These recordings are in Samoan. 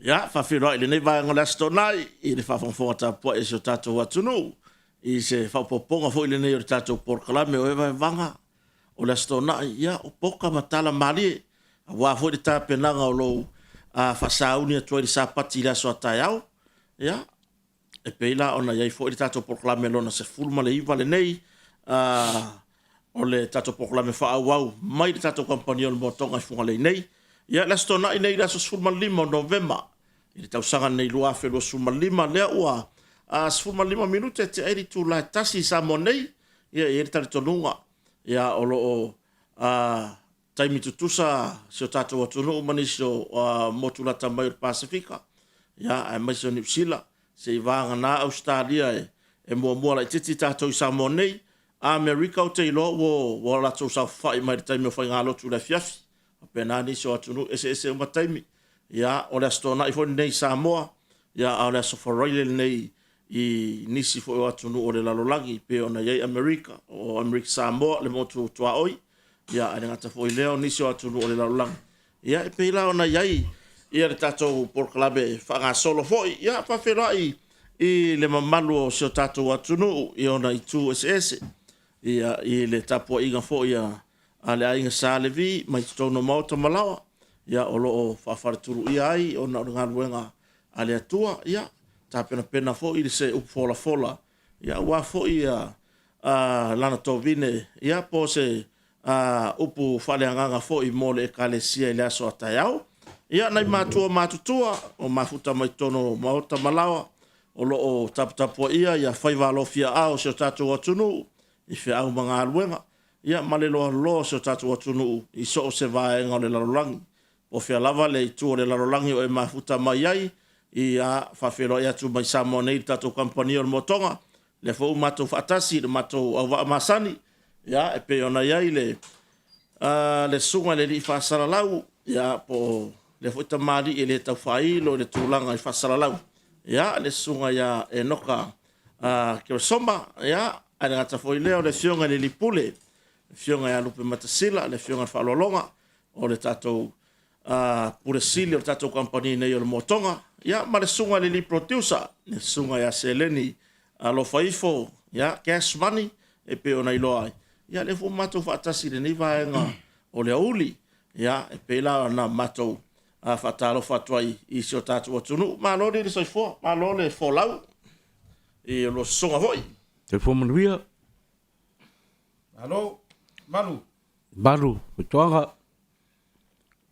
Ia, faafeiloai i lenei vaega o le Aso Toonai i le faafogafoga tapuai a si o tatou atunuu i se faaopoopoga foi lenei o le tatou polokalame o Evaevaga o le Aso Toonai, ia, o poka ma tala malie aua foi le tapenaga o lou faasauni atu ai i le Sapati i le aso a taeao. Ia, e pei la ona i ai foi le tatou polokalame lona 19 lenei, o le tatou polokalame faaauau mai le tatou kamupani o le Moatoga i Fugalei nei. Ia, le Aso Toonai nei, le aso 15 o Novema i le tausaga lenei 2025, lea ua 15 minute tea ai le itula e 1 i Samoa nei. Ia, e i ai le talitonuga, ia, o lo o taimi tutusa si o tatou atunuu ma nisi o motu lata mai o le Pasefika, ia, aemaise o Niu Sila, se i vagana Ausetalia e muamua laitiiti tatou i Samoa nei. Amerika ou te iloa ua latou saofafai mai i le taimi o faigalotu i le afiafi. Faapena nisi o atunuu, eseese uma taimi. Ia, o le Aso Toonai foi lenei i Samoa, ia, a o le Aso Faraile lenei i nisi foi o atunuu o le lalolagi, pei ona i ai Amerika, o Amerika Samoa, le motu tuaoi, ia, ae le gata foi i lea o nisi o atunuu o le lalolagi. Ia, e pei la ona i ai ia le tatou polokalame faagasolo foi. Ia, faafeiloai i le mamalu o si o tatou atunuu i ona itu eseese, ia, i le tapuaiga foi a le Aiga Sa Levi mai totonu o maota ma laoa, ia, o lo o faafaletuluia ai ona o le galuega a le Atua. Ia, tapenapena foi i se upu folafola, ia, aua foi lana tovine, ia, po o se upu faaleagaga foi mo le Ekalesia i le aso a taeao. Ia, nai matua matutua o mafuta mai totonu o maota ma laoa o lo o taputapuaia ia faiva alofiaao o si o tatou atunuu i feau ma galuega, ia, ma le loaloa o si o tatou atunuu i so o se vaega o le lalolagi. Po o fea lava le itu o le lalolagi o e mafuta mai ai, ia faafeiloai atu mai Samoa nei i le tatou kamupani o le Motoga, lea foi ua matou faatasi i le matou auvaa masani, ia, e pei ona i ai le le susuga i le alii faasalalau, ia, po o lea foi tamalii e le tau faailo i le tulaga i faasalalau, ia, le susuga ia Enoka Keresoma, ia, ae le gata foi i lea o le afioga i le alii pule, le afioga ia Lupematasila, le afioga i le Faaaloaloga o le tatou Pule Sili o le tatou kamupani nei o le Motoga, ia, ma le susuga i le alii producer, le susuga ia Seleni Alofaifo, ia, Cash Money e pei ona iloa ai. Ia, lea foi ua matou faatasi i lenei vaega o le aoauli. Ia, e pei la ona matou faatalofa atu ai i si o tatou atunuu. Malo le soifua, malo le folau i lua susuga foi. Soifua manuia. Malo, malu. Malu, Toaga.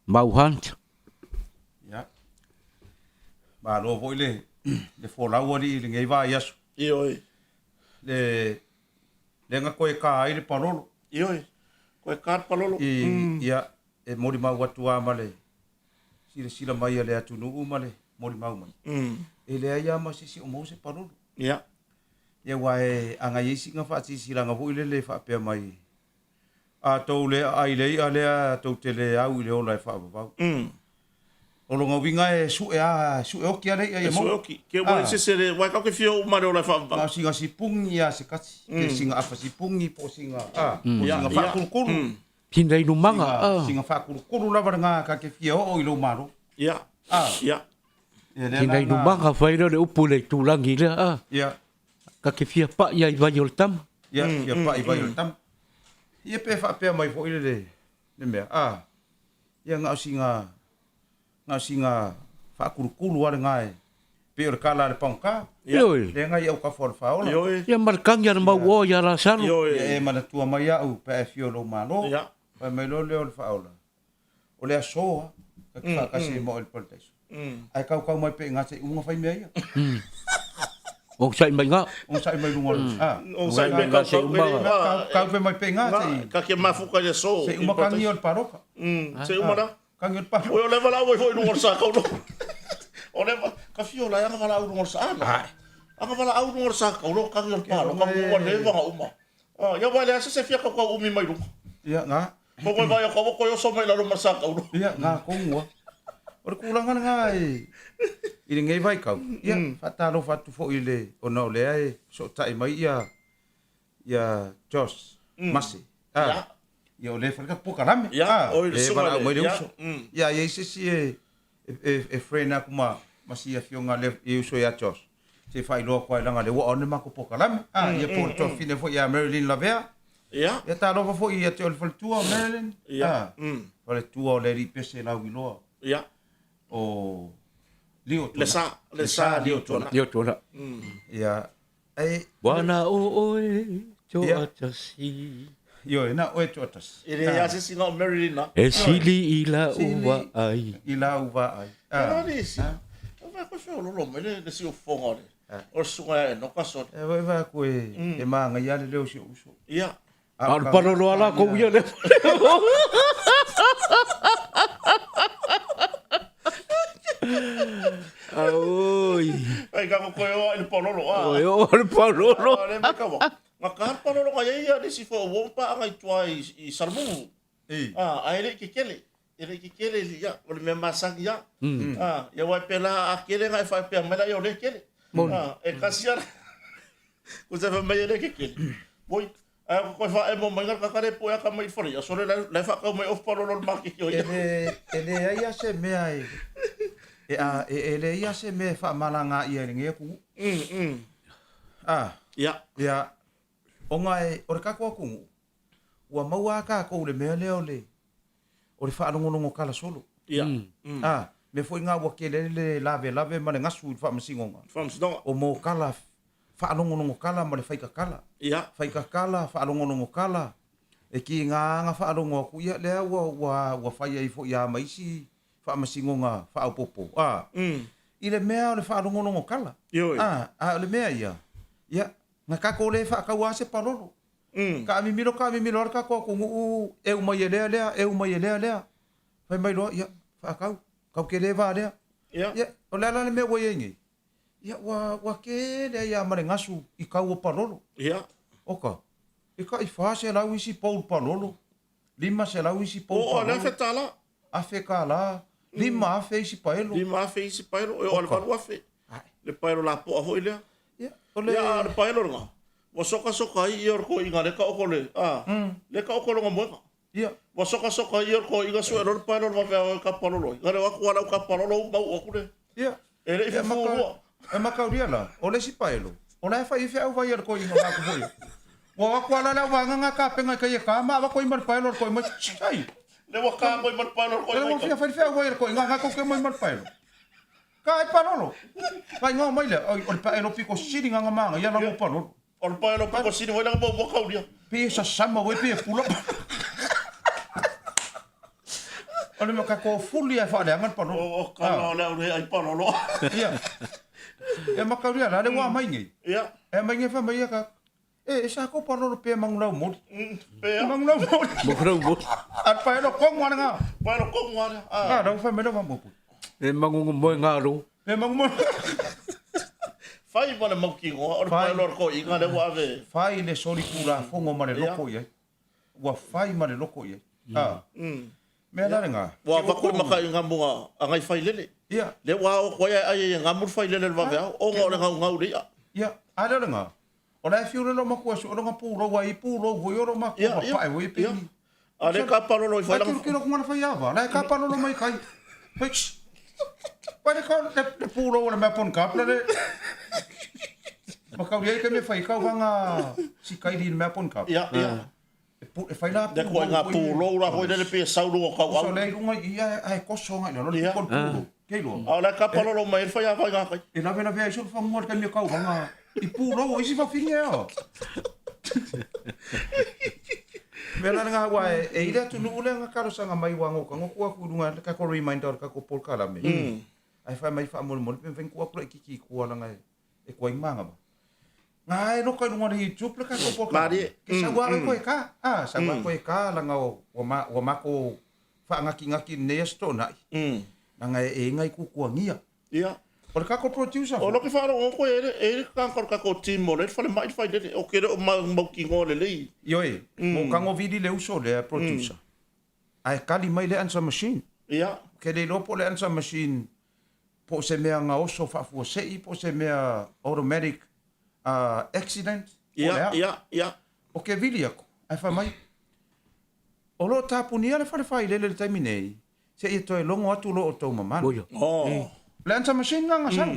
Mau Hunt. Ia. Malo foi le le folau alii i lenei vaiaso. Ioe. Le lea na toe ka ai le palolo. Ioe. Toe ka le palolo. I, mm. Ia, e molimau atu lava ma le silasila mai a le atunuu ma le molimau mai. E leai lava ma se isi o maua se palolo. Ia. Ia, aua e, a na i ai sina faasilasilaga foi lele faapea mai, A tou le aai i le i'a lea, tou te le au i le ola e faavavau. O lona uiga e sue a, e sue oti a le i'a ia maua. E sue oti. Ke ua i se le, ua e kau ke fia o uma le ola e faavavau. Na o sina sipuni ia se kasi, ke sina afa sipuni po o sina, a, po o sina faakulukulu. Sina inumaga, a. Sina faakulukulu lava lena ka te fia oo i lou malo. Ia. A. Ia. Sina inumaga fai lea o le upu i le itulagi lea, a. Ia. Ka te fia pai ai vai o le tama. Ia, fia pai vai o le tama. Ia pe faapea mai foi le le mea, a, ia na o sina, na o sina faakulukulu lava lena e pei o le kala a le pagota. Ioe. Lea na i autafa o le faaola. Ioe. Ia ma le kagi a le mauoa ia Lasalo. Ioe. Ia e manatua mai au pe a e afio i lou Malo. Ia. Fai mai loa lea o le faaola. O le aso lava, ta te faatasi ai ma oe i le paradaiso. Ae tautau mai pea i ina se i uma ona fai mea ia. Onosai mai ina. Onosai mai luga o le... Onosai mai ina se i uma. Tau pea mai pea i ina se i... Ta te mafuta i le aso. Se i uma kagi o le paloka. Se i uma la. Kagi o le paloka. Oi o le valaau ai foi i luga o le sa kau loa. O le ka fio la anga valaau i luga o le sa. Anga valaau i luga o le sa kau loa kagi o le paloka ua leva ona uma. Ia ua leai se se fia kaukau umi mai luga. Ia, na. Ko koe vai o kaua koe oso mai lalo ma sa kauro. Ia, na tonu a. O le tulaga lena i, i lenei vaitau, ia, faatalofa atu foi i le, ona o lea e fesootai mai ia, ia Josh Mase. Ia. Ia o lea e fai le tatou polokalame. Ia, oi le susuga i le, e valaau mai le uso. Ia, a i ai se isi e, e friend aku ma ma si afioga le e uso ia Josh. Se faailoa atu ai leaga o lea ua on le matou polokalame. Ah, ia po o le tuafafine foi ia Marilyn Lavea. Ia. Ia talofa foi ia te oe le faletua o Marilyn. Ia. Ah, faletua o le alii pese lauiloa. Ia. O Lio Le sa, le sa Lio Tuanai. Lio Tuanai. Ia. Ai Ua na o oe toatasi. Ioe, na oe toatasi. E leai lava se isi na o Marilyn na. E sili i lau vaai. I lau vaai. Ah. Le isi. E vai koe feololo mai le siufofoga o le o le susuga ia Enoka sole. E vai vai aku e e māngaia le leo o si ou uso. Ia. A o le palolo a lakou ia lea. Aoi. Ai ka koe oa i le palolo a. Oi o le palolo. A le mai ka wa. Nga ka le palolo ka ia ia nisi fo o pa anga i tua i Salamumu. A ae le i kekele. E le i kekele ia o le mea masani ia. A ia wai pela a kele nga e whaepea mai la ia o le kele. A e kasi ala. Ko se whai mai e le kekele. Moi Ae ko koe whaemo mai nga kakare po e aka mai i whare ia. Sore lai lai whakau mai off palolo le makeke o ia. E le, e leai a se mea e, e, a, e, e leai a se mea e faamalagā ʻia i lenei atunuu. A, Ia. ia, ona e, o le tatou atunuu, ua maua lava tatou i le mea lea o le, o le faalogologo tala solo. Ia. A, mea foi na ua tele ai le lavelave ma le gasu i le faamasinoga. Faamasinoga. O mokala, faalogologo tala ma le faikatala. Ia. Faikatala, faalogologo tala, e kiga na faalogo atu, ia lea ua, ua, ua fai ai foi lava ma isi faamasinoga faaopoopo, a, i le mea o le faalogologo tala. Ioe. A, a o le mea ia, ia, na tatou le faataua lava se palolo. Taamimilo, taamimilo lava le tatou atunuu, eu mai e lea lea, eu mai e lea lea. Fai mai loa, ia, faatau, tau tele va lea. Ia. Ia, o le a la le mea ua i ai nei? Ia, ua, ua tele ai lava ma le gasu i kau o palolo. Ia. Oka, e tai 400 isi pou palolo, 500 isi pou Oo palolo. a le $1,000. $1,000, 5,000 isi paelo. 5,000 isi paelo, e oo a le Oka. 8,000. Le paelo lapoa foi lea. Ia, o le... Ia, a o le paelo lena, ua sokasoka ai ia o le toeaina lea taoto le, a, lea taoto lona moega. Ia. Ua sokasoka ai ia o le toeaina sue loa le paelo o le vaveao e kapalolo ai. Na leo atu a lau kapalolo uma uu atu le. Ia. E le i Ia, fufu lua. E mataulia la, o le isi paelo, o la e fai ai feau vai a le toeaina o atu foi. Ua o atu a la le auvaega nga kapena i kai e ka ma avatu ai ma le paelo a le toeaina mai, ai. Le ua ka mai ma le paelo a le toeaina. Le ua fia fai le feau vai a le toeaina nga tou te omai ma le paelo. Ka ai palolo. Faaigoa mai lea, oi, o le paelo piko sili nga nga manaia la mo palolo. O le paelo piko sili foi lea nga maua kaulia. Pei e sasama uei pei e pula. O le mea ka kofuli ae faaleaga le palolo. O kala o le au le ai palolo. Ia. Ia ma kaulia la le ua mai nei. Ia. E mai nei fa mai ia ka. E, e sa ko palolo pe mangulau moli. Pea. Mangulau moli. Mangulau moli. A paelo kongu ana nga. Paelo kongu ana. Ah, rau fa mai lava mopu. E mangungu moe ngā rō. E mangu moe. Fai ma le mautinoa o le paelo o le toeaina lea ua ave. Fai le solitulafono ma le loko i ai. Ua fai ma le loko i ai. Ah. Mea la lena. Ua avatu i maka i ngamu a ngai failele. Ia. Lea ua ao atu ai ae ai e ngamu le failele i le vaveao, ona o le gaugau i le i'a. Ia, a lea o lena. O la e fiu le loomatua e sue lona pulou ai pulou foi o loomatua papae foi e pei. A lea kapalolo i fai langa. Tilotilo atu ngana fai ava, la e kapalolo mai kai. Fai shh. Pai le ka le pulou o le mea pon kap le. Makau ia i ka mea fai kau vanga si kaili le mea pon kap. Ia, ia. E fai la Le koe ngā pūlou la hoi lele pe sau lunga kau au. Koso le lunga i ia ae koso ngai lalo le pon pūlou. Kei loa. A o le kapalolo mai e fai a vai ngā kai. E lawe lawe ai so whangua le kaimea kau vanga i pūlou o isi whawhine a. Mea la ngā wā e i le atunuu le ngā karosanga mai wā ngō ka ngoku aku runga le kako reminder o le kako pōlkalame. Ai whai mai whaamolemole pe whai kua kura i kiki kua langa e kua i māngama. Ngā e loka i runga le YouTube le kako pōlkalame. Ke sau a koe ka, a sau a koe ka langa o ua mako whaangakingaki nei aso tōnai. Langa e inga i kukuangia. Ia. O le kako producer. O loke whaaro o koe e e le kanga o le kako team o le whale mai le whai lele o ke reo mau mau ki ngō le lei. Ioe, mo kango vili le uso lea producer. Ae kali mai le answer machine. Ia. Ke le iloa po o le answer machine po o se mea gaoso faafuasei po o se mea automatic accident po o le a. Ia, ia, ia. O ke vili aku, ae fai mai, o lo o tapunia le fale failele i le taimi nei, Seia toe logo atu lo outou mamalu. Oia. Oh. Le answer machine nga nga sau.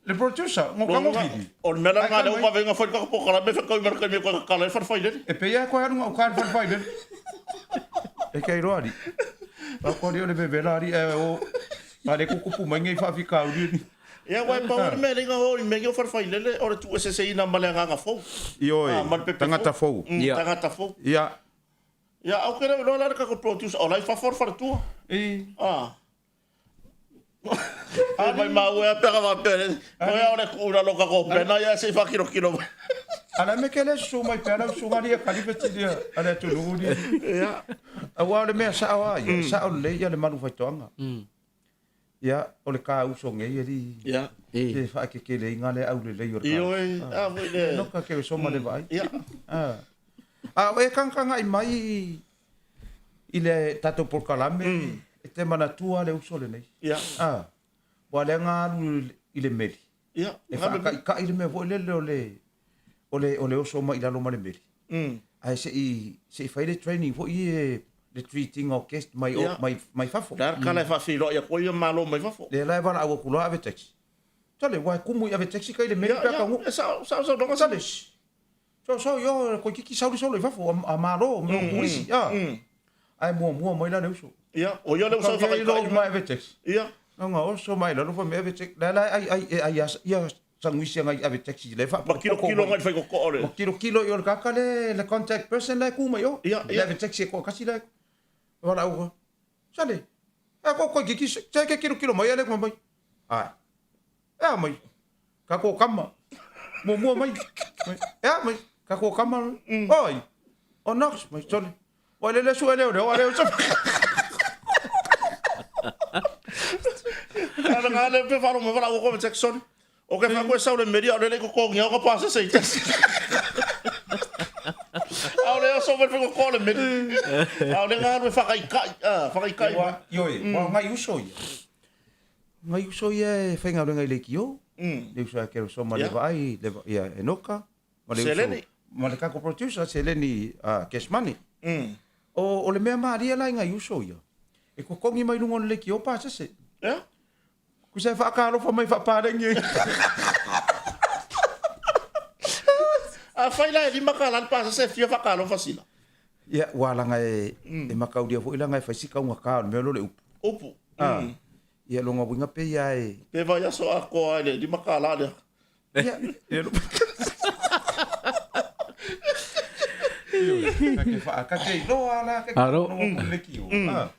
Le producer, ngo ka ngo vili. O le mea la lena lea ua vave ai fai le tatou polokalame fetau ma le taimi e toe tatala ai le fale failele. E pei lava e toe alu gauta i le fale failele. E te iloa alii. Tau alii o le vevela alii ae o a le tutupu mai nei faafitauli alii. Ia aua e pau lava le mea e lei ona o i mea nei o fale failele o le tuueseeseina ma le agaga fou. Ioe, Ma le pepe fou. Tagata fou. Tagata fou. Ia. Ia, ae ou te le o iloa la le tatou producer o la e i fafo le faletua. Ah. Ai mai mau e pega va pere. Ko ia ore ku ura loka ko pena ia se fa kilo kilo. Ala me ke le susu mai pea lau susuga alii e kali fetilia a le atunuu ni. Ia. Aua o le mea sao a ia, sao lelei ia le malu faitoaga. Ia, o le ka uso nei alii. Ia. Ke faakekeleiga le aulelei o le ka. Ioe, a foi le. No ka ke soma le vaai. Ia. A o e kagakai mai i le tatou polokalame, e te manatua le uso lenei. Ia. Ua lea na alu i le meli. Ia. E faakaikai le mea foi lele o le o le o le oso mai i lalo ma le meli. Ae se i se i fai le training foi e le treat ina o guest mai o mai mai fafo. Le a le tala e faafeiloai atu ai ia malo mai fafo. Lea la e valaau atu loa ave taxi. Sale, ua e kumu i ave taxi kai le meli pe a taunuu. Ia, sao sao saunoaga. Sale, so so io toeitiiti sau le solo i fafo a malo me o turisi a. Ae muamua mai la le uso. Ia, o ia le uso e whakaikai mai ave taxi. Ia. Nga oso mai lalo fa me ave taxi. La la ai ai e ai ia sanguisi ngai ave taxi le fa. Ma kilo kilo ngai whai koko ore. Ma kilo kilo i o le kaka le le contact person le ku mai o. Ia, ia. Le ave taxi e ko kasi le. Wala u. Sale. E ko ko kiki se ke kilo kilo mai le mai. Ai. E a mai. Ka ko kama. Muamua mai. E a mai. Ka ko kama. Oi. O Knox mai sole. Ua lele sue leo leo a leo sa. Ana nga le pe wharo me wala o ko Jackson. O ke wha koe sau le meria o le ko kongi o ka pasa sei tasi. Au le oso me ko ko le meri. Au le nga le whakaikai, ah, whakaikai. Ioe, wa ngai uso ia. Ngai uso ia e faigaluega i leitio, le uso ia Kereso ma le vaai, ia Enoka, ma le uso, ma le kako producer, Seleni Cash Money. O le mea malie la i ngai uso ia, e kokogi mai luga o le leitio pasese. Kusa e faakalofa mai faapalegi ai. Afai la e $5 le pasese e fia faakalofa sila. Ia, ua laga e, e makaulia foi laga e fai si kaugata o le mea lea o le upu. Upu. Ah. Ia lona uiga pe ia e. Pe vaiaso atoa ai le $5 lea. Ia, ia lo. Ioe, ka te wha, ka te iloa la ke Alo. no ku le ki o. Ah.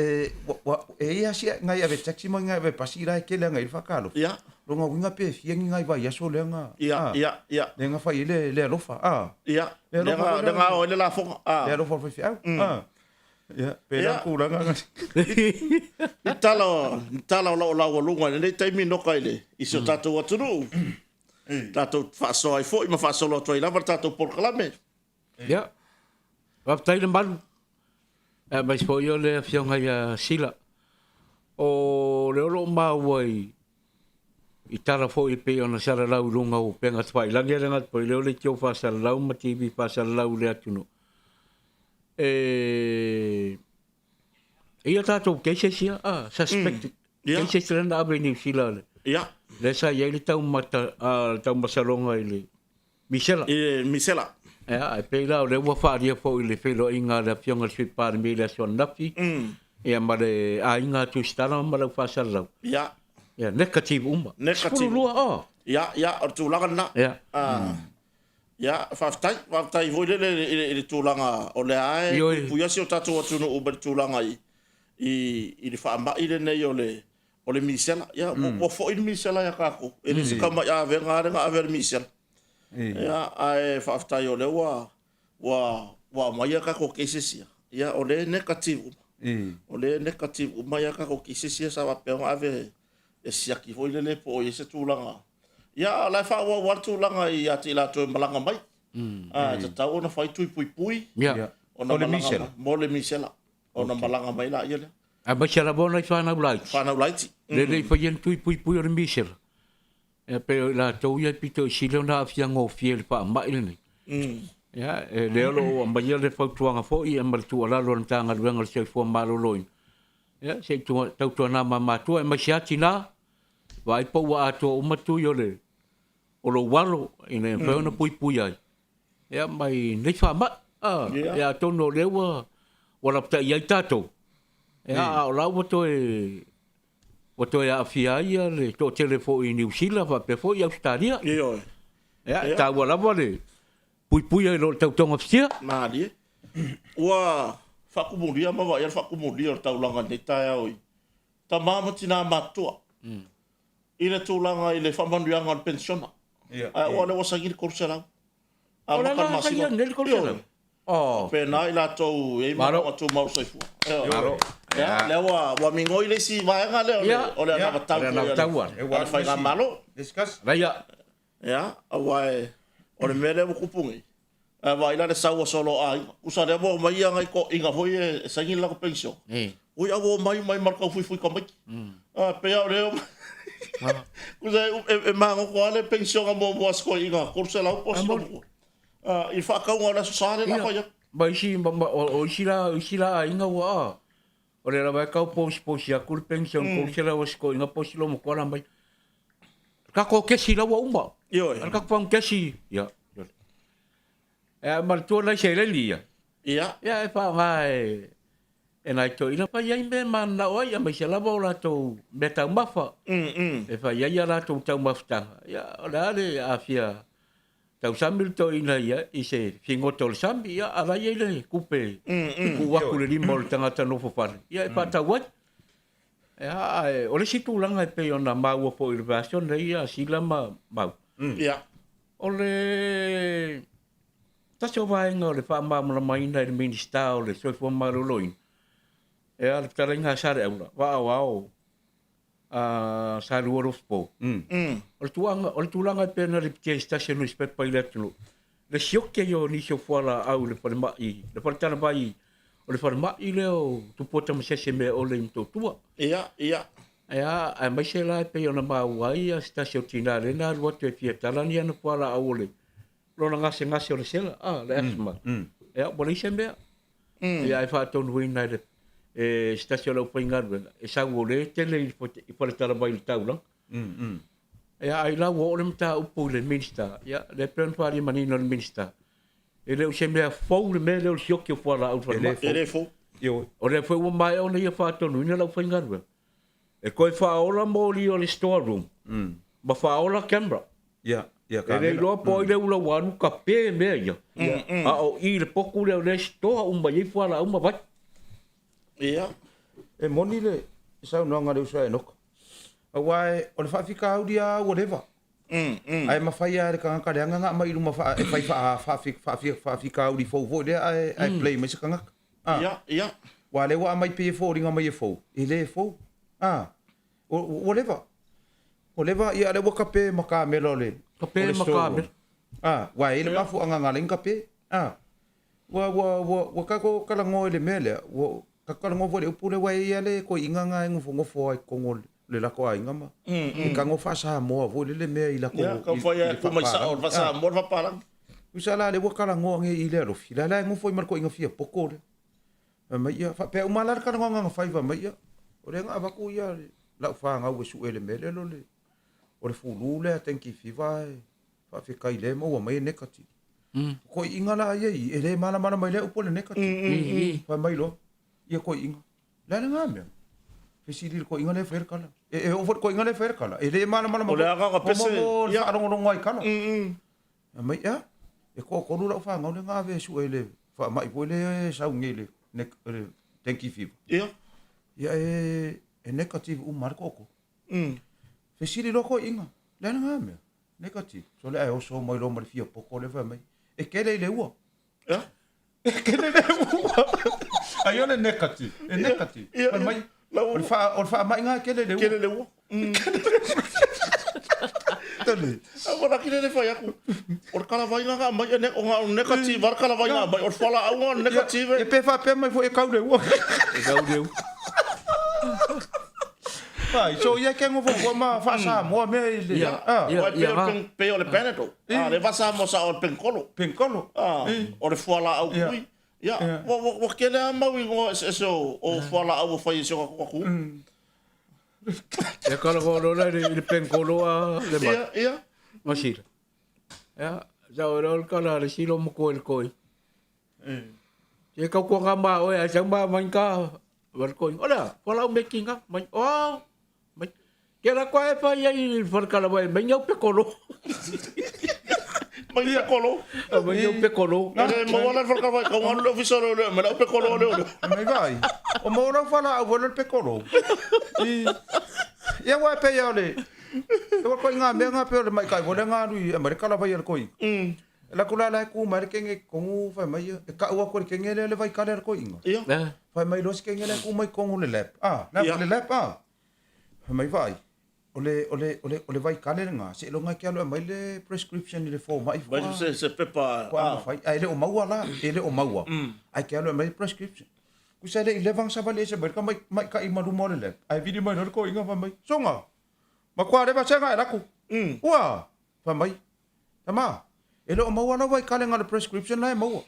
E, wa, e ia si ngai ave taxi ma ngai ave pasi la e kele ngai whakalo. Ia. Longa uiga pe fia ni ngai vaiaso lea nga. Ia, ia, ia. Lea nga fai le le alofa. Ah. Ia. Le Lea alofa nga, foi lea nga o ai le lafoga. Ah. Le alofa foi feau. Ah. Ia, pe Ia. la tulaga nga. Ni tala o, ni tala o lau laualuga i lenei taimi noka i le, i si o tatou atunuu. Tatou faasoa ai foi ma faasolo atu ai lava le tatou polokalame. Ia, faafetai le malu. Aemaise foi o le afioga ia Sila. O le o lo o maua i i tala foi e pei ona salalau i luga o upega tafailagi a le gata foi lea o leitio faasalalau ma TV faasalalau i le atunuu. E ia tatou cases ia, ah, suspected cases lea na ave i Niu Sila le. Ia. Lea sa i ai le taumata, le taumasaloga i le Misela. I le Misela. Ia, e pei la o lea ua faaalia foi i le feiloaiga a le Afioga i le Sui Palemia i le aso ananafi, ia ma le aiga a Tusitala ma lau faasalalau. Ia. Ia, negative uma. Negative. 12, oh. Ia, ia, o le tulaga lena. Ia. Ah. Ia, faafetai, faafetai foi lele i le, i le tulaga o lea lava e Ioe. puipuia si o tatou atunuu mai le tulaga i, i, i le faamai lenei o le, o le misela. Ia, ua foi le misela ia tatou. E le se tamai avega lava lea na ave a le misela. Ia, ae faafetai o lea ua, ua, ua aumai a tatou cases ia. Ia, o lea e negative uma. O lea e negative uma ia tatou cases ia sa faapea ona ave e siaki foi lele po o i ai se tulaga. Ia, a o la e faaauau lava le tulaga ia te i latou e malaga mai. A, e tatau ona fai tui puipui. Ia. Ona Mo le malaga misela. mai- Mo le misela. Ona malaga mai laia lea. Aemaise lava ona i fanau laiti. Fanau laiti. Le le i faia ni tui puipui o le misela. E pei o i latou ia e pito i sili ona aafia gofie i le faamai lenei. Ia, e lea o lo o aumaia le fautuaga foi ia ma le tuualalo a le Matagaluega o le Soifua Maloloina, ia se i tautuana ma matua aemaise lava tina, vaai po ua atoa uma tui o le o lou alo ina ia mafai ona puipui ai ia mai nei faamai. Ah, ia atonu o lea ua ua lapatai ai tatou, ia a o la ua toe ua toe aafia ai ia le toatele foi i Niu Sila faapea foi Ausetalia. Ioe. Ia, e taua lava le puipuia i lo le tautogafitia. Malie. Ua faakumulia ma vaaia le faakumulia o le taulaga i lenei taeao i tama ma tina matutua i le tulaga i le faamanuiaga o le penisiona. Ae ua lea ua saini le 300. Amata le masina. Ioe. Faapena i latou e i ai manaoga tumau soifua. Ioe. Ia, lea ua ua migoi le isi vaega lea o le anavatau foi a le faigamalo. Ia, aua o le mea lea ua tupu nei, a vaai la i le sau a solo o aiga, tusa lea ua omai nai toeaiina foi ia e saini le latou penisione, ui a ua omai uma ai ma le taufuifui tamaiti. A, pei lava o lea tusa e magoto lava le penisione muamua a si toeaina 300 po o si toalua i le faatauga o le Aso Sa lea o le a fai atu. Ma isi, o isi la, isi la aiga ua, o lea lava e tau posiposi atu le penisione 300 a si toeaina po o si loomatua la mai. Tatou kesi la ua uma. Ioe. A o le tatou kesi, ia. E a manatua nai seleni ia. Ia. Ia e faaaoga e e nai toeaiina fai ai mea e mananao ai, aemaise lava o latou meataumafa. E fai ai a latou taumafataga. Ia, o le a le aafia tausami le toeaina ia i se figota o le sami, ia, a la e i ai le tupe e tuu atu i le lima o le tagata nofo fale, ia e faatau ai. Ia, ae o le isi tulaga e pei ona maua foi i le vaiaso lenei a Sila ma Mau, o le tasi o vaega o le faamalamalamaina e le Minisita o le Soifua Maloloina, ia, le fetalaiga a Saleaula, Vaa Aoao a Sa Lua Alofi Pou. O le tulaga, o le tulaga e pei ona lipotia i se tasi o nusipepa i le atunuu, le sioki ai o nisi o fualaau i le falemai, le faletalavai o le falemai lea o Tupua Tamasese Meaole i Motootua. Ia, ia. Ia, aemaise la e pei ona maua ai se tasi o tina lea na alu atu e fia tala ni ana fualaau o le lona gasegase o le sela, a, le asthma. Ia, ua leai se mea. Ia, ae faatonuina e le e se tasi o le aufaigaluega, e sau o lea e tele i faletalavai i le taulaga. Ia, ai la ua oo le mataupu i le Minisita, ia, lea e pei ona faaalia manino e le Minisita, e le o se mea fou le mea lea o le sioki o fualaau i le falemai. E le fou. Ioe. O lea foi ua maea ona ia faatonuina le aufaigaluega, e toe faaola moli o le store room ma faaola camera. Ia, ia, E le iloa po o ai le ula ua alu kape mea ia, a o i le potu lea o lea e store uma i ai fualaau ma vai. Ia. E moni le saunoaga a le uso a Enoka. Aua e, o le faafitauli lava ua leva. Ae mafai lava e le tagata leaga ona aumai i luma faa, e fai faa, faafitauli fou foi lea ae, ae play mai se tagata. A. Ia, ia. Aua o lea ua aumai pei e foliga mai e fou, e le fou. A. Ua leva. Ua leva, ia o lea ua kape ma kamela o le, Kape o le ma store room. kamela. A, aua e i ai le mafuaaga na ala ai ona kape. A. Ua, ua, ua, ua tatou talanoa i le mea lea, ua tatou talanoa foi i le upu lea, aua e i ai lava le toeaina lena e nofonofo lava i totonu o le latou aiga ma e tago faa-Samoa foi lele mea i latou, Ia, taumafai i lava le e tu mai sao o le faapalagi. A, faa-Samoa le faapalagi. tusa la lea ua talanoa nei i le alofi, la la e nofo ai ma le toeaina fia poto lea. Fai mai, ia, faapea uma lava la le talanoaga na fai, fai mai, ia, o lea na avatu ia lau fanau e sue i le mea lea o le fulu lea dengue fever e Faafetai lea e maua mai e negative. O toeaiina la ia i, e le malamalama i lea upu o le negative. Fai mai loa, ia toeaiina, le a lena mea? Fesili i le toeaina lea e fai le tala. E, e oo foi i le toeaina lea e fai le tala, e le malamalama O le agaga pese, Mo, mo, le ia. faalogologo ai i tala. Fai mai, ea, e toatolu lau fanau lea na ave e sue i le faamai foi lea e sau nei le, le dengue fever. Ia. Ia e, e negative uma lava le toatolu. Fesili loa toeaiina, le a lena mea? Negative. Sole ae oso mai loa ma le fia poto lea fai mai. E kele i le ua. Yeah. E kele i le ua. Ai o le negative. E negative. Ia, Fai mai. La O le wha, o le whaamaiga e kele i le ua. Kele le ua. Tele. A ua laki le fai atu. O le kalavaiga ka mai e o ngā o negative ar kalavaiga mai o le fualaau o negative. E pe whaapea mai foi e kau le ua. E kau le ua. Ai, so ia ke ngofo kua ma faa-Samoa mea i le... Ia, Ah, ia. Ua pei o le pen- pei o le Panadol. Ah, le va Samoa sa o le penkolo. Penkolo. Ah, o le fualaau Ia. kui. Ia, Ia. ua, ua, ua tele lava mau igoa eseese o, o fualaau ua fai e si o tatou atunuu. Ia kala ko lola i le, i le penkolo a le ma. Ia, ia. Masila. Ia, sa o le kala le silo mo ko le koi. Ia kau ko nga ma oe ai sa ma mai ka wal koi. Ola, wala me kinga mai. Oh, mai. Ke la kwa e fa ia i whakala wai mai ngau pe kolo. Mai pe kolo. Mai ngau pe kolo. E maua la le whakala wai, kau ngalu le ofisa o le, me lau pe kolo le ole. Mai vai. O mo lau whala au wala le pe kolo. I, ia wai pe ia le. E wa koi ngā mea ngā pe o le mai kai wale ngā nui e mare kala vai le koi. E la kula la ku mai le kenge kongu whai mai e ka ua ko le kenge le le vai kale le koi inga. Ia. Whai mai lo se kenge le ku mai kongu le lap. Ah, la Ia. le lap ah. Whai mai vai. O le o le o le o le vai kale le ngā. Se longa ke alo e mai le prescription i le fōmai. Mai se, se pepa. Kua ah. Whai, ai le o maua la, e le o maua. Ai ke alo e mai prescription. Kusa le i levang sa vale se mai ka mai mai ka i marumo le lap. Ai vidi mai no ko inga whai mai. Songa. Ma kua leva senga e laku. Ua. Whai mai. Tama. E le o maua la vai kale nga le prescription la e maua.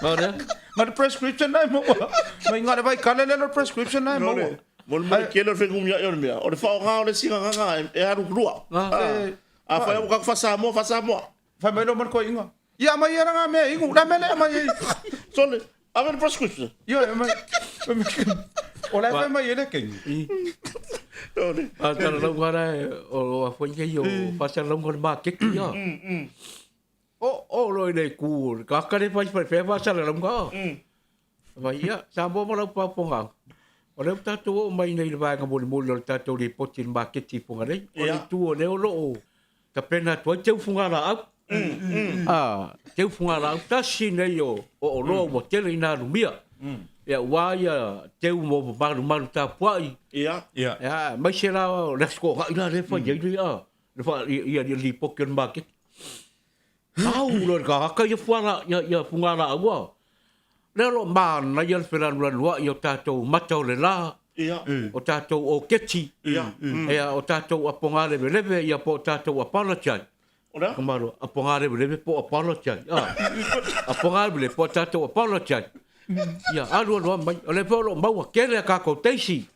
Ora. Nga le prescription la e maua. Mai nga le vai kale le le prescription la e No maua. le. Mo le mea kele o le whengumia i o le mea. O le whaonga o le singanganga e, e aru rua. Ah. Ah. A whai au kaku whasamoa, whasamoa. Whai mai lo man ko inga. Ia mai era nga mea ingu. La mele mai e. Sole, ave le prescription. Ia e mai. O la whai mai ele kengi. No le. A tala lau ngara e, o a foi nei o whasa lau ngara maketi ia. O, o lo i nei ku, ka kare whai whai whai whasa lau ngara. Vai ia, sa mo ma lau pāponga. O leo tātou o mai nei le vaega molimoli o le tātou ripoti le maketi i Ponga nei. O le Ia. itu o leo lo o tapena atu ai teu funga la au. Ah, teu funga la au tasi nei o o oloa ua tele ina alumia. Ia ua ia teu mo malu malu tapuai. Ia. Ia. Ia, mai se la o le aso ko'oka'i la lea e fai ai le a le fa ia ia lipoti o le maketi. Au loa i le kagaka ia fuala ia ia fugalaau a. Lea o lo o manaia le felanulanua'i o tatou mata o le la, Ia. o tatou oketi, Ia. ia o tatou apoga leveleve ia po o tatou apologize. O lea? Ka malo, apoga leveleve po o apologize. A, apoga leveleve po o tatou apologize. Ia, alu alu lava mai. O lea foi o lo o maua tele a kakou teisi.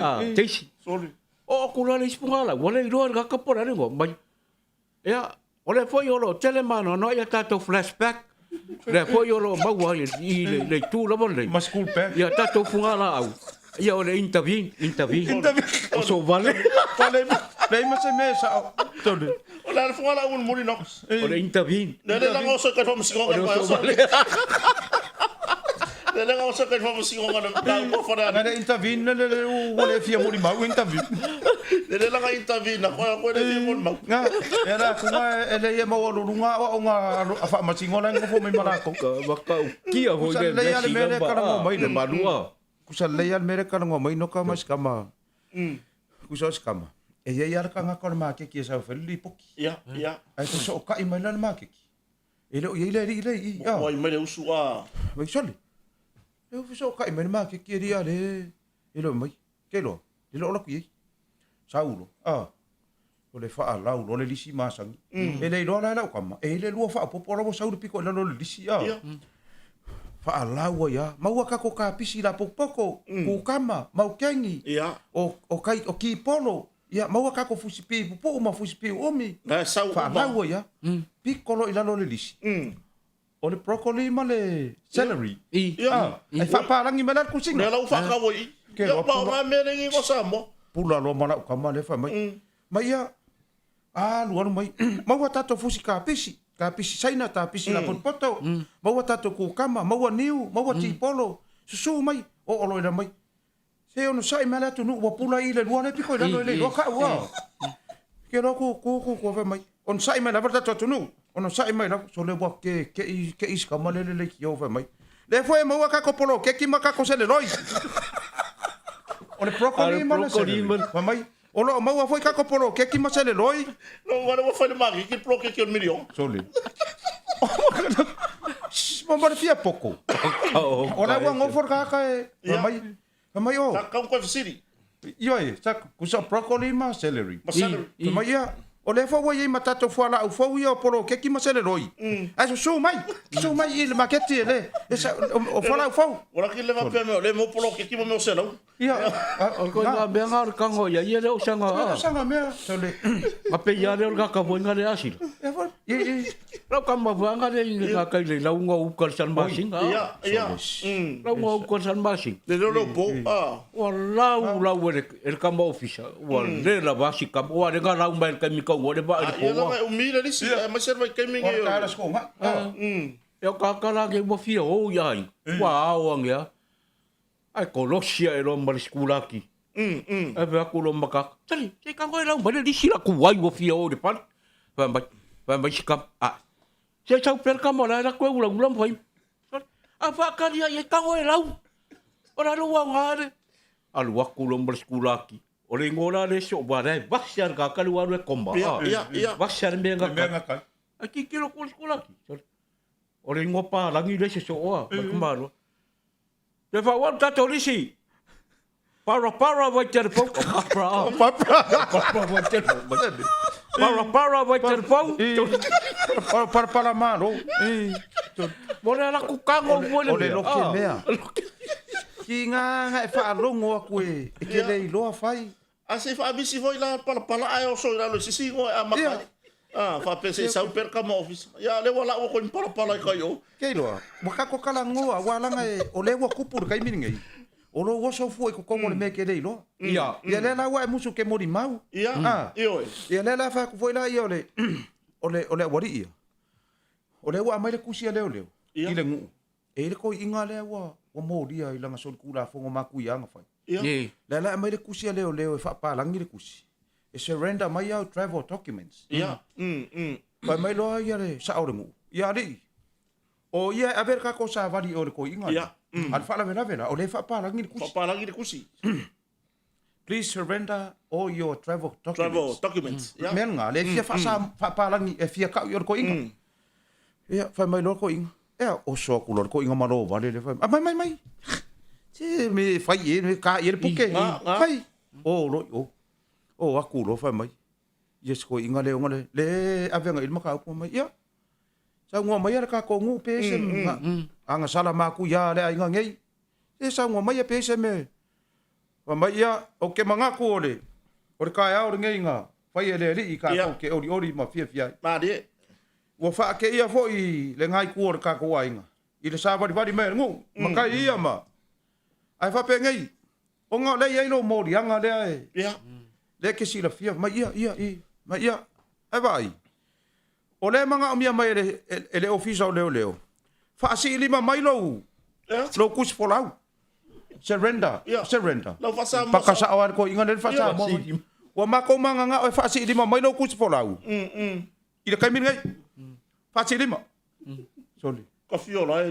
A, teisi. Sorry. Oo atu loa le isi fugalaau, ua le iloa e le tagata po o le a le igoa mai. Ia, o lea foi o lo o tele maanoanoa i a tatou flashback, lea foi o lo o maua ai i le, le itu lava lenei. Ma school bag. Ia tatou fugalaau, ia o le intervene, intervene. O soovale. Leai leai ma se mea e sao. Tolu. O le a le fugalaau mulimuli Knox. O le intervene. Le le laga o soka i faamasinoga O le le oso vale. Le le laga o soka i faamasinoga le mataupu a Falealili. Na le intervene le le ua le fia molimau intervene. Le le laga intervene a koe koe le fia molimau. Nga, e la kunga e le ia maualuluga aoaoga a faamasino la e nofo mai ma latou. Ka matautia foi Kusa le lelei mea a le mea lea sina kalagoa mai le le. malua. Kusa lelei a le mea lea kalagoa mai no ka ma sikama. Kusa o sikama. E iai a le kagaka o le makeki e sau e fai le lipoti. Ia, ia. Ae fesootai mai la le makeki. E le o iai le alii lea i i, a. Ua mai le usu a. Mai sole. E o fesootai mai le makeki alii a le e le mai. Ke loa, le loo laku iai. Sau loa, a. O le faalau loa le lisi masani. E le iloa la e lau kama, e i le lua faaopoopo la ua sau le piko i lalo o le lisi, a. Faalau ai a. Maua kako kapisi la pokopoko, kukama, maukeni, o, o, kai, o kipolo, ia, maua kako fusipi pupuu ma fusipi uumi. Na e sau uma. Faalau ai a. Piko loa i lalo o le lisi. O le broccoli ma le celery. I. Ah, ai faapalagi mai la le kusina. Lea la ua faatau ai i. Ke Ia, loa ma o pula. ngā mea nei i Samoa. Pula loa ma lau kama lea fai mai. Mai ia, alu alu mai. Maua tatou fusi kapisi. Kapisi Saina, tapisi lapotopoto. Maua tatou kukama, maua niu, maua tipolo. Susu mai, oo loa ila mai. Se onosai mai le atunuu ua pula i le lua le piko i lalo i le iloa kau a. Ke loa ku ku ku ku fai mai. Onosai mai lava le tatou atunuu. Onosai mai lava. Sole ua ke ke i ke i sikama le le leitio fai mai. Lea foi e maua kako polokeki ma kako seleloi. O le broccoli ma le celery. Fai mai. O lo o maua foi kako polokeki ma seleloi. No, ua le ua fai le makiki le polokeki o le miliona. Sole. Shh, ma le fia poko. O la ua ngofo le kaka e. Fai mai. Fai mai o. Sa kau koe fesili. Ioe, sa kusa broccoli ma celery. Ma celery. Fai mai ia, o lea foi ua i ai ma tatou fualaau fou ia o poloketi ma seleloi. Ae susu mai, susu mai i le maketi e le, e sa, o fualaau fou. Ua laki le faapea mai o lea mo poloketi ma mea o selau. Ia, O le koina mea nga o le kago ia, ia le o sanga. O sanga mea, so le. Ma pe ia le o le kaka foi nga le asila. Ia foi, i, i. Lau ka mavanga le i le kaka i le lauga o uka le san masinga. Ia, ia. Lauga o uka le san masinga. Le leo leo po, a. Ua lau lau e le, e le kama ofisa, ua le lava si kama, ua le nga lau mai le kaimi kau, ua le va e le Ia poa. langa e umi le lisi, e mai se vai kaimi nge. Ua le siko nga. Ia ka kala ke ua fia o ia ai. Ua ao ange a. Ae kolosi ae loa ma le sikulaki. Ae fai atu loa ma kaka, Tali, se i tago e lau mai le lisi la ku ai ua fia o i le fale. Fai mai, fai mai si kama, Ae, se i sau pea le kama o la e latou e ulaula ma fai. A faatali ai, e tago e lau. O le a lou aoga le. Alu atu loa ma le sikulaki. O le igoa la le soo, ua la e vase lava le kaka le ua alu e koma. Ia, ia, ia. Vase lava le mea e gata ai. Ae tilotilo atu le sikulaki. O le igoa palagi le isi soo a, ma le tamaloa. Te whauau tatou lisi. Para para vai te pau. Para. Para vai te pau. Para para vai te pau. Para para para malo. Mo le ala ku kango mo le. O le loke mea. Ki ngā nga e whaalongo aku e, e ke lei loa whai. A se i faamisi foi la palapala ae oso i lalo i sisi igoa e amata ai. A, faapea se i sau pea le kama ofisa. Ia, lea ua lau aku i ni palapala i kai o. Kei loa, ua kako kala ngoa, ua langa e, o lea ua kupu le kaimi lenei, o lou oso fua i kokogo o le mea e ke le iloa. Ia. Ia lea la ua e musu ke molimau. Ia, A, ioe. ia lea la fai atu foi la ia o le, o le, o le aualii ia. O lea ua aumai le tusi a leoleo Ia. i le nuu. E i le toeaiga lea ua, ua molia i lana solitulafono matuia na fai. Ia. Ye. Lea la e aumai le tusi a leoleo e faapalagi le tusi. E surrender mai au travel documents. Ia. Fai mai loa ia le sao o le nuu. Ia alii, o ia e ave le tatou savali i o le toeaiga lea. Ia. A o le faalavelave la, o lea e faapalagi le tusi. Faapalagi le tusi. Please surrender all your travel documents. Travel documents. Ia. Mea lena, lea e fia faasa, faapalagi, e fia kau i o le toeaiga. Ia, fai mai loa le toeaiga. Ea, oso atu loa le toeaiga malo vale lea, fai mai, mai, mai, mai. Se me fai i e, me ka i e le puke. Fai. O, loa i o. O atu loa fai mai. Ia se toeaiga lea ona le, le ave agai i le mataupu mai. Ia, saunoa mai a le tatou nuu pe se agasala makuia a le aiga nei. Se saunoa mai pe se me Fai mai ia, Ou te manatu o le, o le taeao lenei na fai e le Alii tatou te olioli ma fiafia ai. Malie. Ua faateia foi le gaikua o le tatou aiga i le savalivali mai o le nuu, matai ia ma. Ae faapenei, ona o lea e i ai lou moliaga lea e, lea e te silafia, mai ia, ia, i, mai ia. Ae vaai, o lea e manaomia mai e le, e le Ofisa o Leoleo, faasiilima mai lou, lou tusi folau. Surrender, surrender. Paka sao lava le toeaiga lea le faa-Samoa mai. Ua matou managao e faasiilima mai lou tusi folau i le taimi lenei. Faasiilima. Sole. Kafiola e.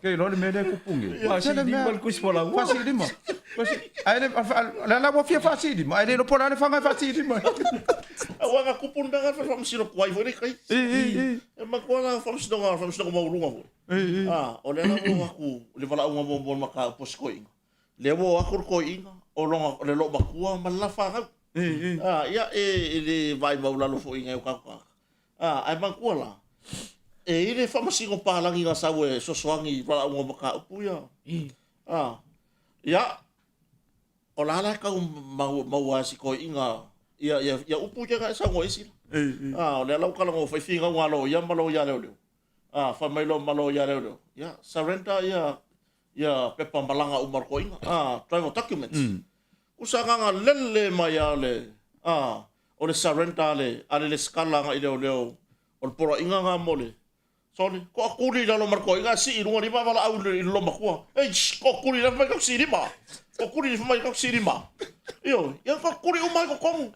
Ke iloa le mea lea e tupu nei. Faasiilima le tusi folau. Faasiilima. Ae le, o la ua fia faasiilima, ae le iloa po o le a le faga e faasiilima ai. Aua na tupu le mea na faamasino tuai foi le kai. E matua la faamasinoga, faamasinoga maualuga foi. A, o lea la ua o atu le valaauga muamua o le mataupu a si toeaina. Lea ua o atu le toeaina, o lona, o le loomatua ma le la fanau. A, ia, e, e le vaai maualalo foi i nai o tatou tagata. A, ae manatua la, e i ai le faamasino palagi na sau e fesoasoani i valaauga o mataupu ia. A, ia, o la la e tau maua e si toeaina ia, ia, ia upu ia na e saunoa ai sila. A, o lea la ua talanoa foi finauga a loia ma loia leoleo. A, fai mai loa ma loia leoleo, ia, surrender ia, ia pepa malaga uma a le toeaina, a, travel documents. Kusa agaga lele mai a le, a, o le surrender a le, a le lesitala agai leoleo o le poloaiga na mo le, Sole, toakuli i lalo ma le toeaiga ae sii i luga lima valaau i le loomatua. Eish, toakuli la fai mai sii lima. Toakuli fai mai sii lima. Ioe, ia toakuli uma ai totonu.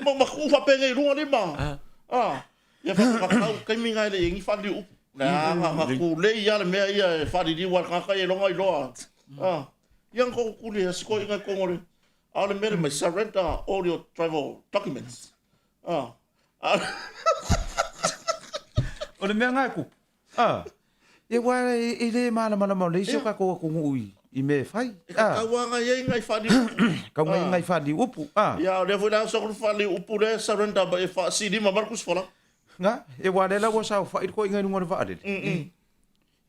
Ma ma tuu faapenei i luga lima. Ah, ia faapena taimi na e le i ai ni faaliliu upu. Le a na tulei lava le mea ia e faaliliu a le tagata ia iloga iloa. Ah, ia na toakuli e si toeaiga i totonu o le a o le mea le mai surrender all your travel documents. Ah. O le mea na e kupu, a, ia aua e le malamalama o le isi o tatou atunuu i i mea e fai. E tatau lava ngai ai ngai faaliu upu. Kau ngai ngai faaliu upu. Ah. Ia, o lea foi la sa faaliu upu lea surrender mai e faasilima mai le tusi folau. Nga, e ua lea la ua saofai le toeaiina i luga o le vaalele.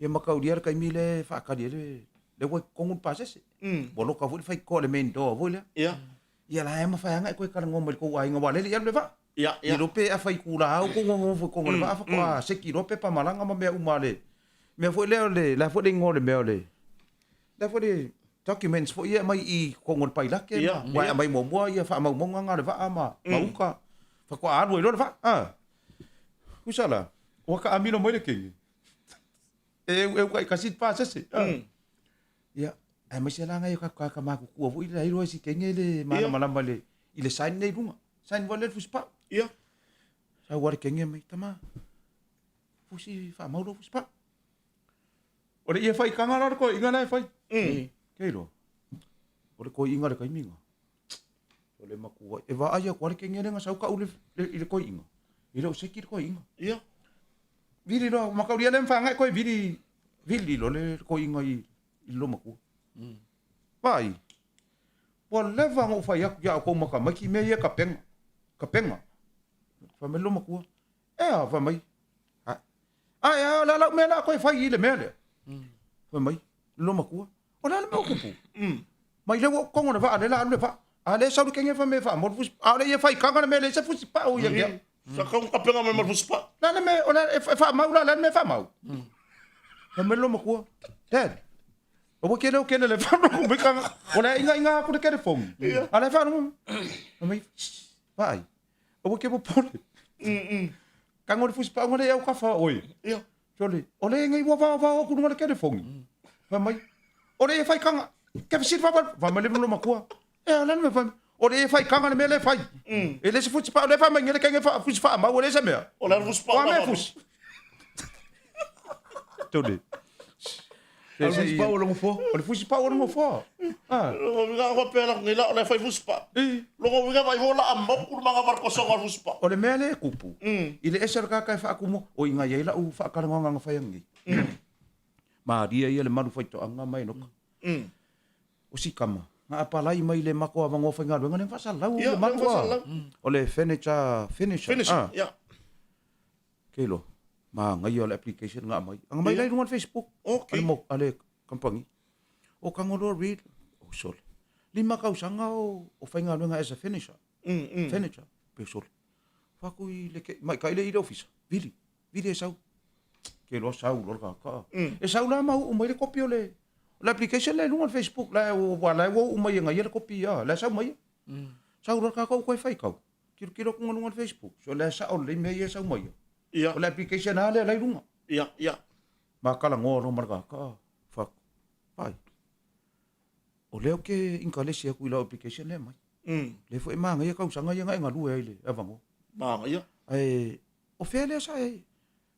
Ia mataulia le taimi lea e faatali ai le, lea ua i totonu le pasese. Ua loka foi le faitotoa i le main door foi lea. Ia. Ia la e mafai lava ona e toe talanoa mai i le tou aiga aua o lea e le i alu le vaa. Ia, ia. Le iloa pe afa itula lava outou nonofo i totonu o le vaa faatoa seki loa pepa malaga ma mea uma a le mea foi lea o le, le a foi le igoa o le mea o le, le a foi le documents foi ia e aumai i totonu o le pailate ma, aua e aumai muamua ia faamaumauga na o le vaa ma uka faatoa alu ai loa le vaa. A, tusa la, ua taamilo mai le kege e eueu taitasi le pasese. Ia, aemaise la nai o tatou tagata matutua foi lea iloa si kenge le malamalama i le i le sign nei luga. Sign foi lea le fusipau. Ia. Sau lava le kenge mai, tama, fusi faamau lou fusipau. O le ia faitaga la o le toeaina la e fai. Ke iloa, o le toeaina le taimi lena. O le matua, e vaai atu lava le kenge lea na sau tau i le toeaina, e le o seki le toeaina. Ia. Vili loa, mataulia lea ma whangai koe vili, vili loa le koinga i, i le matua. Vaai, ua leva ona ou fai atu ia outou makamaiki mea ia kapenga, kapenga. Fai mai le matua, e a, fai mai, a, a e a, o le a lau mea la koe fai i le mea lea. Fai mai, le matua, O le a le mea o tupu? Mai lea ua ou togo le vaa lea la alu le vaa. A lea sau le kenge fai mai e faamau le fusi. A o le ia faitaga le mea leai se fusi pao ia kia. Sa kau kapega mai ma le fusi pao. La le mea o le e faamau la le mea faamau. Fai mai le matua. Dad. Aua kele o kele le faalogo mai kanga. O le inga inga aku le kele fongi. A le faalogo. Fai mai vaai. Aua ke popole. Kango le fusi pao ngale au kafa oe. Ia. Sole, o le ngai ua vao vao aku lunga le kelefongi. Fai mai, o le e fai kanga, ke fesili fa fai mai le lo makua. E ala le fai, o le e fai kanga le mea le fai. E le se fusi pa le fai mai ngele kenge fa fusi fa mau le se mea. O le fusi pa. O me fusi. Tole. O le fusi pa o le ngofoa. O le fusi pa o le ngofoa. Ah. Longo winga ko pela ngi la o le fai fusi pa. Longo winga vai ho la amau ku manga var ko songa fusi pa. O le mea lea e kupu, i le ese o le kākā e faakumu, o inga i ai lau faakalagoaga na fai anei. Maria ia le malu faitoaga ma Enoka. O si kama, na apalai mai le mako avanoa faigaluega lea na faasalalau le malu a. O le furniture finisher. Finisher, ia. Ke iloa, manaia o le application na aumai. Ana mai la i luga o le Facebook. Okay. A le, a le company. O Kangoloa Reed, oh sole. Lima kausaga o, o faigaluega as a finisher. Furniture. Pe sole. Faku i le, ke, mai kai le i le ofisa. Vili. Vili e sau. Ke loa sau loa le kaka. E sau la ma uu mai le kopi o le, o le application le luga o le Facebook. La ua la ua uu mai e ngai le kopi ia. La sau mai. Sau loa le kaka u koe fai kau. Tilotilo atu luga o le Facebook. So lea sao lelei mea ia e sau mai ai. Ia. O le application lava lea la i luga. Ia, ia. Ma talanoa loa ma le kaka, fuck. Pai. O lea ou te inkalesi atu i lau application lea mai. Lea foi e manaia tausaga ia na e galue ai i le avanoa. Manaia. Ae o fea lea sa e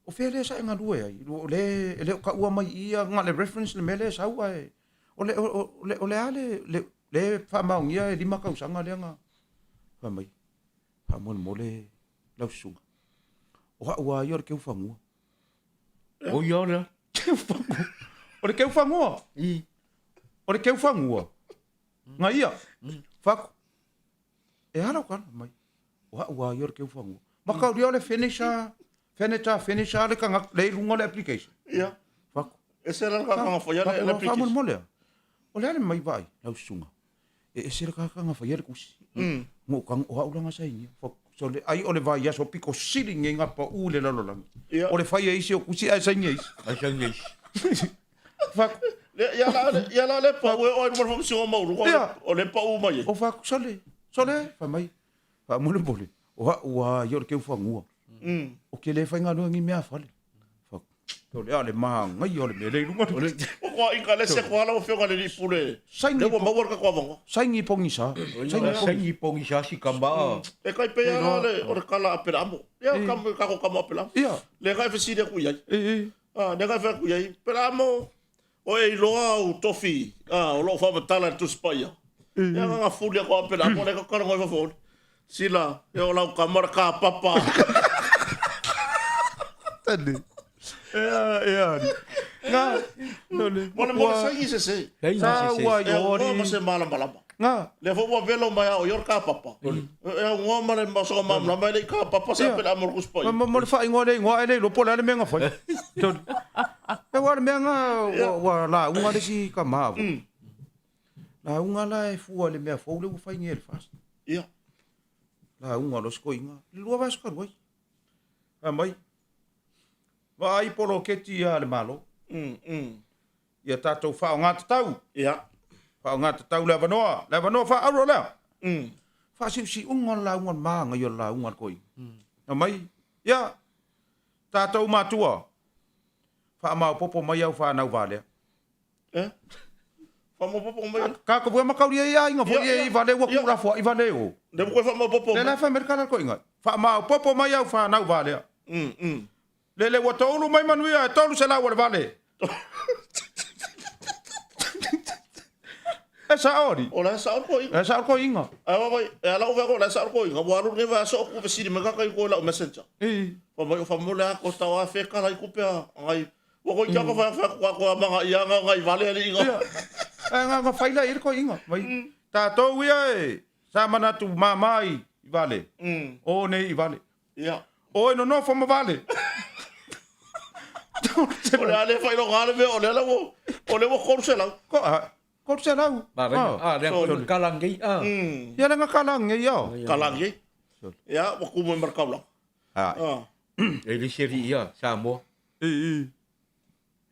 o fea lea sa e galue ai? O lea e le o taua mai i i na o le reference le mea lea e sau ae o le o le o le a le le le faamaonia e lima tausaga lea na fai mai faamolemole lau susuga. O au lava ia o le keufanua. O ia o lea. Keufanua. O le keufanua. O le keufanua. Na ia. Faku. E ala o kana mai. O au a ia o le keufanua. Makaulia o le finisher, furniture finisher le kanga le i luga o le application. Ia. Faku. E se la kanga fai le application. Faamolemole a. O le a le mai vaai lau susuga. E ese le kakanga fai le kusi. Mo kang o au langa sainia. So le ai o le vai aso piko sili nge nga pa u le lalolagi. Ia. O le fai e isi o kusi ae sainia isi. Ai sainia isi. Faku. Ia la ia la le pa u e oi mo fo mo lu o le pa u mai. O faku sole. Sole fai mai. Faamolemole, o au lava ia o le keufanua. O ke le faigaluega i mea fale. O le a le māngaia o le mea lea i luga. O le koa ika le se koa lau afioga le alii pule. Saini Lea ua maua le tatou avanoa. Saini pogisa. Saini pogisa si kama. E kai pea la le o le kala a Pelaamo. Ia kama kako kama a Pelaamo. Ia. Le kai fesili aku i ai. E. Ah, le kai fai aku i ai. Pelaamo, O e iloa au tofi o loo faamatala i le Tusi Paia. E agaga fuli aku a pela mo le kakala ngoi fafo. Sila, e o lau kamara ka papa. Tane. E a, e a. Nga, sole. Mo le mo le saini se se. Saini Sa se se. ua E i aunoa ori. ma se malamalama. Nga. Lea foi ua velo mai a o i o le kapapa. E aunoa ma le masoga malamalama e le i kapapa sa Ia. pele a mo le Tusi Paia. Ma mo le faaigoa le igoa ae le iloa po o le a le mea na fai. Sole. E ua le mea na ua ua lauga le isi tama foi. Lauga la e fua i le mea fou lea ua fai nei e le FAST. Ia. Lauga loa si toeaina i le lua vaiaso talu ai. Fai mai, vaai poloketi a le Malo. Ia tatou faaaoga tatau. Ia. Faaaoga tatau le avanoa, le avanoa faaauro lea. Faasiusiuga le lauga le manaia o le lauga a le toeaina. Fai mai, ia, tatou matua, faamaopoopo mai au fanau valea. Eh? Faamaopoopo mai. Tatou foi mataulia i aiga foi e i vale ua tuulafoai vale o. Lea ua toe faamaopoopo mai. Lea la fai mai le tala a le toeaina, faamaopoopo mai au fanau valea. Lele ua toulu mai manuia e 300 o le vale. E sao alii. O la e sao le toeaina. O la e sao le toeaina. Ae vaai, e ala ou vaai o la e sao le toeaina, ua alu lenei vaiaso o ku fesili mai kaka i koe i lau messenger. Fai mai o faamolemole a ko tau a fe kala i kupe a ngai Ua koe kia ka whai whai kua koa manga ia ngā ngai vale ali inga. Ia, e ngā ngā whai lai ko inga. Mai, tātou ia e, sa manatu māmā i vale. O nei i vale. Ia. O e nonofo ma vale. O le ale whai longa ale mea, o le ala ua, o le ua 300. Ko, a, 300. Maraia. A, lea koe kalangi. A. Ia le ngā kalangi ia. Kalangi. Ia, ua kumu e marakaulanga. A. E le seri ia, Samoa.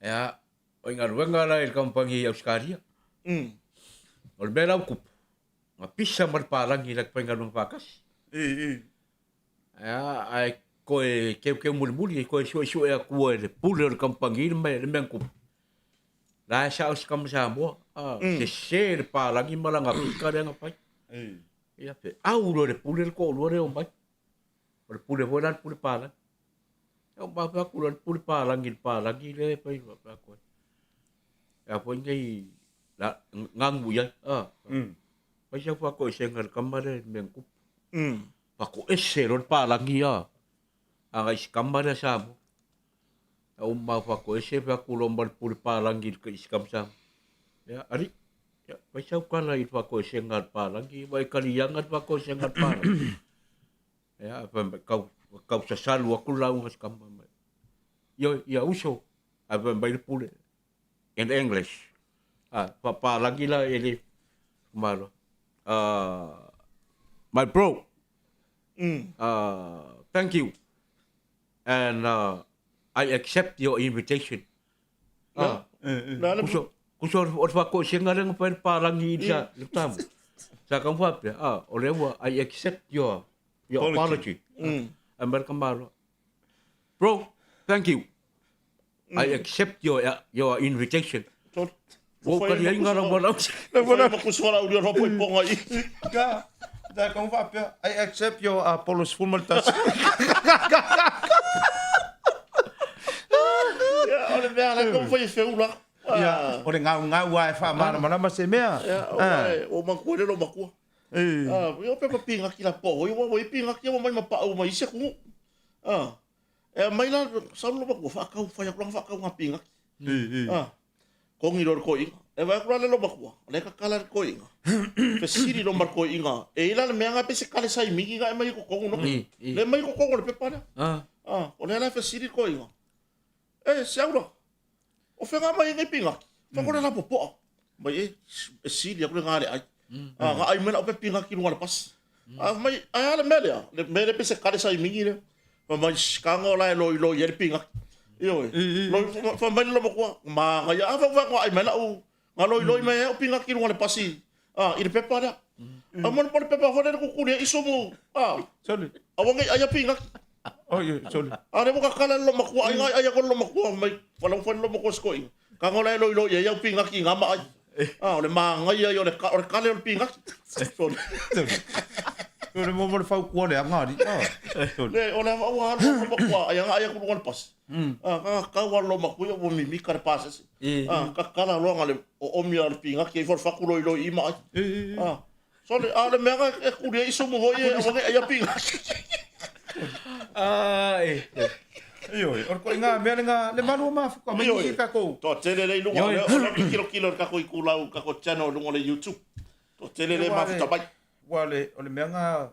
Ia, o i galuega la i le kamupani i Ausetalia. O le mea la ua tupu, na pisa ma le palagi i la te faigaluega faatasi. Ia, ae toe keukeu mulimuli, e toe suesue atua e le pule o le kamupani le mea, le mea na tupu. La e sao si tama Samoa, a, sese le palagi ma lana pika lea na fai. Ia, feau loa e le pule le toalua lea omai. O le pule foi la le pule palagi. Ia uma fai atu loa le pule palagi i le palagi lea e fai faapea atu ai. Ia foi nei la ganu i ai. Ah. Fai sau faatoesega i le tama lea i le mea na tupu. Faatoese loa le palagi a agai i si tama lea Samoa. Ia uma faatoese fai atu loa ma le pule palagi i si tama Samoa. Ia alii, ia fai sau tala i le faatoesega a le palagi, ua e kaliaga le faatoesega a le palagi. Ia, fai mai, kau, kau sasalu atu le lauga si tama mai. Ioe, ia uso, ae fai mai le pule, in English. A, faapalagi la e le malo. My bro, thank you. And I accept your invitation. Ah, kuso, kuso o le faatoesega lea na fai le palagi i le tama. Sa kau faapea, ah, o lea ua, I accept your, your apology. Ae mai le tamaloa, bro, thank you. I accept your, your invitation. Ua ou taliaiga lau valaau. Ua makusi valaau lia loa poipoga i. Ka, ta kau faapea, I accept your Apollo 11. Ia, o le mea la kau fai e feula. Ia, o le gaugau lava e faamalamalama se mea. Ia, o matua le lo matua. Ah, ia pe pingaki la po, ia ua pingaki ua mai ma pau mai isi atunuu. Ah. E aumai la, sau lo matua, faakau, fai atu la faakau ngā pingaki. Ah. Kongi loa le toeaina. E vaai atu la le lomakua, o lea e kakala le toeaina. Fesili loa ma le toeaina, e i la le mea nga pe se kale saimigi nga e mai i totonu no. Le mai i totonu o le pepa lea. Ah, o lea la e fesili le toeaina. E, se au la, o fea nga mai ai nei pingaki? Fai ko le la popoa. Mai e, e sili atu le nga le ai. Ah, nga ai mai lau pe pingaki i luga o le pasi. A fai mai, ae a le mea lea? Le mea lea pe se kale saimigi lea. Fai mai, kaga la e loiloi ai le pingaki. Ioe. Loi, fai mai le lomakua, manaia, a fai fai ai mai lau, nga loiloi mai ai au pingaki i luga o le pasi, a, i le pepa lea. A mo le pepa foi lea le kukuli ai iso mo, a, Sorry. aua nei ai a pingaki. Oi, sorry. A le ua kakala le lomakua, ai ngai ai ako le lomakua, fai mai, falau fai le lomakua si toeaina. Kaga la e loiloi ai au pingaki i nga ma ai. A, o le manaia ia o le, o le kale o le pingaki. Sorry. O le mo le fautua leaga alii. Ah, sorry. Le, o le ua alu le lomakua, ai nga ai aku luga o le pasi. A, ka kau a le lomakua ia ua mimika le pasese. A, kakala loa nga le oomi a le pingaki ai fo le faku loiloi i ma ai. A, sorry, a o le mea nga e kuli ai iso mo hoi e aua nei ai a pingaki. Ai. Ioe, o le koiga mea lenga le malu o mafuka mai nisi tatou. Toatele lea i luga, o lea o lea ou te tilotilo i le tatou itulau, tatou channel i luga o le YouTube. Toatele lea e mafuta mai. Ua le, o le mea nga,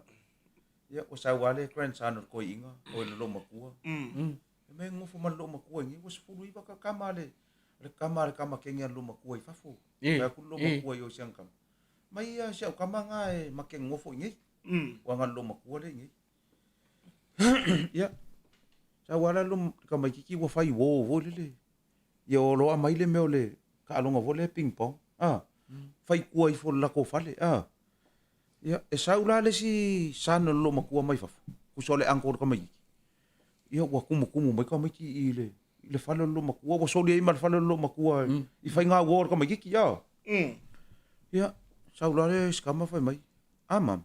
ia, ua sau lava le grandson o le toeaina, o le loomatua. E mea e nofo ma le loomatua i inei, ua 19 ka tama a le, le tama a le tama kene a le loomatua i fafo. Fai atu le loomatua i o i si ana tama, mai ia si au tama nga e ma te nofo i inei. Ua na le loomatua lea i inei. Ia, sau lava la le tamaitiiti ua fai uo foi lele. Ia o loa mai le mea o le taaloga foi lea ping pong, a, fai tua ifo i le latou fale, a. Ia, e sau la le isi son o le loomatua mai fafo, tusa o le uncle o le tamaitiiti, ia ua tumutumu mai tamaiti i le i le fale o le loomatua, ua soli ai ma le fale o le loomatua i faiga uo a le tamaitiiti, a. Ia, sau la le isi tama fai mai, a mum,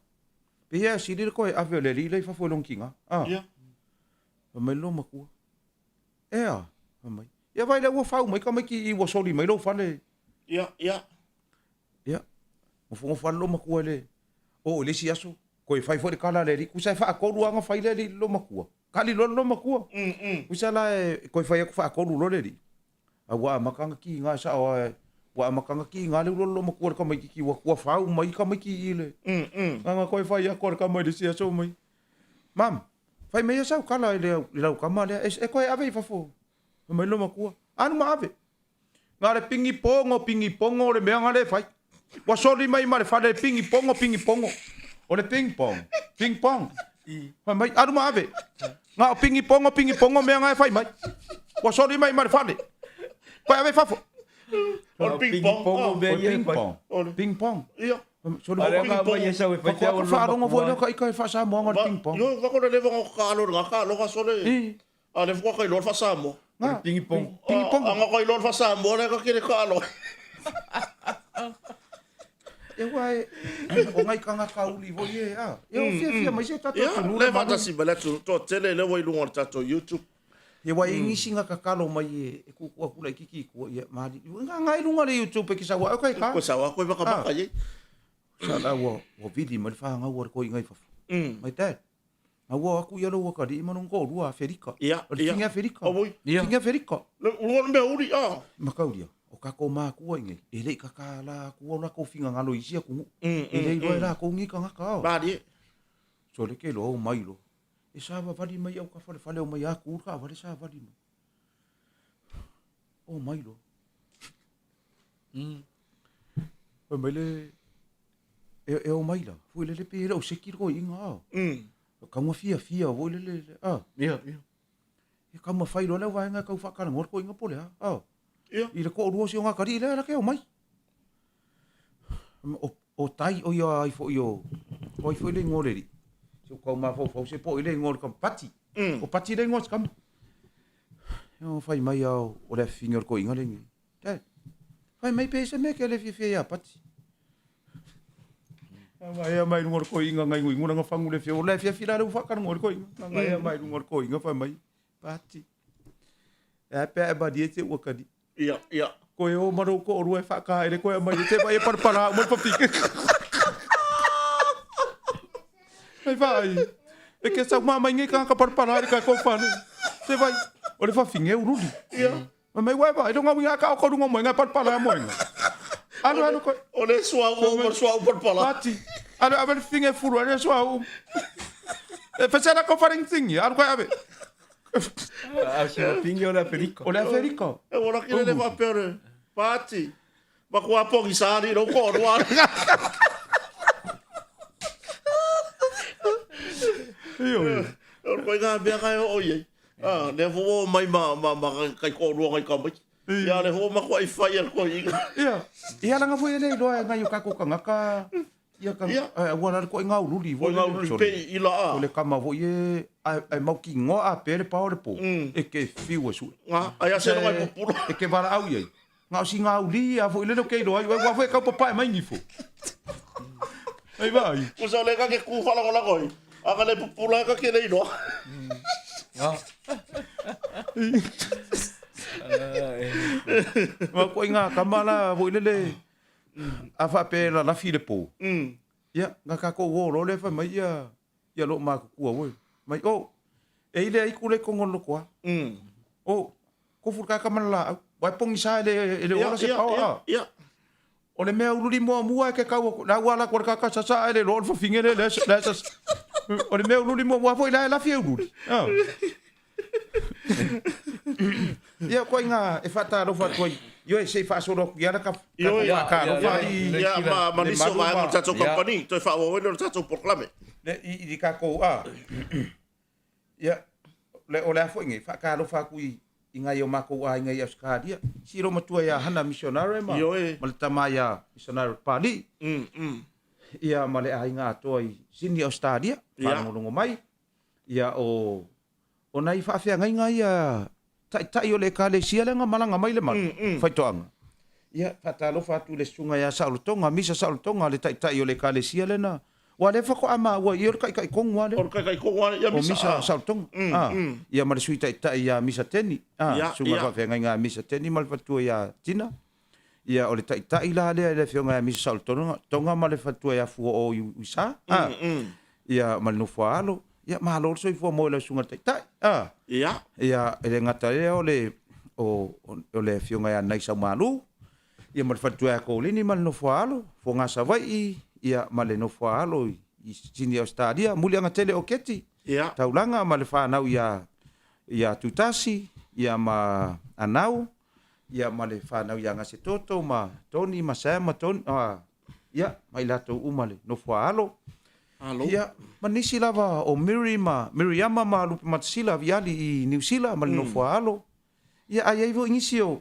Pei e sili le toe ave o le alii la i fafo i lona tina, a. Ia. Fai mai le loomatua, E a? Fai mai, Ia vaai lea ua fau mai tamaiti i i ua soli mai lou fale. Ia, ia. Ia, nofonofo lava le loomatua i le, oo i le isi aso, toe fai foi le tala a le alii, tusa e faatolu lava ona fai le alii i le loomatua, kali loa le loomatua. Tusa la e toe fai atu faatolu loa le alii, A ua amata ona kiga e sao lava, ua amata ona kiga le ulu o le loomatua i le tamaitiiti ua ua fau mai tamaiti i le na toe fai atu a le tama i le isi aso mai, Mum, fai mai ia sau tala i le i lau tama lea e toe ave i fafo. Fai mai le loomatua, Alu ma ave. Na o le pingi pongo pingi pongo le mea na le fai. Ua soli mai ma le fale pingi pongo pingi pongo. O le ping pong, ping pong. Fai mai, alu ma ave. Na o pingi pongo pingi pongo mea na e fai mai. Ua soli mai ma le fale. Koe ave i fafo. O le ping pong. O le ping pong. Ping pong. Ia. Soli mai ping pong. Faalogo foi lea ka ika e faa-Samoa le ping pong. Io, va ko le leva ngo ka alo nga ka alo ka sole. A le fua kai loa le faa-Samoa. O le ping-pong. Ping-pong. A nga kai loa le faa-Samoa lea ka kele ka alo. E ua e, o ngai kangaka uli foi e, a. E o fiafia mai se tatou Ia, atunuu le le malu. faatasi ma le atunuu toatele lea ua i luga o le tatou YouTube. E ua i nisi nga kakalo mai e, e kuku aku laitiiti i tua, ia, maali. Nga nga i luga le YouTube e ke sau ai, koe ka. Koe sau a koe makamaka i ai. Sa la ua, ua vili mai le whangau a le koiga i fafo. My dad, Na ua aku ia lou akalii ma lona toalua Aferika. Ia, O le ia. fine Aferika. Auoi. Ia. Fine Aferika. Le ua le mea uli, a. Makaulia, o kakou makua inei, e lei kaka la aku o lakou fingagalo i isi atunuu. E le iloa e lakou ni kangaka ao. Malie. So le ke loa o mai loa. E savavali mai au ka falefale o mai a ku le kaavale savali mai. O mai loa. Fai mai le, e, e o mai la, foi lele pe e le o seki le koiinga ao. Kaunga fiafia foi lele, a. Ia, ia. E kau mawhai loa lea vaenga e kau whakarangoa le koiinga po lea, ao. Ia. I le ko'olua o si o ngā kari lea la ke o mai. O, o tai o ia ai foi o, o ai foi le ingoa o le alii. Se o kau mafaufau se po i le ingoa o le kama, Pati. O Pati le ingoa o se kama. O whai mai ao o le awhiwhinga o le koiinga le ingi. Dad, whai mai pe se mea ke le fiafia ia Pati. Nga ea mai lunga o le koiinga ngai nguingu langa whangu le fia. O le fiafi la le uwhakarango o le koiinga. Nga ea mai lunga o le koiinga whai mai. Pati. E a pea e marie te ua kani. Ia, ia. Koe o maro ko orua e whakahaere koe a mai e te vai e parapara o mai papike. Mai vai. E ke sau mama inge ka ka parapara ka ko whane. Te vai. O le whawhinge ururi. Ia. Mai mai wai vai. Ronga winga ka o korunga moenga parapara moenga. Alu alu koe. O le suau o ma suau parapara. Pati. Alu ave le finge furu ale suau. E whasera ko wharengitingi. Alu koe ave. A se finge o le Aferika. O le Aferika. E ora ki le whapea re. Pati. Ma kua pongi sāri rau ko roa. Io. O koe ngā mea kai o iei. Ah, le fo mai ma ma ma kai ko rua kai ka mai. Ia le fo ma ko i whai a koe inga. Ia. Ia langa foi ele iloa e ngai o kako kangaka. Ia ka Ia. ua la ko ngā ururi Ko ngā ururi pe i la a. O le kama foi e ai mau ki ngoa a pere pa o le po. E ke fiu e sue. Ngā, ai a se ngai pupura. E ke wara au iei. Ngā o si ngā uli a foi lele o ke iloa ai. Ua foi e kaupapae mai ngifo. Ai vai. Ko sa le ka ke ku whalangolangoi. A ka le pupura ka ke le iloa. Ma ko ngā kama la foi lele a whaape la lafi le pō. Ia, ngā kako o lo le whai mai ia, ia lo makukua woi. Mai, oh, E i le aiku le kongo lokoa. O, kofu le kaka ma le laau. Ua e pogisa e le, e le ola se paoa. Ia, ia. O le mea ululi muamua e ke kau aku, la ua la kua le kaka sasa e le loa o le fafine le, le, le sasa. O le mea ululi muamua foi la e lafi e ululi. Oh. Ia, koa inga e faatalofa atu ai. Ioe, se i faasolo atu i ala ka, ka Ioe, faatalofa i Ia, ma, ma le nisi o malu vaega o ma le tatou kamupani, toe faaauau ai lea o le tatou polokalame. le, i, i tatou, a. Ia, le, o le a foi nei, faatalofa atu i, i nai o matou aiga i Ausetalia. Si lou matua ia Hana Missionare ma, Ioe. ma le tama ia Missionare Papalii. Ia, ma le aiga atoa i Sydney, Ausetalia, Ia. faalogologo mai. Ia, o, o nai faafeagaiga ia taitai o le Ekalesia lea na malaga mai le malu, faitoaga. Ia, faatalofa atu i le susuga ia Saolotoga, Misa Saolotoga, le taitai o le Ekalesia lea na, aua lea faatoa maua i i o le taitai tonu lava lea. O le taitai tonu lava ia O Misa. Misa Saolotoga. A, ia ma le Sui Taitai ia Misa Teni, a, Ia, susuga i le ia. faafeagaiga ia Misa Teni ma le faletua ia Tina. Ia, o le taitai la lea i le afioga ia Misa Saolotoga Toga ma le faletua ia Fuoo Uisa, a, ia ma le nofo a alo. Ia, malo le soifua mo i lau susuga i le taitai, a. Ia. Ia, e le gata i lea o le, o, o le afioga ia Nai Saumalu, ia ma le faletua ia Kolini ma le nofo a alo, Fogaa Savaii, ia ma le nofo a alo i, i Sini Ausetalia, Muliagatele o Keti, Ia. Taulaga ma le fanau ia, ia Tutasi, ia ma Anau, ia ma le fanau ia Gasetoto ma Tony ma Sam ma Tony, ah, ia, ma i latou uma le nofo a alo. Alo. Ia, ma nisi lava o Miri ma Miriama ma Lupe Matasila Viali i Niu Sila ma le nofo a alo. Ia, a i ai foi nisi o,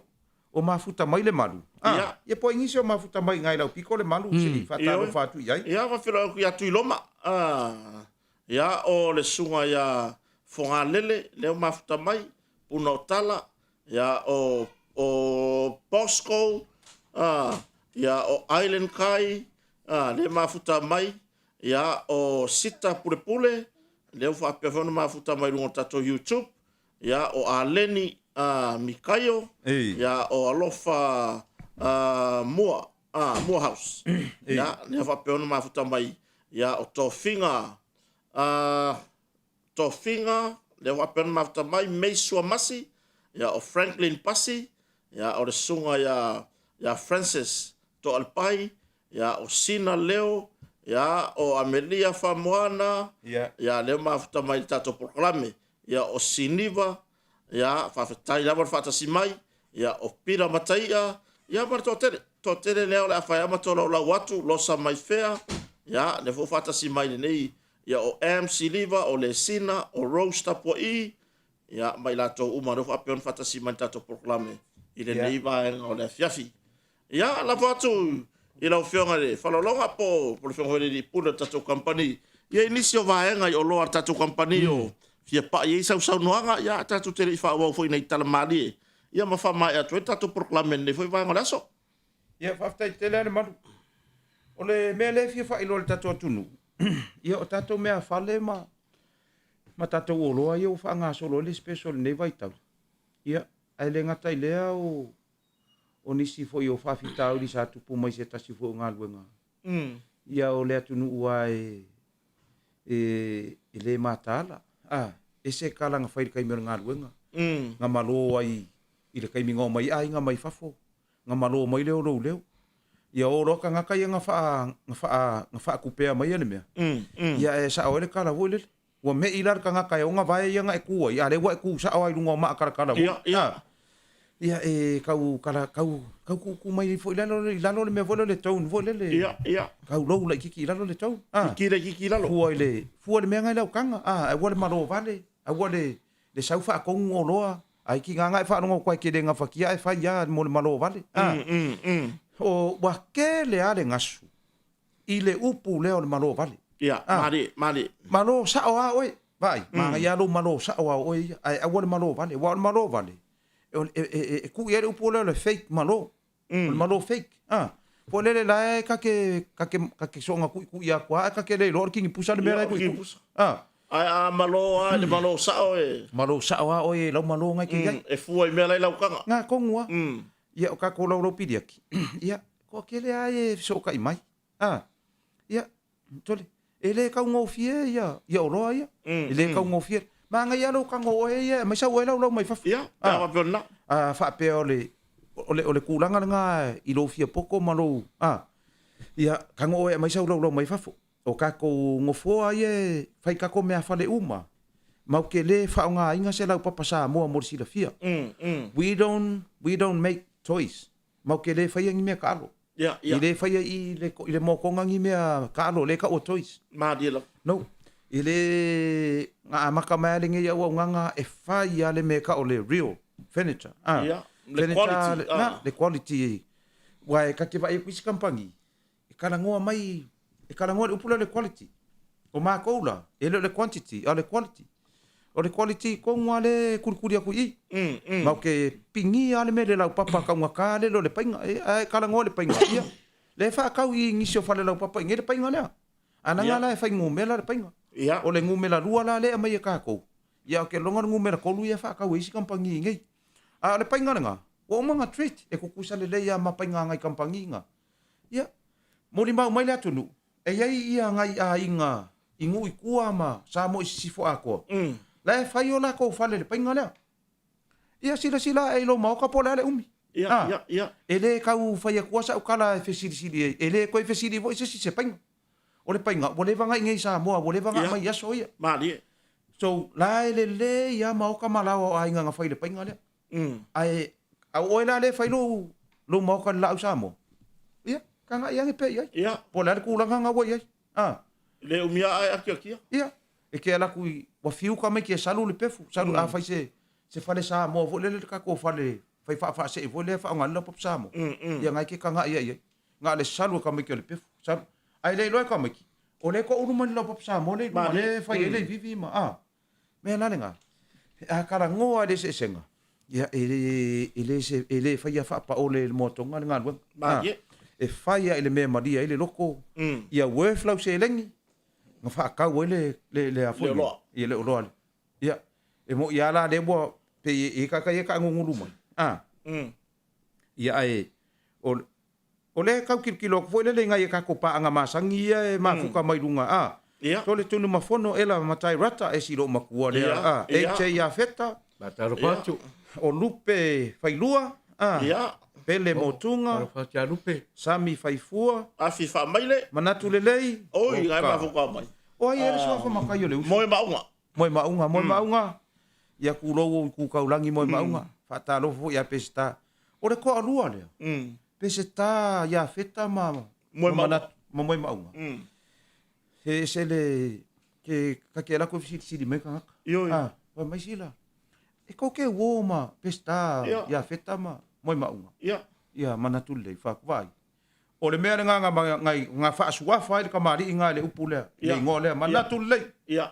o mafuta mai le malu. Ah, Ia. ia po o ai nisi o mafuta mai i ngai lau piko le malu, se i faatalofa atu i ai. Ia, faafeiloai atu ia Tuiloma. Ah, ia, o le susuga ia Fogalele, lea ua mafuta mai, Puna o Tala, ia, o, o Bosco, ah, ia, o Island Kai, ah, lea e mafuta mai, ia, o Sita Pulepule, lea ua faapea foi ona mafuta mai i luga o le tatou YouTube, ia, o Aleni ah, Mikaio, Ei. ia, o Alofa ah, Mua, ah, Mua House, ia, lea faapea ona mafuta mai, ia, o Tofiga, ah, Tofiga, lea ua faapea ona mafuta mai, May Suamasi, ia, o Franklin Pasi, ia, o le susuga ia, ia Francis Toalepai, ia, o Sina Leo, ia, o Amelia Famoana, Ia. ia, lea ua mafuta mai i le tatou polokalame, ia, o Siniva, ia, faafetai lava le faatasi mai, ia, o Pila Mataia, ia, ma le toatele, toatele lea o le a fai lava ma tolaulau atu, Losa Maifea, ia, lea foi ua faatasi mai i lenei Ia, o Am Siliva, o Lesina, o Rose Tapua'i, ia, ma i latou uma o lea ua faapea ona faatasi mai i le tatou polokalame i lenei vaega o le afiafi. Ia, lafo atu i lau Afioga i le Faleologa po o le Afioga foi i le Alii Pule o le tatou kamupani, ia i nisi o vaega i oloa a le tatou kamupani o fia pai ai sau saunoaga, ia, tatou te le i faaauau foi i nai tala malie, ia ma faamaea atu ai le tatou polokalame i lenei foi vaega o le aso. Ia, faafetai tele lava le malu. O le mea lea e fia faailoa i le tatou atunuu, ia o tatou meafale ma ma tatou oloa ia ua faagasolo ai le special i lenei vaitau. Ia, ae le gata i lea o o nisi foi o faafitauli sa tupu mai se tasi foi o galuega. Ia o le atunuu lava e e e le mataala. A, ese kala na fai i le taimi o le galuega. Na malo ai i le taimi na omai ai aiga mai fafo. Na malo mai lea o lou leo. Ia o loa tagata ia na faa, na faa, na faatupea maia le mea. Ia e sao ai le tala foi lele. Ua me'i la le tagata e ona vae ia na e tu ai, a lea ua e tu sao lava i luga o maakarakara foi. Ia, ia. A, ia e tau kala, tau, tau tuutuu mai foi i lalo, i lalo le mea foi lele, le tone foi lele. Ia, ia. Tau lou laitiiti i lalo le tone. A. Kiki laitiiti i lalo. Fua i le, fua i le mea na i lau taga. A, aua le malo vale, aua le, le sau faatonu oloa, ae tiga na e faalogo atu ai e te le gafatia ae fai lava mo le malo vale. A, o, ua tele lava le gasu i le upu lea o le malo vale. Ia, malie, malie. Malo sao lava oe, vaai, manaia lava lou malo sao lava o oe ia, ae aua le malo vale, aua o le malo vale, e, e, e, e tuu i ai le upu lea o le fake malo. O le malo fake. A, po lele la e ka ke, ka ke, ka ke soonga kuʻikuʻi aku a, ae ka ke le iloa o le kinipusa le mea la e kuʻikuʻi. A. Ae a malo a i le malo sao e. Malo sao a oe e lau malo ngai ke iai. E fua i mea la i lau taga. Nga tonu a. Ia o tatou laulau pili aki. Ia, toatele a e fesootai mai. A, ia, tole, e le taugofie ia, ia oloa ia. E le taugofie. Manaia lou tago o oe ia e aumai sau oe laulau mai fafo. Ia, pe a faapea o lena. A faapea o le, o le, o le tulaga lena i lou fia poto ma lou, a, ia, tago oe e aumai sau laulau mai fafo. O tatou nofoa ia e fai tatou meafale uma, matou te le faaaogaina se laupapa Samoa mo le silafia. We don't, we don't make toys. Matou te le faia ni mea taalo. Ia, ia. I le faia i le, i le mokoga ni mea taalo, le taua toys. Malie lava. No. I le na amata mai lava lenei auaunaga e fai lava le mea e tau o le real furniture. Ah. Ia, le quality. Le, ah. le quality. Ua e ta te vaai atu isi kamupani, e talanoa mai, e talanoa le upu lea o le quality. O matou la, e le o le quantity, a o le quality. O le quality tonu lava lea e kulikuli atu i i. Mm, mm. Matou te pigia lava le mea i le laupapa taugata lea e le o le paiga. E, ae talanoa i le paiga, ia, lea e faatau i nisi o fale laupapa i inei le paiga lea. A leaga la e fai numera le paiga. Ia. O le numera lua la lea e aumai e tatou, ia ou te lagona o le numera tolu ia e faatau e isi kamupani i inei. A o le paiga lena, ua uma ona treat, e tutusa lelei lava ma paiga a nai kamupani na. Ia, molimau mai le atunuu, e i ai ia nai aiga i nuu i tua ma Samoa i sisifo atoa, la e fai o latou fale i le paiga lea. Ia silasila ae i lou maota po o le a le umi. Ia, A, ia, ia. E le tau fai atua sau tala e fesilisili ai, e le toe fesili foi se isi i se paiga. O le paiga, ua leva ona i inei i Samoa, ua leva ona Ia. aumai i aso ia. Malie. So, la e lelei lava maota ma laoa o aiga na fai i le paiga lea. Ae, a o oe la lea e fai lou, lou maota i le laau Samoa, ia, tagai ane pea i ai. Ia. Po o le a le tulaga na ua i ai. A. Le umia ae akiakia. Ia, e te ala atu i, ua fiu tamaiti e salu le pefu, salu, a fai se, se fale Samoa foi lele le tatou fale fai faafaasee foi lea e faaaoga ai le laupapa Samoa. Ia na e te tagai ai i ai. Na o le salu e tamaiti o le pefu, salu. Ae le iloa e tamaiti, o lea e toulu mai le laupapa Samoa lea i luga, lea e fai ai le ivivi ma, a. Mea la lena, a talanoa i le eseesega, ia e le, e le se, e le faia faapaole i le moatoga le galuega. Malie. E fai lava i le mea e malie ai le loto, ia worth lau seleni, na faatau ai le, le, le a foi Le oloa. Ia le oloa lea. Ia, e moni lava la lea ua, pei e i ai tagata ia e taagugulu mai, a. Ia ae, o, o lea e tau tilotilo atu foi lele i nai a tatou paaga masani ia e mafuta mai luga, a. Ia. Sole Tunumafono ela Matai Rata e si loomatua lea, Ia, a. ia. AJ Iafeta. Faatalofa atu. O Lupe Failua, a. Ia. Pele Motuga. Faatalofa atu ia Lupe. Sami Faifua. Afi Faamaile. Manatu Lelei. Oi, ngai mafuta mai. O ai ea le suafa matai o le uso? Moemauga. Moemauga, Moemauga. Ia kulou ou i Kūkaulagi Moemauga. Faatalofa foi ia Peseta. O le toalua lea, Peseta, Iafeta ma Moemauga. Ma Moemauga. Se ese le, ke, ka ke ala koe fesilisili mai tagata. Ioe. Ah, fai mai sila, e kou ke uō ma Peseta, Ia. Iafeta ma Moemauga. Ia. Ia, manatu lelei, faku vaai. O le mea lena na, na, na faasuafa ai le kamali'i na i le upu lea, i le igoa lea, manatu lelei. Ia.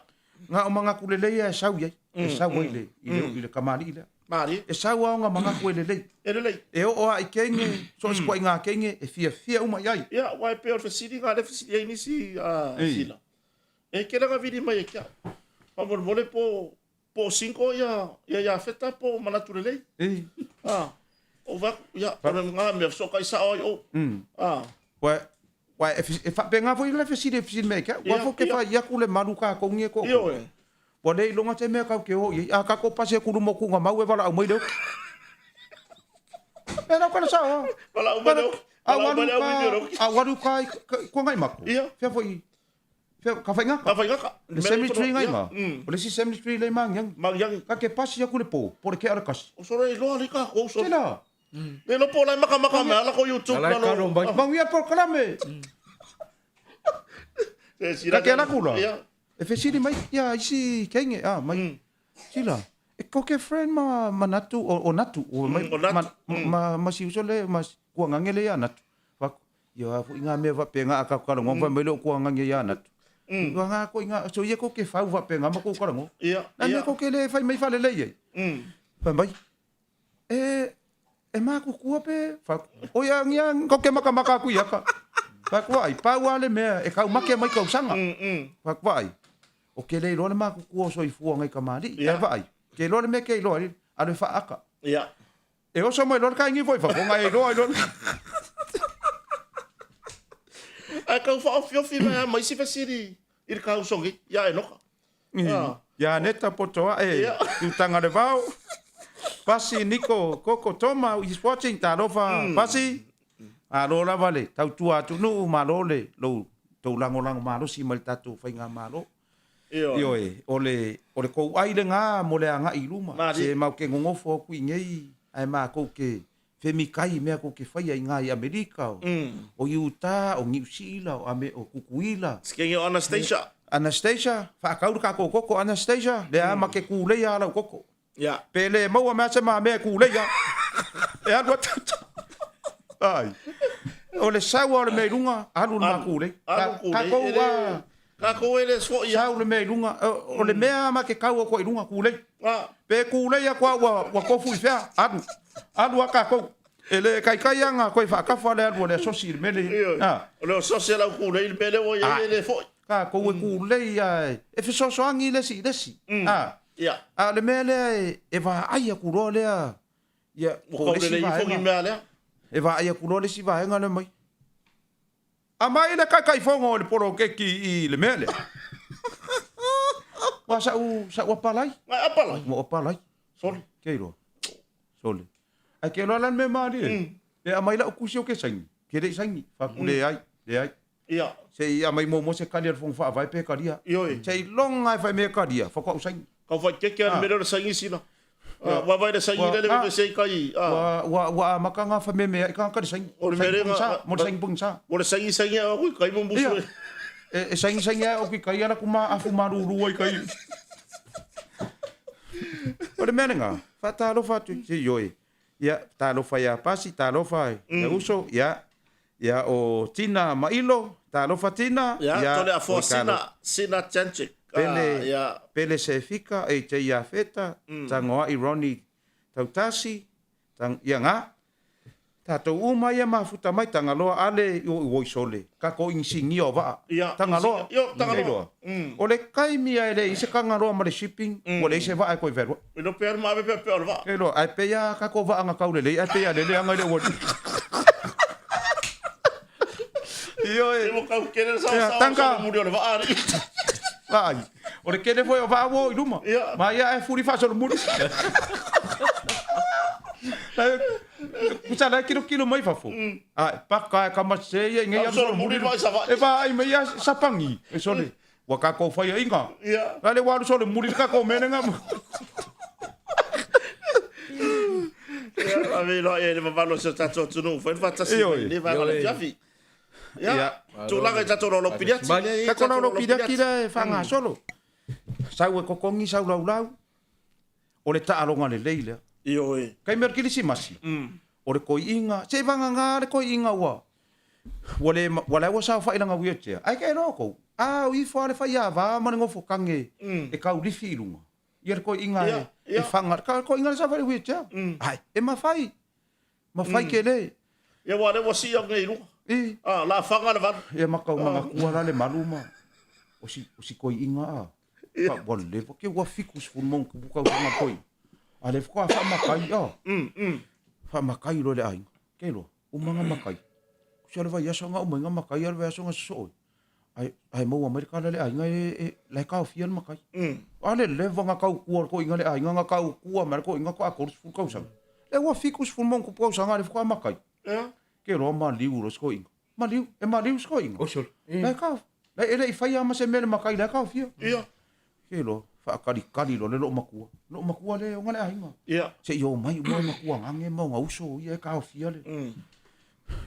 Na o manatu lelei ia e sau i ai, e sau ai i le, i le, i le kamali'i lea. Malie. E sau lava ona manatu e lelei. E lelei. E oo lava i kenge, so o se ituaiga kenge, e fiafia uma i ai. Ia, aua e pei o le fesili na lea e fesili ai nisi a Sila. E tele na vili mai e ke au. Faamolemole po po o single ia ia Iafeta po o manatu lelei. Ei. Ah, o vaku, ia, o le ngā mea fesootai sao ai ou. Ah. Ua, ua e, e faapena foi le fesili e fesili mai ai ke au. Ua Ia, fo ke ia. fai aku le malu kākou ni e ko. Ioe. Ua le iloga se mea kau ke o i ai. A kākou pasi aku luma o kuʻu mau e valaau mai le oki. E lau kala sao a. Valaau mai le oki. A Valaau mai walu le au ka, i le oki. a walu ka i kua ngai mako. Ia. Fea foi, fea, ka whaingaka. Ka whaingaka. Le cemetery ngai ngā. Mm. O le isi cemetery le Magiagi. Magiagi. Ka ke pasi aku le pō, po le kea o le kasi. O sore iloa li ka kou sore. Tēnā. Le lopo lai makamaka me ala ko YouTube Alai lalo. kalo mai. Manuia polokalame. Se sila. Ka ke ala kula. Ia. E fesili mai ia isi kenge a mai. Mm. Sila. E ko ke friend ma manatu o, o natu o mai Mm, o Natu. ma, ma, ma si uso le ma kua ngange le ia natu. Fa ia fu inga me va penga aka ka longo fa mai lo kua ngange ia natu. Mm. Ua ngā ko inga so ia ko ke fau va penga ma ko ka longo. Ia. Na me Ia. ko ke le fai mai fa le lei ai. Fai mai. E e makukua pe fa o ia ngia ko ke makamaka aku ia ka. Fa kua ai pau a le mea e kau make mai kausaga. Mm mm. Fa kua ai. O ke le iloa le makukua o soifua ngai kamali'i. Ia. Ai vaai. Ke iloa le mea ke iloa ai alu e faaka. Ia. E oso mai loa le kaingi foi fafo ngai e iloa iloa. Ae tau faaofiofi mai lava ma isi fesili i le kausogi ia Enoka. Ah. Ia Aneta Potoae, Tutagalevao, Pasi Niko Koko Toma is watching, talofa Pasi. Malo lava le tautua atunuu, malo le lou tou lagolago malosi mai le tatou faigamalo. Ioe, o le o le kou ai lena mo le agai i luma. Se matou te nonofo atu i inei ae matou te femikai i mea tou te faia i ina i Amerika, o Utah, o Niu Sila, o Ame, o Tutuila. Sikenge o Anastasia. Anastasia, faatau le tatou koko Anastasia, lea ma te kuleia lau koko. Ia. Pe le maua mai se mamea e kuleia. E alu atu. Ai. O le sau o le mea i luga, alu le makulei. Tatou a Tatou e le foi. Sau le mea i luga, o le mea ma te tau atu i luga kulei. Pe kulei atu a ua tofu i fea, alu. Alu a tatou. E le taitai a na toe faatafa le alu a le asosi i le mea lea. O le asosi a lau kulei le mea lea ua i ai e le foi. Tatou e kulei a e fesoasoani le isi i le isi. A o le mea lea e vaai atu loa lea ia po o le isi vaega. E vaai atu loa le isi vaega lea mai. Aumai le Taitaifono o le poloketi i le mea lea. Ua sa'u, sa'u apalai. Ai apalai? Ua apalai. Sole. Ke iloa. Sole. Ae ke iloa la le mea malie. E aumai la'u tusi ou te saini. Ke le i saini. Fa'atu leai, leai. Ia. Se i aumai muamua se tali a le Fono Faavae pe talia. Ioe. Seiloga e fai mea e talia, faatoa ou saini. Kau faaeteete lava le mea lea o le saini sina. Ua vaai le saini lele vevesi ai kai. Ua ua amata ona fameameai tagata i le saini. O le mea lea na. Mo le saini pogisa. Mo le saini saini ai atu i kai ma musu e. E saini saini ai atu i kai ala ku ma afu malulu ai kai. O le mea lena, faatalofa atu i ioe. Ia, talofa ia Pasi, talofa ia uso, ia, ia o Tina Mailo, talofa Tina, ia, Toleafoa Sina, Sina Janczyk, Pele, ia. Pele Sefika, AJ Iafeta, Tagoai Ronnie Tautasi, tang, ia nga, Tatou uma ia mafuta mai Tagaloa ale i oi sole kakou inisinia o vaa Tagaloa Tagaloa o le taimi a e leai se Tagaloa ma le shipping ua leai se vaa e toe fealuai Ilo pea ma ave pea o le vaa Ke loa ae pei a kakou vaa na kau lelei ae pei a lele aga i le auali Ioe Ua kau kele le saosaoa solomuli o le vaa alii Vaai O le kele foi o vaa ua o i luma ma ia ae fuli faasolomuli. Pusa la e kilokilo mai fafo. Ae paka e kama se ia i nei alu solomuli. E vaai mai ia sapagi. E sole. Ua tatou faiainga. A le ua alu solomuli le tatou mea lena. Ia, ave loa i le mamalu o si o tatou atunuu. Fai le faatasi mai lenei vaega o le afiafi. Ia, tulaga i tatou laulau piliati. Tatou laulau piliati lea e faagasolo. Sau e totogi sau laulau, o le taaloga lelei lea. Ioe. Taimi o le Kerisimasi, o le toiiga, se i vagana le toiiga ua ua le ua la ua saofai lana wheelchair. Ae ke iloa outou, a o ifo lava le faiava ma le nofotage e tau lifi i luga, ia le toiiga e faga, le toiiga le saofai i le wheelchair. Ae e mafai. Mafai tele. Ia aua o lea ua sii atu nei i luga. I. A, la faga le valu. Ia ma tau manatua la le malu ma o si, o si toiiga a. Ia. Ua leva ke ua 70+ tausaga le toiiga. A lea faatoa faamatai a. Faamatai loa le aiga. Ke iloa, uma na matai. Kusi o le vaiaso na uma ai na matai a o le vaiaso na sosoo ai. Ae, ae maua mai le tala le aiga e, e, la e taofia le matai. A le leva na tautua le toeaina le aiga na tautua mai le toeaina faatoa 30 tausaga. Lea ua 70+ tausaga lea faatoa matai. Ke iloa maliu loa si toeaina. Maliu, e maliu si toeaina. Oi sole. La e tao, la e le i faia ma se mea i le matai la e taofia. Ia. Ke iloa, faakalikali loa le loomatua. Loomatua le ona le aiga. Ia. Se i omai uma ona tuagage ma ona uso ia e taofia le.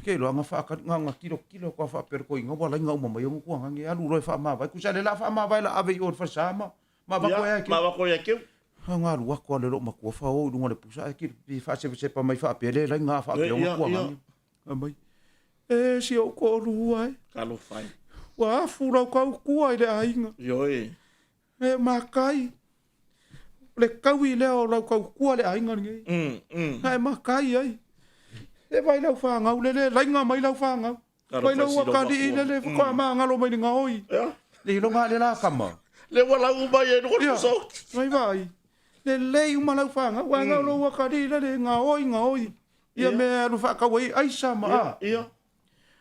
Ke iloa na faakali, na, na tilotilo atu a faapea le toeaina ua laina uma mai ona tuagage, alu loa e faamavae. Tusa lea o le a faamavae o le a ave i o i le falesa ma, ma avatu ai ia te. Ma avatu ai ia te. Na alu atu a le loomatua fao i luga o le pusa ae ki faasepasepa mai faapea le laina a faapea ona tuagage. Fai mai, E si ou toalua e. Talofa e. Ua afu lau tautua i le aiga. Ioe. E makai. O le taui lea o lau tautua i le aiga lenei. Na e makai ai. E vai lau fanau lele, laina mai lau fanau. Vai lau akalii lele, faatoa magalo mai le gaoi. Le iloga a le la tama. Le ua lau uma ai e luga le pusa oti. Mai vaai. Lelei uma lau fanau, ae lou akalii lele, gaoi, gaoi. Ia mea e alu faatau ai aisa ma a. Ia.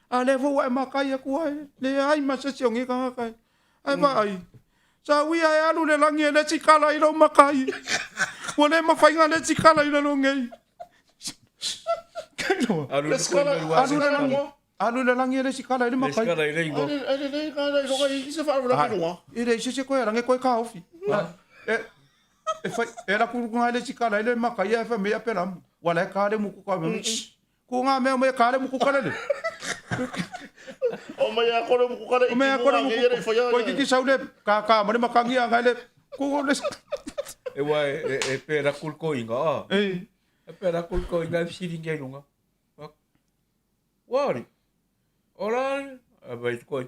A lea foi ua e makai atu ai, leai ma se isi o nei tagata e. Ae vaai, Sau ia e alu le lagi e letikala i lou makai. Ua le mafai na letikala i lalo nei. Alu le Alu le lagi. Alu le lagi e lesikala i le makai. Lesikala i le ingo. Ai le le ka le iloga i se faalavelave luga. E leai se se koe alange koe kaofi. E e fai e la ku nga lesikala i le makai e fa me apela. Wala e ka le muku ka me. Ku ngā mea mai ka le muku kale le. O mai a kore muku kale i mea kore muku. Koi kiki sau le ka ka mare makangi a ngai le ku le. E wa e e pera kul ko inga a. E. E pera kul ko inga e siri ngai lunga. Wari. Ora a vai koi.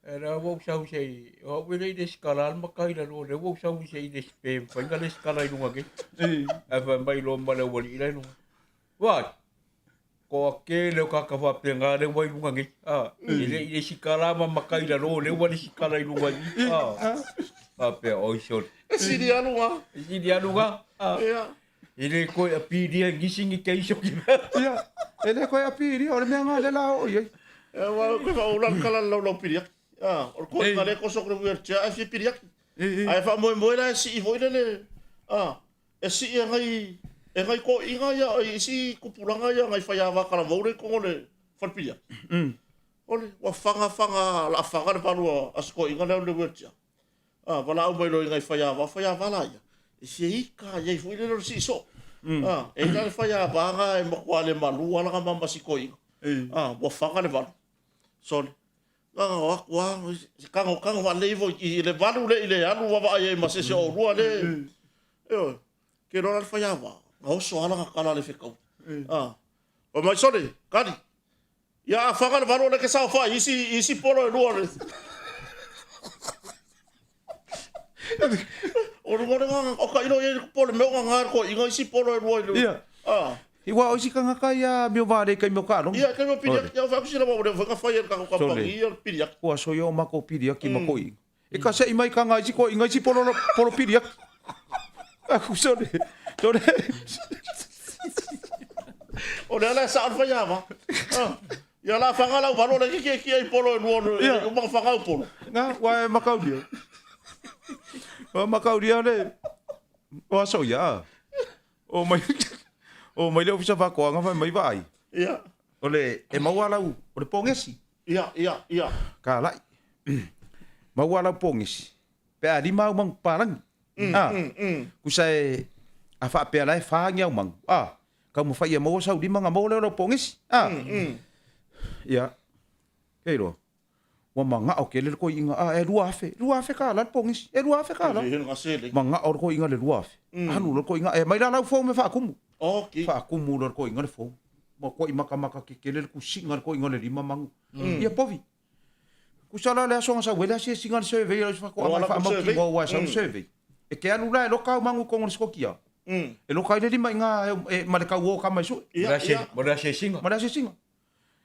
E ra wau sau sei, o au i le skala al makai la lo le wau sau sei le spem, fai le skala i lunga ke. E fa mai lo ma le wali i lunga. Wai, ko a ke le ka ka fa pe nga le wai lunga nge. A, i le i le sikala ma makai la lo le wali sikala i lunga i. A, a pe oi sori. E siri alu nga. E siri alu nga. A. Ia. E le koe a piria ngisi ngi kei soki. Ia, e le koe a piria, o le mea ngā le la o i ai. E wa koe fa ula kala lau lau piriaki. A, o le koe ka le koso kore wheelchair ai fia piriaki. Ai fa moe moe la e sii foi le le. A, e sii e ngai e ngai koiga ia i isi kupulaga ia ngai faiava kalavou le kogo le fale piriaki. Ole, ua faga faga la faga le valu a se koiga lea o le wheelchair. A, valaau mai loa i ngai faiava, o faiava la ia, e fia ika iai foi lele o le sii soo. A, e i la le faiava ga e matua le malu ala ga mama si koiga. A, ua faga le valu. Sole. Gaga o aku a, se kago kago waalei ifo i le valu le i le alu vavaai ai ma se isi o oulua le. Ioe. Ke loa la le faiava, ga oso ala ga kala le fekau. A, fai mai sole, kali. Ia a faga le valu o le ke saofai isi isi polo e lua le. O le ngore nga o ka ilo ia pole me o nga ko inga isi polo e lua i le. Ia. Ah. I wa o isi kangaka ia mio vare kai mio kalonga. Ia kai mio piriaki ia fa kusila wa le fa fai ka ka pangi ia piriaki. Kua so ia o mako piriaki ma koi. E ka seʻi mai ka ngai ko inga isi polo polo piriaki. Aku sole. Sole. O le ala sa alfa ia va. Ia la whanga lau valo le ki ki ai polo e lua Ia. o manga whangau polo. Nga wa e makauria. Wa makauria le. O aso ia. O mai o mai le ofisa whakoanga whai mai vaai. Ia. O le e maua lau o le pongesi. Ia, ia, ia. Ka lai. Maua lau pongesi. Pe a lima au mangu palangi. Ah. Kusa e a whaapea la e whaangi au mangu. Ah. Kau mawhai e maua sau lima nga maua leo lau pongesi. Ah. Ia. Kei roa. Ua mangao kele le koiinga, a e 2000, 2000 kālā le pogisi, e 2000 kālā. E he nga sele. Mangao le koiinga le 2000. Alu le koiinga, e mai la lau fou me whaakumu. Okay. Whaakumu le koiinga le fou. Ma koi makamaka ke kele le kusinga le koiinga le lima mangu. Ia povi. Kusa la le aso nga sau ele asia singa le survey la whakoa O ngai ala ko whaamau ki survey. ngō wa sau survey. E ke alu la e loka au mangu kongo le skokia. E loka i le lima i ngā e, ma le kau o kama e sui. Ia, ia. Mo le asesinga. Ma le asesinga.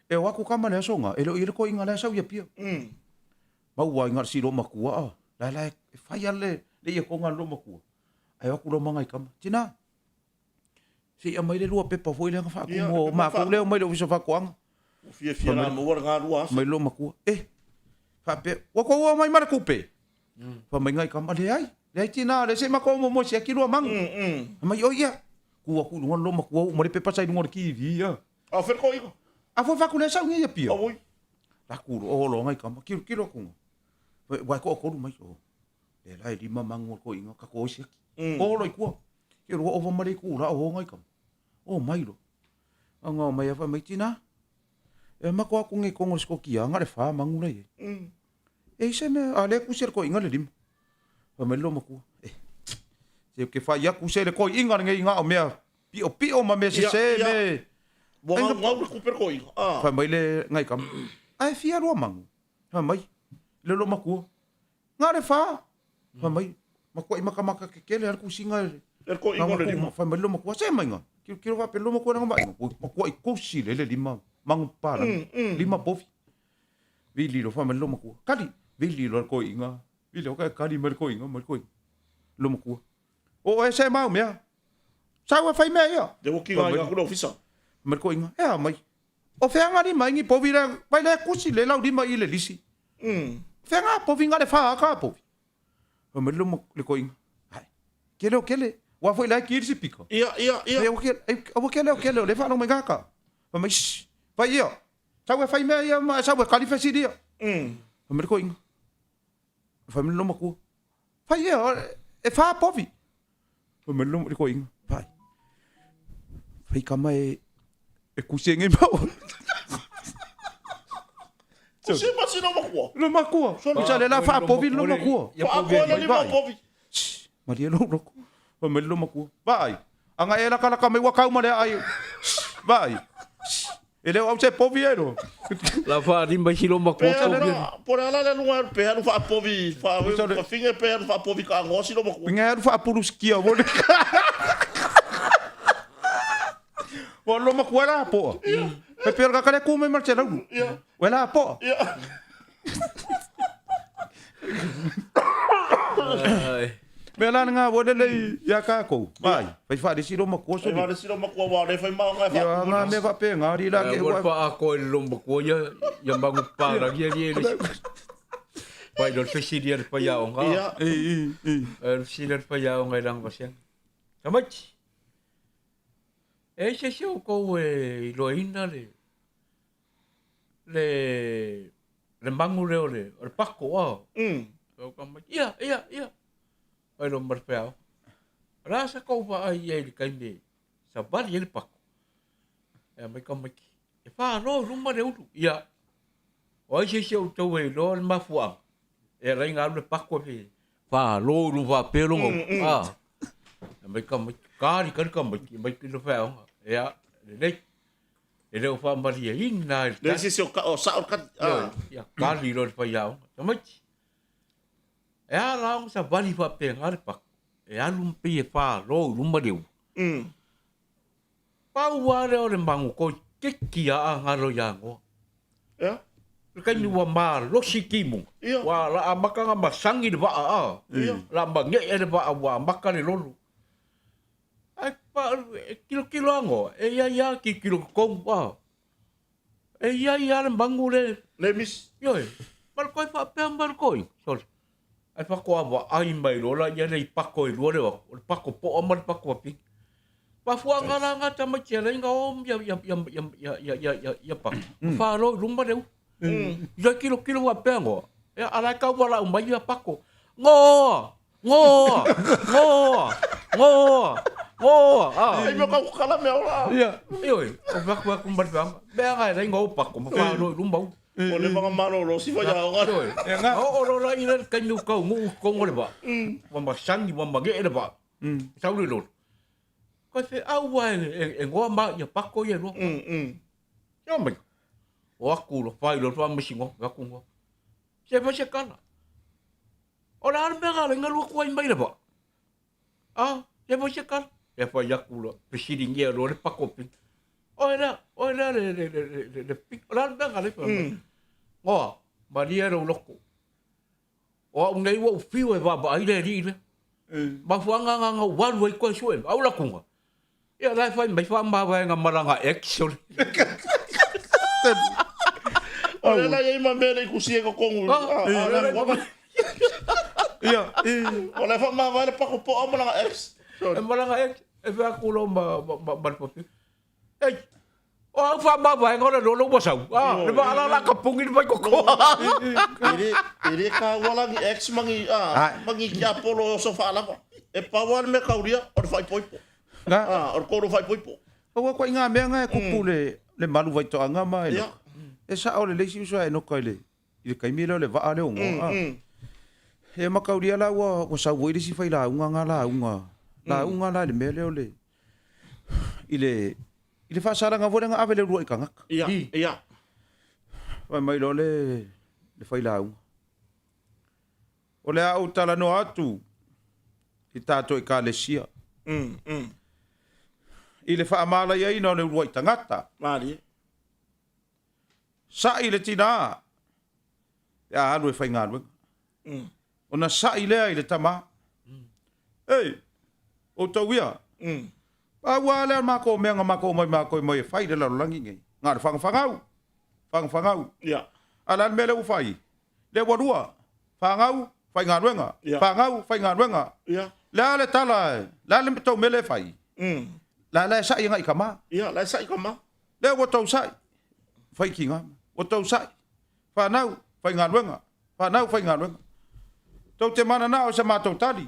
E o aku kama le aso nga, e leo i le koiinga le sau ia pia. Maua i ngā si lo makua a. La la e whai a le, le ia konga lo makua. Ai o aku lo manga i kama. Tina, se ia mai le lua pepa foi le anga Ia, whaakumu o le pepa mākou leo mai le ofisa whakoanga. Ua fiafia la maua le ngā 2000. Mai lo makua. E, whaapea, ua kou ua mai ma le kupe. Wha mai ngai kama, leai, leai tina, le se mako mo mo se aki lua mangu. Mai o ia, ku aku lunga lo makua u, ma le pepa sai lunga le kiwi ia. A whero ko inga. A fo whaku le sau ngi ia pia. A oi. La ku o lo ngai kama, kilo kilo kunga. Wai ko kolu mai o. Le lai lima mangu ko inga ka ko isi aki. O lo i kua. Kilo o va mare ku la o ngai kama. O mai lo. Anga mai afa mai tina. E mako aku ngi kongo skokia nga le fa mangu lai. E ise me a le ku se ko inga le lima. Fa mai lo makua. E. Se ke fa ia ku se le ko inga ngi inga o mea pio pio ma me se Ia, se ia. me. Ua ngau ngau le kupe ko inga. Ah. Fa mai le ngai kam. Ai fia lua mangu. Fa mai le lo makua. Nga le fa. Fa mai makua i makamaka ke kele al ku singa le. Le ko inga le lima. Fa mai lo makua se mai nga. Kilo kilo fa pe lo makua nga mai. Makua i kusi le le lima mangu pala. Lima pofi. Vili lo fa mai lo makua. Kali vili lo ko inga. Vili o ka kali mai ko inga mai ko inga. Lo makua. O e se mau mea. Sau e fai mea ia. Te woki ngā inga kura ofisa. Mai ko inga. E a mai. O whea ngā lima ingi povi le, vai le kusi le lau lima i le lisi. Whea ngā povi ngā le wha ka povi. Fai mai le toeaina, Ai, kele o kele. Aua foi la e ki le sipika. Ia, ia, ia. Aua kele, aua kele o kele o lea e faalogo mai gata. Fai mai, shh, fai ia. Sau e fai mea ia ma sau e kali fesili ia. Fai mai le toeaina. Fai mai le loomatua, fai ia, e fa povi. Fai mai le toeaina, fai. Fai kama e e kusi e nei mau. Kusi ma si loomatua. Loomatua. Sa le la fa povi loomatua. Fa povi le povi. Malie lou loto. Fai mai le loomatua, vaai, a na e lakalaka mai ua kau ma le aai. Vaai. E le o au se povi e lo. La faalima i si loomatua povi. Po o le a la le aluga alu pe alu faapovi faafine pe alu faapovi kaagoa si loomatua. Pinga alu faapulusikia mo le. Ua loomatua la poa. E pe o le kaka le ku mai ma le laulu. Ua la poa. Mea la lena ua lelei ia tatou. Vai, fai faalesi loomatua soli. Fai faalesi loomatua aua o lea e fai maoga e faapupu. Ia nga mea faapena alii la ke ua. Faaatoa i le loomatua ia ia magu papalagi alii e le Fai lo le fesili a le faiaoga. Ia. Le fesili a le faiaoga i lana vasega. Tamaiti, e ai se isi o outou e iloaina le le le magu lea o le o le pako a. Au ka mai, ia, ia, ia. Ai lo ma le faiaoga. O le a sa tou vaai i ai i le taimi e savali ai le pako? E aumai tamaiti, e falo i luma le ulu. Ia, o ai se isi o outou e iloa le mafuaaga e ala ai ona alu le pako e falo i luma faapea lona ulu? A. Aumai tamaiti, kali kali tamaiti, aumai le faiaoga. Ia, lelei. E le o faamalieina i le Leai se isi o sao le kali. Ia, kali loa le faiaoga. Tamaiti, e a la ona savali faapena le pako, e alu ma pei e falo i luma le ua. Pau lava lea o le magu toeitiiti lava a galo ia Noa. Ia. Le taimi ua malosi timuga, ua la amata ona masagi le vaa, a, la manee le vaa ua amata le lolo. Ae e tilotilo lava Noa, e i ai lava tilotilo totonu, a, e i ai lava le magu le... Le misi. Ioe, ma le toe faapea mai le toeaina, sole, ae faatoa vaai mai loa laia lea i pako e lua le o atu, o le pako poa ma le pako apini. Mafuaaga la na tamaiti e ala ai ona o ia pako, ma falo i luma le ulu. Ia tilotilo faapea Noa, ia a la e tau valaau mai ia pako, Noa! Noa! Noa! Noa! Noa! Ai mea kau kala mea ola. Ia, ioe, o fai atu ma le feaga, mea na e ala ai ona o pako ma falo i luma ulu. O le vanga malolo si fai aoga. Ioe, oo loa la i le taimi ua taunuu i totonu o le vaa, ua masani, ua manee le vaa, sau le lolo. Koe feau lava e goa ma ia pako ia e lua. Ia mai. O atu loa, fai loa le faamasinoga, fai atu Noa. Se fai se tala. O le a le mea na ala ai ona alu atu ai mai le vaa? A, se fai se tala. Ia fai atu loa, fesiligia loa le pako pili. Oe lea, oe lea le, le, le, le, le, le pili. O le a le mea na ala ai fai mai? Noa, malie lou loto. O au nei ua ou fiu e vaavaai le alii lea. Mafuaaga na na ou alu ai koe sue, au latuga. Ia la e fai mai faamavaega ma lana ex o le. O lea la e i ai ma mea le i kusi ai totonu. Ia, O lea e faamavae le pako poa ma lana ex. E ma lana ex, e fai atu loa ma, ma, ma, ma le fafine. Ei, o au faamavaega o le lolo ua sau. Ah, le vaa la la ka pungi le vaikokoa. E le, e le taua la ni ex ma ni, ah, ma ni tiapolo e oso faalava. E pau lava le mea taulia, o le faaipoipo. Na. Ah, o le kolo faaipoipo. Aua koe i ngā mea ngā e kupu le, le malu vaitoaga ma Enoka. E sao lelei si uso a Enoka i le, i le taimi lea o le vaa lea o Noa. E makaulia la ua, ua sau foi le isi failauga ngā lauga, lauga la i le mea lea o le, i le, i le faasalaga foi lea na ave le uluai tagata. Ia, ia. Fai mai loa le, le failauga. O le a ou talanoa atu i tatou Ekalesia. I le faamalaiaina o le uluai tagata. Malie. Sa'i le tinā pe a alu e faigaluega. Ona sa'i lea i le tamā. Ei, outou ia, pau lava lea o le matou mea na matou omai matou mai e fai i le lalolagi nei, na o le fagafagau, fagafagau. Ia. A o le a le mea lea ua fai? Lea ua lua, fagau, Faigaluega. Fanau, faigaluega. Le a le tala, le a le tou mea lea e fai? La la e sa'i agai i tama. Ia, la e sa'i tama. Lea ua tou sa'i, fai tiga. Ua tou sa'i, fanau, faigaluega. Fanau, faigaluega. Tou te mananao i sa matou tali.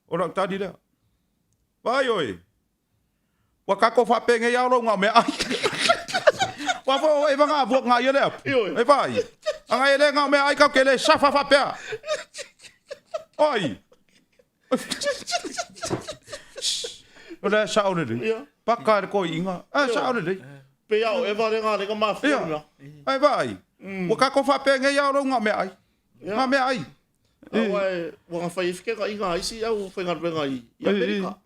O lau tali lea. Vaai oe. Ua tatou faapenei lava o lou gao meaai. Ua foi o Eva na avua na ia le apu. E vai. Ana e le gao meaai tatou te le safa faapea. Oi. O le sao lelei. Paka le toeaiina. A sao lelei. Pei a o Eva lea na mafua mea. Ai vaai. Ua tatou faapenei lava o lou gao meaai. Gao meaai. Aua ua na fai ai fekegaina a isi au faigaluega i Amerika.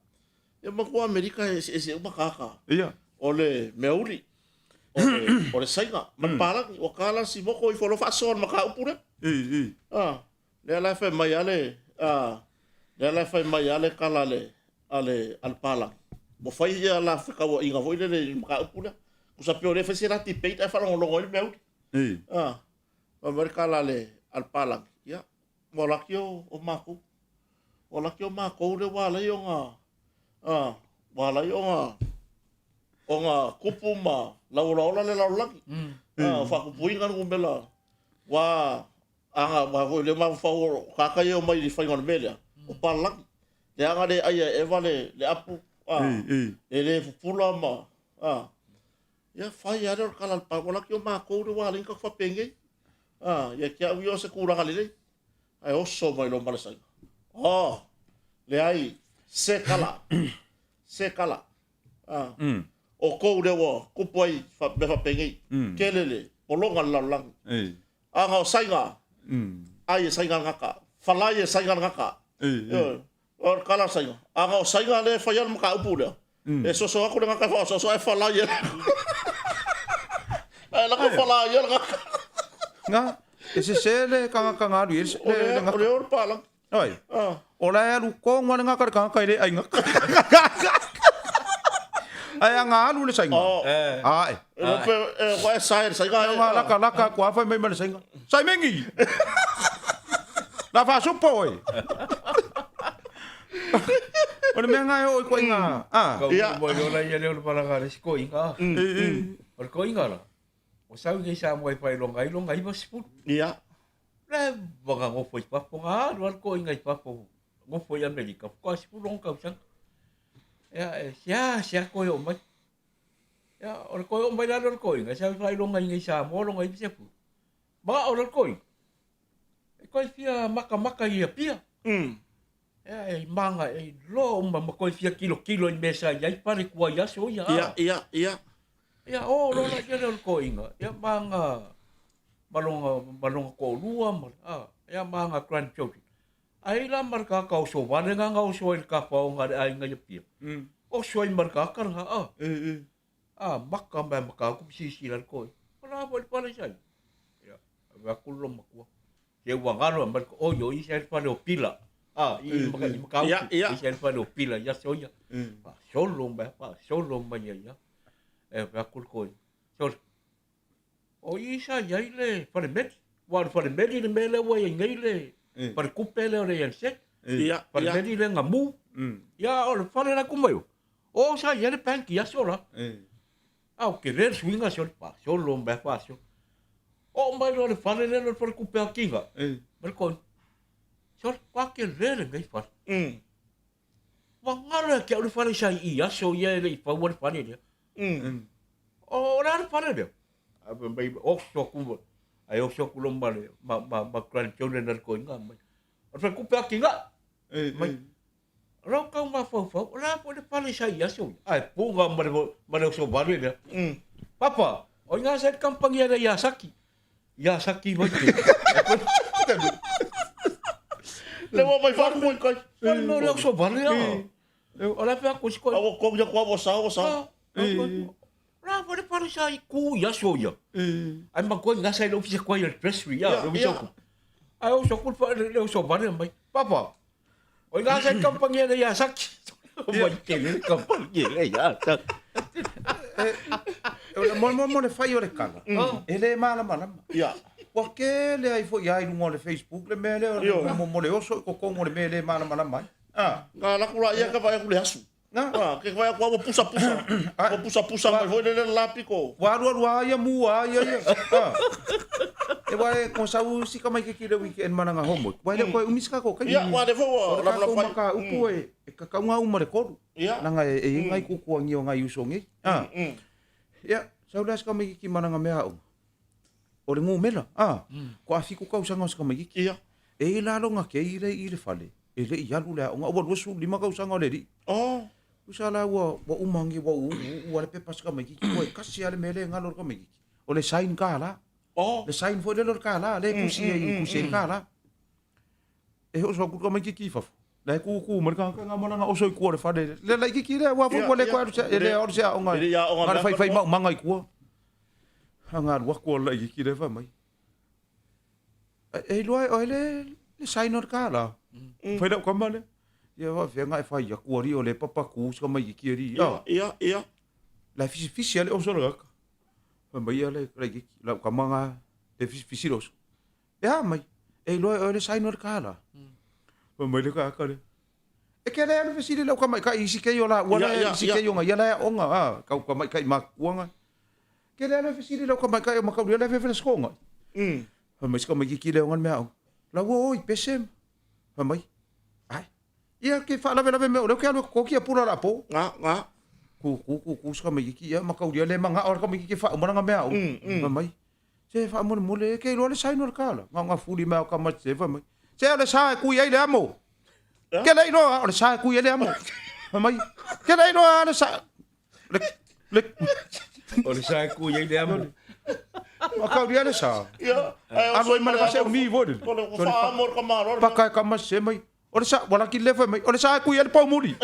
Ia manatua Amerika e eseese uma tagata. Ia. O le meauli, o le Saina ma le palagi. Ua ta la si moto ifo loa faasoa le mataupu lea. A, lea la e fai mai lava le, a, lea la e fai mai lava le tala a le, a le, a le palagi, ua fai ia la fetauaiga foi lele i le mataupu lea. Tusa pei o lea e fai se la debate ae faalogologo ai le meauli. A, fai mai le tala a le, a le palagi, ia, Ua laki o makou. Ua laki o makou lea ua alai ona a ua alai ona ona kupu ma lauolaola le lalolagi. A o faatupuina le numera ua aga ua foi lea mafaufau o tagata ia e omai i le faiga o le mea lea, o palalagi. Leaga le aia e Eva le apu a e le pupula ma a ia fai lava lea o le tala a le pau, ua laki o makou lea ua alai ona tatou faapenei. A, ia te au ia o se tulaga lelei, ae oso mai loa ma le Saina. Oh, leai, se tala, se tala. A, o tou lea ua tupu ai mea faapenei, tele le pologa le lalolagi. Aga o Saina, ai e Saina le gata, falai e Saina le gata. Ioe. O le tala a Saina, aga o Saina lea e faia le mataupu lea, e soso atu le gata e faaosoaso ae falai e Ae lako falai ia le gata. Na, e sese le tagata na alu i ai le gata. O le o le palagi. Oi. O la e alu tonu lava le gata i le tagata e le ai gata. Ae a na alu le Saina, ae. E ua e sae le Saina. E na laka laka atu lava fai mai ma le Saina. Saimegi! La faasupo oe! O le mea na e oo i koiga, a. Kau mo i ola ia leo le palaga le isi koiga. O le koiga la, o sau i Samoa i whailonga i longa 90. Ia. Le waka ngofo i fafo, nga alu alu koiga i fafo, ngofo i Amerika, fuka sipulu onga kausanga. Ia, e sia, sia koe o mai. Ia, o le koe o mai lalo le koiga, sau i whailonga i nei Samoa longa 90. Ma o le koiga, E koe fia makamaka i Apia. Ea e manga e loa uma ma koe fia kilokilo i mea sa i ai pare kua i aso ia. Ia, ia, ia. Ia, o, lola ia leo le koiga. Ia, manga, malonga, malonga ko'olua, ma, a, ia, manga grandchildren. Ai la ma le kaka oso wale nga nga oso ai le kapa o nga le aiga i Apia. Oso ai ma le kaka nga, a. A, maka mai maka aku silasila le koe. O la foi le fale sai. Ia, ave aku le lomakua. Se ua galo mai le oi o isa le fale o pila. A, i maka i maka Ia, ia. Isa le fale o pila ia soia. Fa solo mai, fa solo mai ia ia. E ave aku le koe. Solo. O isa iai le fale meli. Ua le fale meli le mea lea ua iai nei le fale kupe lea o le ANZ. Ia, Fale ia. meli le ngamu. Ia, o le fale la kuma yo. O sa iai le bank i aso la. A o ke le suiga se o le faasolo ma e faasolo. Oo mai loa le fale lea le fale kupe a Kinga. Ma le koe. Sole, kwa ke le lenei fale. Ua galo ia te au le fale sa i aso ia e le i faua le fale lea. O le a le fale lea? Ae fai mai, oso atu, ae oso atu loa ma le, ma, ma, ma grandchildren a le toeaina mai. O le falekupe a Kinga. Mai. O lau tau mafaufau, o le a foi le fale sa i aso ia? Ae puga ma le, ma le oso vale lea. Papa, o ina sa i le kamupani lea ia Saki. Ia Saki mai te. Le ua mai whaku i kai. Wale mea o le oso vale a. O la pea kosi koe. Aua kong ia kua ua sao, ua sao. O la foi le fale sa i ku i aso ia. Ai ma koe ngasa i le ofisa koe i le treasury ia, le ofisa ku. Ai oso ku le oso vale mai. Papa, O i ngā sai kampangi e ia Saki. O mai te le kampangi e ia Saki. O le mo mo le fai o le kala. E le malamalama. Ia. Ua tele ai foi lava i luga o le Facebook le mea lea o le mo le oso i totonu o le mea e le malamalama ai. A. Na alu atu laia ke vaai atu i le asu. Na. A, ke vaai atu lava ua pusapusa. Ua pusapusa mai foi lele le la pito. Ua alualu lava ia mu a ia ia. A. E wa e ko sau si tamaititi i le weekend ma lana homework. Ua e le o toe umi se tatou taimi. Ia, ua lea foi ua O le tatou lamalama fai. mataupu e e tatau ona uma i le 3. Ia. Leaga e i ai nai tuatuagia o nai uso nei. A. Ia, sau lea si tamaititi ma lana mea aoga. O le numera, a, faatoa 7 tausaga o si tamaititi. Ia. E i ai la lona kei lea i i le fale, e le i alu i le aoga, ua 25 tausaga o le alii. Oh. Tusa la ua, ua uma agi, ua uuuu lava le pepa a si tamaititi, ua e tasi lava le mea lea e galo i le tamaititi, o le sign kālā. Oh. Le sign foi lele o le kālā, lea e tusi ai, tusi ai le kālā. E oso atu le tamaititi i fafo, la e tūtū mai le tagata lena ma lana oso i tua o le fale. Le laititi lea, aua foi ua le toe alu se, e le alu se aoga, E le i aoga na o le faifai maumaga i tua. Aga alu atu a le laititi lea fai mai, E iloa e oe le, le sign o le kālā. Fai lau tama lea, ia faapefea ona e fai atu alii o lea e papatu si tamaititi alii. Ia, ia, ia. La e fisifisi lava le oso o le tagata. Fai mai le laititi, lau tama lena e fisifisi le oso. E a mai, e iloa e oe le sign o le kālā. Fai mai le tagata lea, e ke le alu fesili i lau tamaitai i isi kei o laua la, isi kei o ia la e aoga, a, kau tamaitai matutua na. Ke le alu fesili i lau tamaitai o Makauli la e fefe le sikoga. Fai mai si tamaititi lea o le mea aoga, la ua o i pese. Fai mai, ai, ia ke faalavelave mea o lea ou te alu e totogi ia pula o le a po. Ga, ga. Tutu, tutu si tamaititi, ia Makauli le manao o le tamaititi e faauma lana mea aoga. Fai mai, Se faamolemole e ke iloa le sign o le kala. Nga nga fuli mai o ka mate fai mai. Se o le sa e kui ai le amo. Ke le iloa o le sa e kui ai le amo. Fai mai. Ke le iloa le sa. Le le O le sa e kui ai le amo. Ma kau dia le sa. Ia. Alu ai ma le vase umi foi le. O le whaamo o ka maro. Paka e ka mase mai. O le sa, ua laki le fai mai, o le sa e kui ai le poumuli.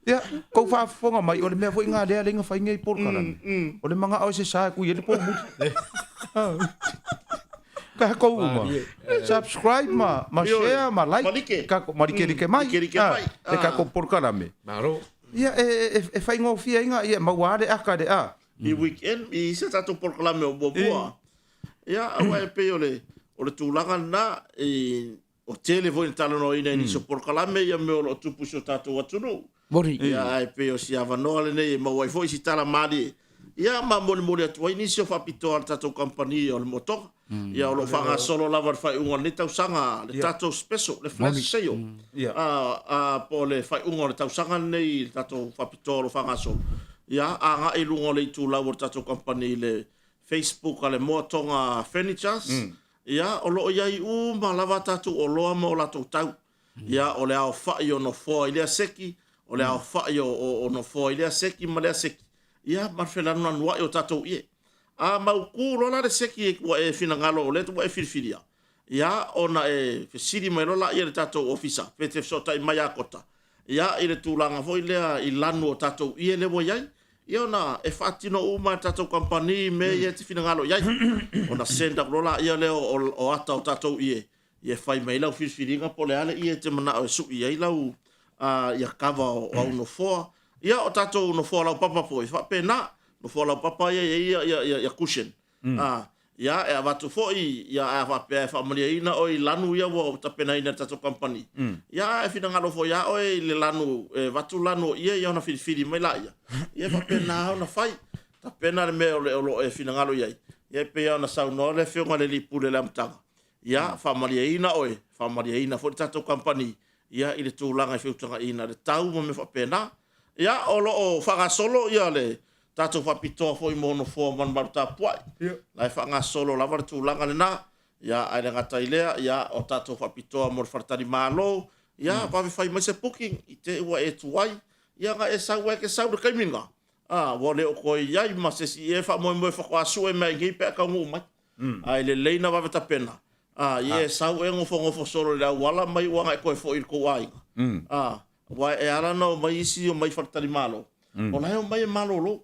Ia, kou faafofoga mai, o le mea foi ngā lea lea fai nei polokalame. O le mangao e se sa e kui ai le poumuli. Ka kou uma. Subscribe ma, ma share, ma like. Ma like. Ka, ma like like mai. Like like mai. Le kako polokalame. Malo. Ia, e, e, e whaingofia inga, ia, maua ale aka le a. I weekend, i se tatou polokalame o muamua. Ia, aua e pei o le, o le tulaga lena, i, o tele foi na talanoaina i nisi o polokalame ia mea o lo o tupu i si o tatou atunuu. Moni. Ia, ae pei o si avanoa lenei e maua ai foi si tala malie, ia, ma molimoli atu ai nisi o faapitoa a le tatou kamupani o le Motoga. Ia, o lo o faagasolo lava le faaiuga o lenei tausaga, le tatou special, le flash sale, a, a, po o le faaiuga o le tausaga lenei i le tatou faapitoa o lo o faagasolo. Ia, agai i luga o le itulau o le tatou kamupani i le Facebook a le Moa Tonga Furnitures, ia, o lo o i ai uma lava a tatou oloa ma o latou tau. Ia, o le aofai o nofoa i lea seki, o le aofai o, o, o nofoa i lea seki ma lea seki, ia, ma le felanuanuai o tatou ie. A mautu loa la le seki ua e finagalo o lea ua e filifilia, ia, ona e fesili mai loa laia i le tatou ofisa, pe te fesootai mai ia Kota, ia, i le tulaga foi lea i lanu o tatou ie lea ua i ai, ia ona e faatino uma e le tatou kamupani mea ia e te finagalo i ai. Ona send atu loa laia lea o, o ata o tatou ie, ia e fai mai ai lau filifiliga po o le a le ie e te manao e sui ai lau, a, ia kava o, o au nofoa. Ia, o tatou nofoa laupapa foi, e faapena, nofoa laupapa ia e i ai ia, ia, ia, ia cushion. A, ia, e avatu foi, ia, a faapea e faamalieina oe i lanu ia ua tapenaina e le tatou kamupani, ia, a e finagalo foi lava oe i le lanu, e avatu lanu o ie, ia ona filifili mai laia, ia e faapena ona fai. Tapena le mea o le, o lo o e finagalo i ai. Ia, e pei lava ona saunoa le Afioga i le Alii Pule i le amataga, ia, faamalieina oe, faamalieina foi le tatou kamupani, ia, i le tulaga i feutagaiina le tau ma mea faapena. Ia, o lo o faagasolo ia le tatou faapitoa foi mo nofoa malumalu tapuai. La e faagasolo lava le tulaga lena. Ia, ae le gata i lea, ia, o tatou faapitoa mo le faletalimalo, ia, vave fai mai se booking i te i ua e tuai, ia, na e sau ai e te sau i le taimi lena, a, ua le o toe i ai ma se isi e faamoemoe faatoa sue mai nei pe a taunuu mai. Ae lelei na vave tapena, a, ia e sau e nofonofo solo i le auala ma iu ana e toe foi i le tou aiga. A, Aua e ala ona omai isi omai i faletalimalo, o la e omai e malolo.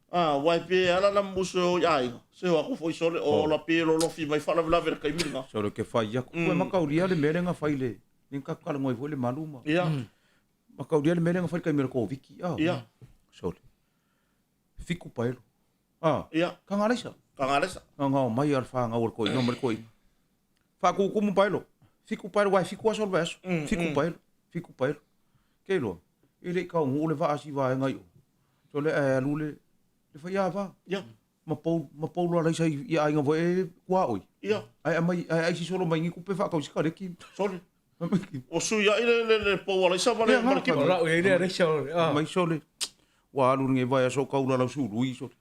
A, aua e pei e ala ona musu e o i aiga, se o atu foi sole, o ola pei e lolofi mai faalavelave i le taimi lena. Sole ke fai aku. Ua mataulia le mea lea na fai le, lea na tatou talanoa ai foi le malu ma. Ia. Mataulia le mea lea na fai i le taimi o le Koviti. Ia. Sole. Fiku paelo. Ia. Taga alaisa. Kagalesa. Gagao mai a le fanau a le toeaina ma le toeaina. Faatutumu paelo. Fiku paelo, aua e fitu aso o le vaiaso. Fiku paelo, fiku paelo. Ke iloa, e le i taunuu le vaa si vaega i o. Sole ae alu le, le faiava. Ia. Ma pou, ma pou loa laisa i, i aiga foi e tuaoi. Ia. Ae aumai, ae ai si solo mai ni tupe faatau i sikaleki. Sole. Ua sui ai le, le, le pou alaisa ma le, ma le kima. O lau i ai le alaisa o le, Mai sole, ua alu lenei vaiaso o taula lau sului sole.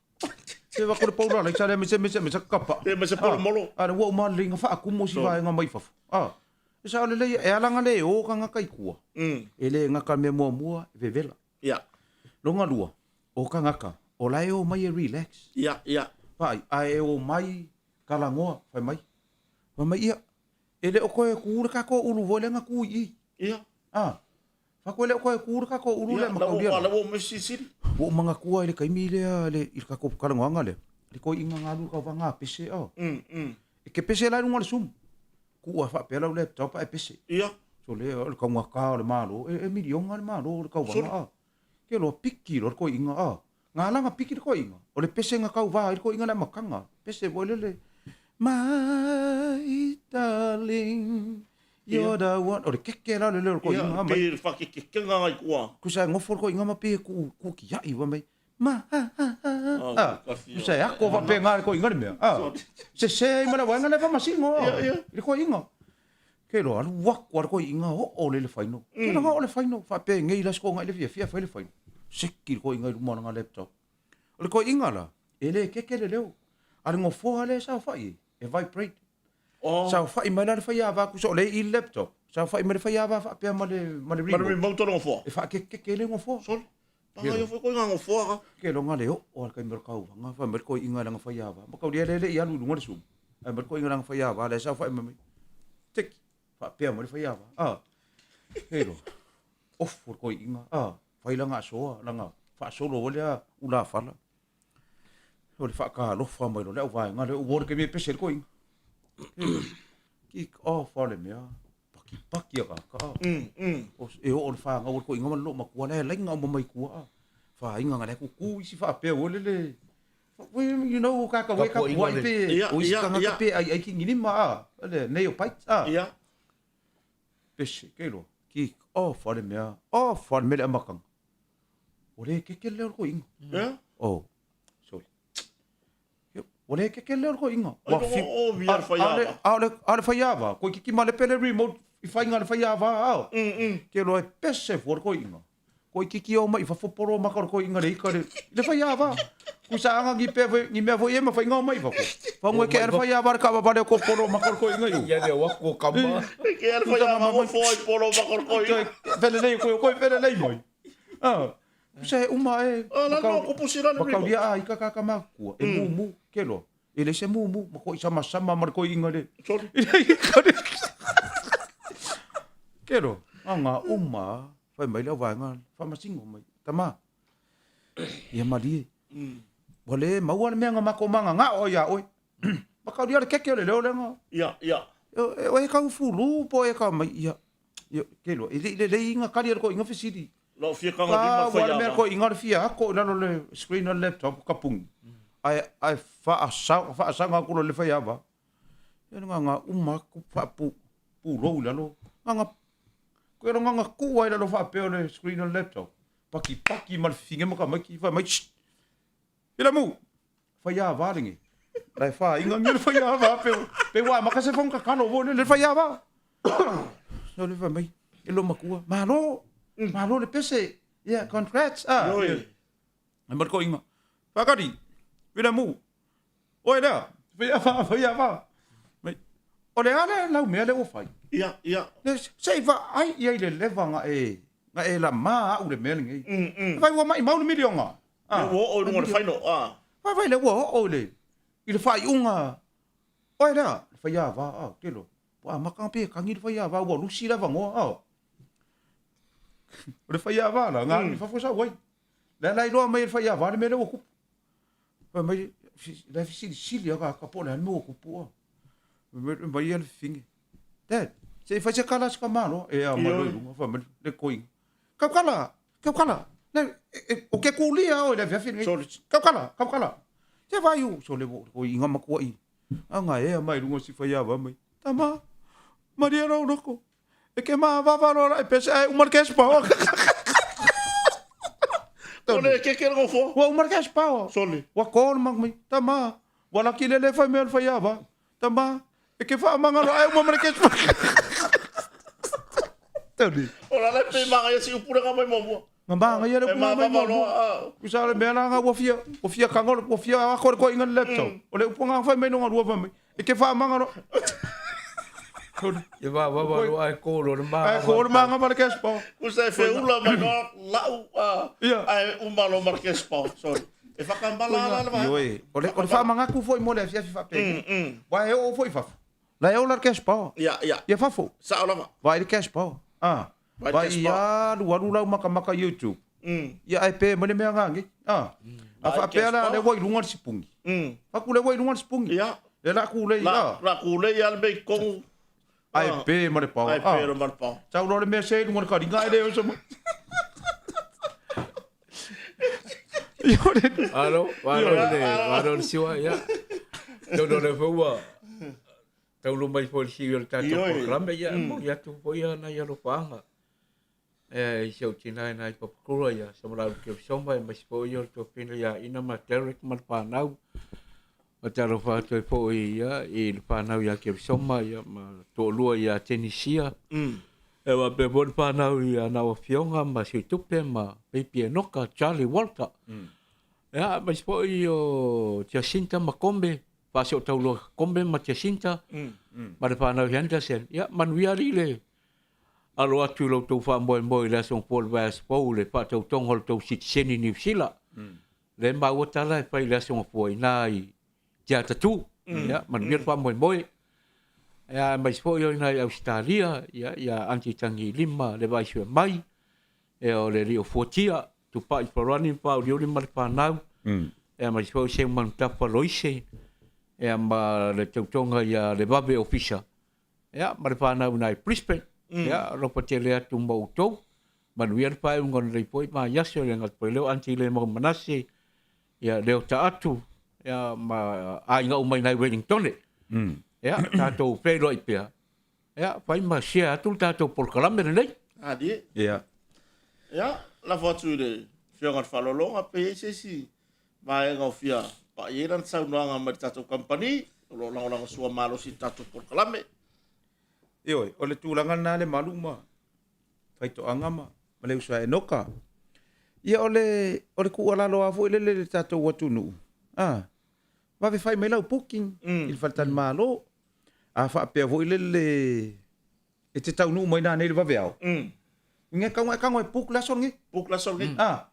Se va kore paula lai sale mese mese mese kapa. E mese polo molo. A le ua uma le inga faakumu si vaega mai fafo. A. E sao lelei e ala nga le o tagata i tua. E le gata mea muamua e vevela. Ia. Longa lua, o tagata o la e o mai e relax. Ia, ia. Vaai, ae e o mai talanoa, fai mai. Fai mai, ia, e le o toe tu le tatou ulu foi lea na tu i i. Ia. A. Fai atu e le o toe tu le tatou ulu lea ma taulia. Ia, la ua uma silisili. Ua ou manatua i le taimi lea i le tatou talanoaga lea, le toeaina na alu i le tauvaga a pese a. E ke pese la i luga o le sumu. Tuu a faapea lau laptop ae pese. Ia. Sole, o le taugata o le Malo, e miliona le Malo o le tauvaga a. Ke loa piki loa le toeaina a. Nga ala na piki le toeaina, o le pese na tauva ai le toeaina le amataga. Pese foi lele, My darling, you're the one. O le keke la o le leo o le toeaina. Ia, pei le whakekekega ngai kua. Kusa e ngofo le toeaina ma pei e kuu, kuu kiai wa mai. Ma, ha, ha, ha, ha. Kusa e ako whapenga le toeaina le mea. Sese ai ma le waenga le whamasingo. I le toeaina. Ke loa, alu aku a le toeaina oo le le faino. Ke loa oo le faino, faapengei la se toga i le fiafia fai le faino. Seki le toeaina i luma o lana laptop. O le toeaina la, e le keke le leo. A le nofoa lea e saofai ai, e vibrate. Oh. Saofai mai la le faiava kusa o lea i le laptop. Saofai mai le faiava faapea ma le, ma le remote. Ma le remote o le nofoa. E faakekeke le nofoa. Sole. Paga ia foi koe ngā nofoa ka. Ke loa nga le oo a le taimi o le tauvaga, fai mai le toeaina i lana faiava. Mataulia lea e le i alu i luga o le sumu. Ae mai le toeaina i lana faiava, lea e saofai mai mai. Teki, faapea mai le faiava. Ah, ke loa, ofu le toeaina. Ah, fai lana asoa, lana faasolo foi lea ulafala. O le faatalofa mai loa le auvaega lea, ua o le taimi e pese ai le toeaina. Kick off lava le mea, pakipaki a kaka. E oo le fanau a le toeaina ma le loomatua la e laina uma mai tua. Faiga nga lea kuku isi faapea ua lele. You know, o kaka weka puai pe, o isi tagata pe ai ai kingi lima a. Le nail bites a. Pese, ke loa, kick off a le mea, off a le mea le amakanga. Ua le keke le leo o le toeaina. Oh, sorry. Ua le keke le leo o le toeaina. Ua fi... O via le faiava. A o le faiava, koe kiki malepe le remote i faiga a le faiava ao. Ke loa e pese fua le toeaina. Koe kiki o mai i fafo polo maka o le toeaina le ika le, le faiava. Kusa anga ni pea foi, ni mea foi e mawhai ngau mai fafo. Whango e ke ara faiava le kawawale o ko polo maka o le toeaina iu. Ia le waku o kama. Ke ara faiava o foi polo maka o le toeaina. Whele nei, koe, koe whele nei mai. Ah, se uma e. Ah, la no, ko pusi la le Makau lia a ika kaka makua. E mumu, ke loa. E le se mumu, ma koi sama sama ma le koi inga le. Sorry. Ke loa. Anga uma, whai mai le waenga, whamasingo mai. Tama. Ia malie. Ua le maua le mea nga mako manga nga o ia oe. Makau lia le keke o le leo lenga. Ia, ia. E oe kau fulu po e ka mai ia. Ia, ke loa, e le i lelei inga kali a le koʻiga fesili. Lau fia kaga lima Ah, whai ua le mea ava. koʻiga le fia ako i lalo le screen o le laptop ka pungi. Ae, ae faasa, faasaga aku loa i le fai ava. Ia le gaga uma aku faapu, pulou i lalo. Gaga, koe lo gaga kuu ai i lalo faapea o le screen o le laptop. Pakipaki ma le fifine ma tamaiti, fai mai, Shh! Ilamu! Faiava le nei. La e whainga ngi le faiava pe pe wa maka se fonga kalo wo le faiava. So le fai mai e lo makua. Malo. Malo le pese. Yeah, congrats. Ah. Oi. E mar ko inga. Whakari. Ilamu. Oe lea. Faiava, faiava. Mai. O le ale lau mea le ua fai. Ia, ia. Le se i vaai ia i le leva nga e nga e la ma au le mea lenei. Fai ua maimau le miliona. Ah. Ua oo i luga o le faino. Ah. Fai fai le ua oo i le i le faaiuga. Oe lea, le faiava, ah, telo. Ua amata pe kagi le faiava, ua lusi le avanoa, ah. O le faiava la, nga i fafo sau ai. Le la iloa mai e le faiava le mea lea ua tupu. Fai mai, la e fesilisili a ka po o le a le mea ua tupu, ah. Fai mai, mai ia le fafine. Dad, se i fai se kala a si tamāloa. E a mai loa i luga, fai mai le koiga. Kaukala, kaukala. Le, e, e, o ke kūlia oe i le afiafi lenei. Sorry. Kaukala, kaukala. Te vaiu, sole ua iga matua'i. Aga ea mai luga o si faiava mai. Tama, malie lou loto. E ke mavava loa la e pese ae uma le cash power. O le keke le gofoa. Ua uma le cash power. Sole. Ua call mai mai. Tama, ua laki le le fai mea o le faiava. Tama, e ke faamagalo ae uma ma le cash power. Tony. O la le pe magaia si upu le mai muamua. Na māngaia le E upu mai mavava muamua. loa. Tusa o le mea la ua fia, ua fia kago, ua fia ako le koiga le laptop. O le upu nga fai mai no lua fai mai. E ke faamagalo. E vavava loa ae ko loa le Ae ko le manga. manga ma le cash power. Kusa e feula mai loa lau Ia. ae uma loa ma le cash power. Sorry. E whakamala ala le vaega. Ioe, o le, o le faamanatu foi mo le afiafi faapea. Wa e oo foi i fafo. La e ola le cash power. Ia, ia. Ia fafo. Sao lava. Vai le cash power. Ah. Vai le Vai cash ia alu alu lau makamaka YouTube. Ia ae pe mai le mea ngā ngi. Ah. A Vai faapea cash la le power. ua i luga le sipungi. Faku le ua i luga le sipungi. Ia. Le la ku le La, ia. la ku le ia le mei kongu. Ae pe ma le power. Ae pe ma le power. Tau loa le mea se i luga le kalinga e le oso mai. Ia o le... Alo, malo le, malo le siwa, ia. Tau le foi ua taunuu mai foi i le siui o le tatou Ioe. polokalame, ia, e momoli atu foi nai alofaaga i si ou tina i nai Papakura, ia Samalaulu Kevisoma, aemaise foi o le tuafafine ia Ina ma Derek ma le fanau. Faatalofa atu ai foi ia, i le fanau ia Kevisoma ia, ma le toalua ia Tenisia. E faapea foi le fanau ia Nau Afioga ma Suitupe ma Baby Enoka, Charlie Walter. Ia, aemaise foi o Jacinta ma Kombe, faaseotaulua Kombe ma Jacinta ma le fanau i Henderson. Ia, manuia alii le alo atu i lo outou faamoemoe i le aso Gafua o le vaiaso fou i le faatautoga o le tou sitiseni i Niu Sila. Lea e maua tala e fai i le aso Gafua i ina i Tiatatū. Ia, manuia le faamoemoe. Ia, aemaise foi o ina i Ausetalia, ia, ia Aunty Tagilima le vaisue mai, ia o le alii o Fuatia, Tupai Farani ma Pāuliuli ma le fanau, ia aemaise foi o Seu Manutafa Loise, ia ma le tautoga ia le Vave Ofisa, ia ma le fanau i ina i Brisbane. Ia, alofa tele atu ma outou. Manuia le faaiuga o lenei foi vaiaso, e le gata foi i lea o Aunty Lemau Manase, ia Leo Taatu, ia ma aiga uma i ina i Wellingtone. Ia, tatou feiloai pea, ia, fai ma share atu le tatou polokalame lenei. Alie. Ia. Ia, lafo atu i le Afioga i le Faaaloaloga, pe i ai se isi vaega o fia pai ai lana saunoaga mai le tatou kamupani o lo o lagolagosua malosi i le tatou polokalame. Ioe, o le tulaga lena le malu ma faitoaga ma ma le uso a Enoka. Ia o le o le tuualalo lava foi lele i le tatou atunuu, a, vave fai mai lau booking i le faletalimalo. A faapea foi lele e te taunuu mai nanei i le vaveao, uiga e tau e tago e book le aso lenei. Book le aso lenei. A,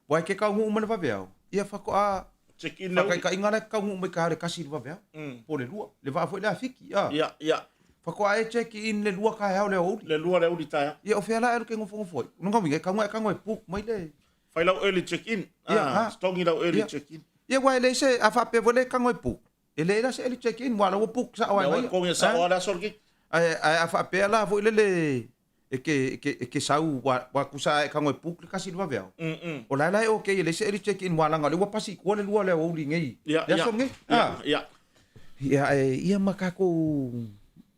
aua e te taunuu mai le vaveao, ia faatoa Check in le uli. Faataitaiga la e taunuu mai taeao i le 1 i le vaveao, po o le 2, le vaa foi lea a Fiti, a. Ia, ia. Faatoa e check in le 2 taeao le aoauli. Le 2 le aoauli taeao. Ia o fea la e alu ke nofonofo ai? O lona uiga e tago e tago e book mai le. Fai lau early check in. Ia, a. Totogi lau early check in. Ia aua e leai se, a faapea foi la e tago e book, e leai la se early check in, aua o la ua book sao lava e Lea ua totogi sao lava le aso lenei. Ae, ae a faapea la foi lele e ke, e ke, e ke sau, ua, ua tusa e tago e book le 1 i le vaveao. O la e la e okay e leai se early check in aua leaga o lea ua pasi i tua le 2 le aoauli nei, Ia, le ia. aso lenei. Ia, A. ia. Ia, ae ia ma tatou,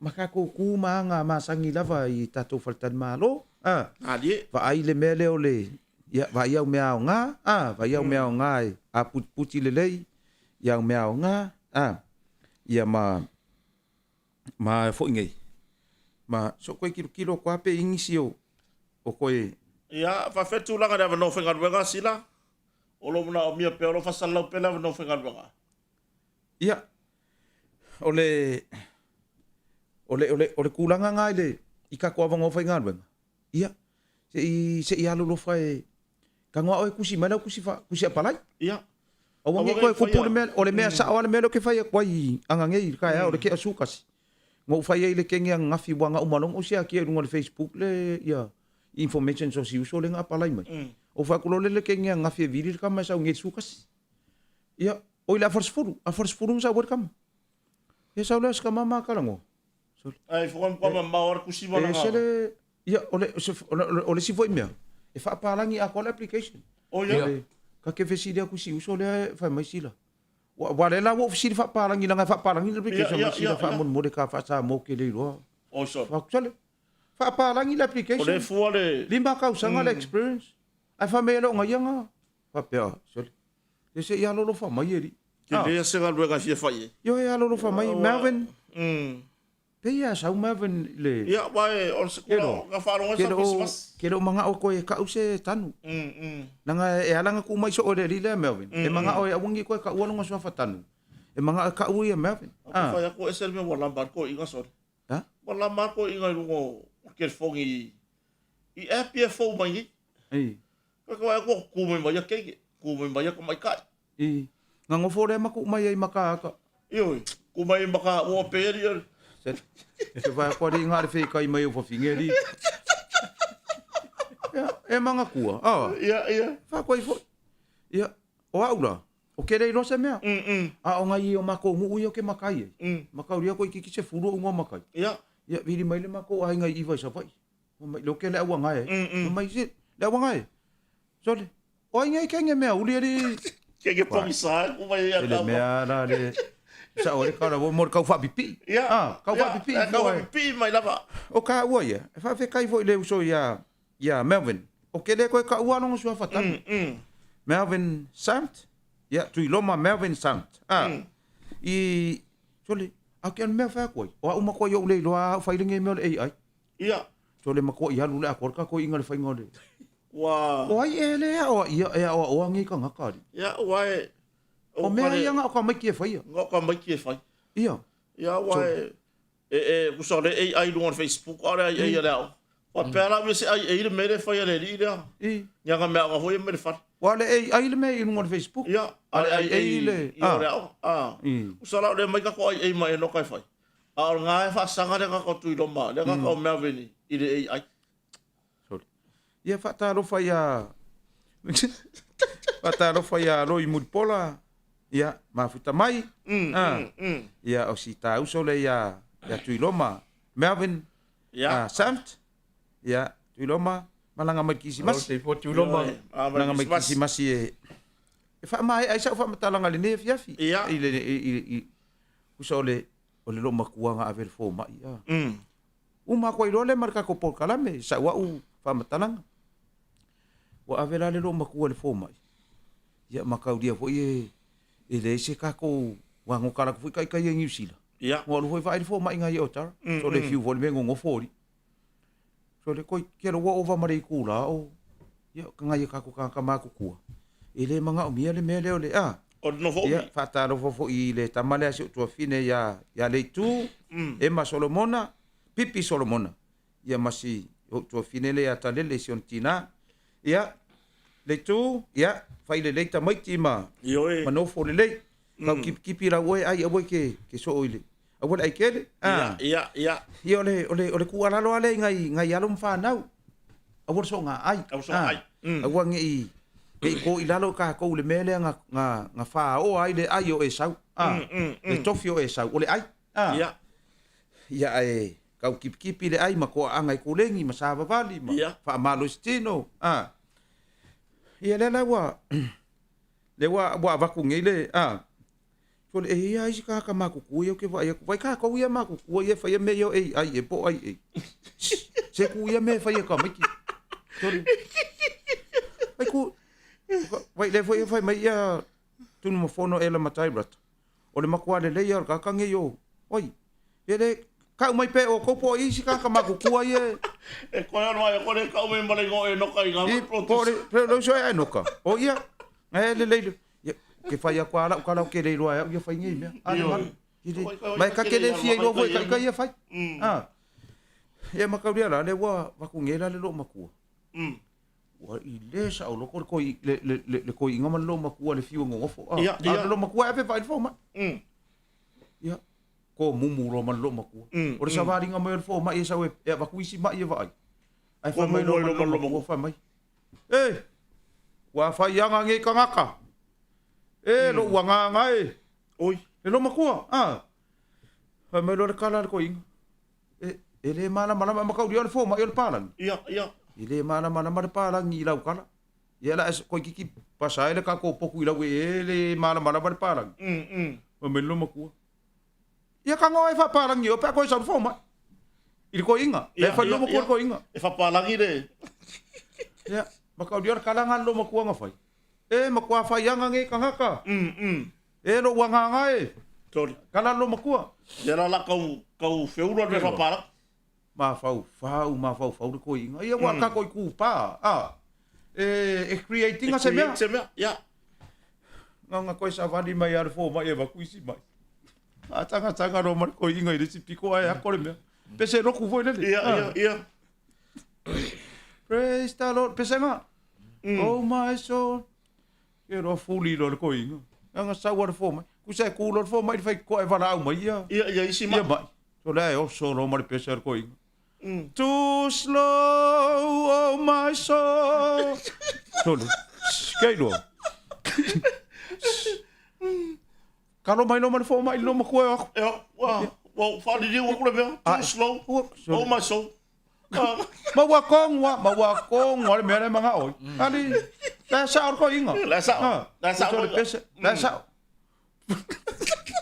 ma tatou tu ma aga masani lava i tatou faletalimalo. A. Malie. Vaai le mea lea o le, ia, vaai au mea aoga, a, vaai au mea aoga e aputiputi lelei i au mea aoga, a, ia ma, ma foi nei, ma so koe kilokilo atu lava pe i nisi o, o koe. Ia, faafetai tulaga i le avanoa faigaluega, Sila. O lou manaomia pea o lou faasalalau pea le avanoa faigaluega. Ia, o le, o le, o le, o le tulaga lena i le, i tatou avanoa faigaluega, ia, se i, se i alolofa e, tago lava oe e tusi mai lau tusi, tusi apalai. Ia. Aua ne i toe kupu le mea, o le mea sao lava le mea lea ou te fai atu ai i Aganei i le taeao, o le ke'a sukasi. Na ou fai ai i le kene ananafi aua na uma loa ona ou siakia i luga o le Facebook le ia informations o si uso lea na apalai mai. Ou fai atu loa lea i le kene ananafi e vili le tama e sau nei i le sukasi. Ia, oi le afa o le 10, afa o le 10 na sau ai le tama. Ia sau lea o si tama ma talanoa. Ae foka matua mamao lava le tusi ma E lana. ese le, ia, o le, se, o le, o le isi foi mea, e faapalagi atoa le application. Oh ia. Ka te fesili atu i si uso lea e fai mai sila. Aua lea la ua ou fesili faapalagi leaga e faapalagi le application ma sila faamolemole ka faa-Samoa ou te le iloa. Oi sole. Fai atu, sole, faapalagi le application. O lea e fua le. 5 tausaga le experience. Ae fai mai e le o gaia na. Faapea, sole, se se i alolofa mai e alii. Tele se galuega e fia fai i ai. Ioe, alolofa mai, Melvin. Pei a sau Melvin i le. Ia, aua e, o se kula, na faalogo ai sa Christmas. Ke le o mangao koe e kau se tanu. Leaga e ala na tuu mai soo e le alii lea Melvin. E mangao e aua nei koe kaua lona suafa tanu. E mangao e kau ia Melvin. Ou te fai atu e ese le mea ua lama ai le toeaina sole. Ha? Ua lama ai le toeaina i luga o telefoni i app ia e fou mai nei. I. Koe te vaai atu ua tu mai ma ia teine, tu mai ma ia tamaitai. I. Na nofo lea ma tuu mai ai ma ka aka. Ioe, tuu mai ai ma ka ua pe ali ali. Se se vai ko ali ngā le wheikai mai o whawhinge ali. Ia, e mangatua. Ah. Ia, ia. Wha koe foi. Ia, o au la. O ke lei roa se mea. A o ngai o makou nuu ia o ke makai ai. Makau ria koe kiki se fulu o unga makai. Ia. Ia, vili mai le makou ai ngai iwa i Savaii. Mai lo ke le aua ngai. Mai se le aua ngai. Sole. O ai ngai kenge mea uli ali. Kenge pongisa ku mai ia Le mea la le sa o le kala o mo kau whapipi. Ia. Ah, kau whapipi. Kau whapipi mai lava. O ka ua ia. E whawhekai foi le uso ia ia Melvin. O ke le koe ka ua longo sua whatanu. Melvin Sant. Ia, Tuiloma Melvin Sant. Ah. I sole, a ke mea whea koe. O a uma koe i o le iloa au whailenge i mea o le AI. Ia. Sole makoa i alu le akoa ka koe inga le whainga o le. Ua. O ai e le a oa ia e a oa oa ngi ka ngaka ali. Ia, ua e. O mea ia nga o ka maiki e whaia. Nga o ka maiki e whai. Ia. Ia, ua e. E, e, kusa o le AI lunga o le Facebook, a o le AI a le aoga. Faapea la au ia se AI le mea lea e fai a le alii lea. I. Ni ana mea aoga foi ia mai le fale. Ua o le AI le mea i luga o le Facebook. Ia, a o le AI i le. I o le aoga. A. I. Kusa la o lea mai tatou AI ma Enoka e fai. A o lena e faasaga le tagata o Tuiloma, le tagata o Melvin i le AI. Sorry. Ia faatalofa ia faatalofa ia Loi Mulipola, ia mafuta mai. Ia o si tauso le ia ia Tuiloma, Melvin, Ia. Samt, ia Tuiloma, malaga mai Kisimasi. Tuiloma. Malaga mai Kisimasi e e faamaea ai sau faamatalaga i lenei afiafi. Ia. I le i usa o le o le loomatua na ave le fomai a. Uma atu ai loa lea ma le tatou polokalame, sau au faamatalaga. Ua ave la le loomatua i le fomai, ia mataulia foi e e leai se tatou aua na tala atu foi taitai ia i Niu Sila. Ia. Ua alu foi vaai le fomai nai i Otara. So le fiu foi le mea e nonofo alii. So le koi kelo ua ova ma le itula o ia ka ngai e tatou tagata matutua. E le manaomia le mea lea o le a. O le nofo umi. Ia faatalofa foi i le tama lea a si ou tuafine ia ia Leitu, Emma Solomona, Pipi Solomona. Ia ma si ou tuafine lea ia Talele si ona tina. Ia Leitu, ia fai lelei tamaiti ma Ioe. ma nofo lelei. Tau kipikipi lau oe ai aua ke ke soo i le aua le aikele. Ia, ia, ia. Ia o le o le o le tuualalo lava lea i ngai ngai alo ma fanau. Aua le soga ai. Aua le soga ai. Aua ne i ne i ko i lalo tatou i le mea lea na na na faaoa ai le ai o Esau. Le tofi o Esau o le ai. Ia. Ia ae tau kipikipi le ai ma toaaga i kulegi ma savavali ma faamalosi tino. Ia lea la ua lea ua ua avatu nei le a sole e i ai isi tagata matutua ia ou te vaai atu vai tatou ia matutua ia e faia mea ia o AI ea po o IA se tu ia mea e faia e tamaiti sole vai tu vai lea foi e fai mai ia Tunumafono Ela Matai Rata o le matua lelei ia o le tagata nei o oi e le kau mai pea o kou po o isi tagata matutua ia e E koe ano ai o kore kau mai ma le ingoa o Enoka i ngā I, po o le, le uso e Enoka. O ia, e lelei le, ia, ke whai aku a lau kala o ke lei loa e au ia whai ngei mea. A le malu. I le, mai ka ke le fia iloa foi ka ika ia whai. A, ia makauria la, le ua waku ngei la le loo makua. Ua i le sa o loko le koi, le, le, le, le koi inga ma le loo makua le fiu e ngongofo. A, a le loo makua e ape vai le fomai. Ia, ko mumu loa ma le loomatua. O le savaliga mai o le fomai e sau e avatu isi mai e vaai. Ae fai mai loa ma le loomatua fai mai, E! Ua fai aga nei tagata. E, lou agaga e! Oi. Le loomatua, a! Fai mai loa le kala a le toeaina, E, e le malamalama, e mataulia o le fomai o le palagi. Ia, ia. E le malamalama le palagi i lau kala. Ia la toeitiiti pasa ai le tatou potu i lau ee le malamalama le palagi. Fai mai le loomatua, Ia tago oe e faapalagi i o pe a toe sau le fomai. I le toeaina. Lea e fai le loomatua i le toeaina. E faapalagi le. Ia, mataulia o le tala lena a le loomatua na fai. E matua faiaga nei tagata. E lou agaga e. Sorry. Tala le loomatua. Ia la la tau tau feula le mea faapalagi. Mafaufau, mafaufau le toeaina. Ia ua tatou itupa, a. E, e create ina se mea. Create se mea, ia. Na ona toe savali mai lava le fomai e avatu isi mai. Faatagataga loa ma le toeaina i le isi pito ae ako le mea. Pese lotu foi lele. Ia, ia, ia. Praise the Lord. Pesega. Oh my soul. Ke loa fuli loa le toeaina. Ana sau lava le fomai. Tusa e tu loa le fomai i le faitotoa e valaau mai ia. Ia, ia isi mai. Ia mai. So lea e oso loa ma le pese a le toeaina. Too slow, oh my soul. Sole. Kei loa. Kalo mai loa ma le fomai i le lomatua e o aku. E o, ua, ua faaliliu aku le mea. Too slow, oh my soul. Ma ua kongua, ma ua kongua le mea lea e manao ai. Ali, la e sao le toeaina. La e sao. La e sao. Le pese, la e sao.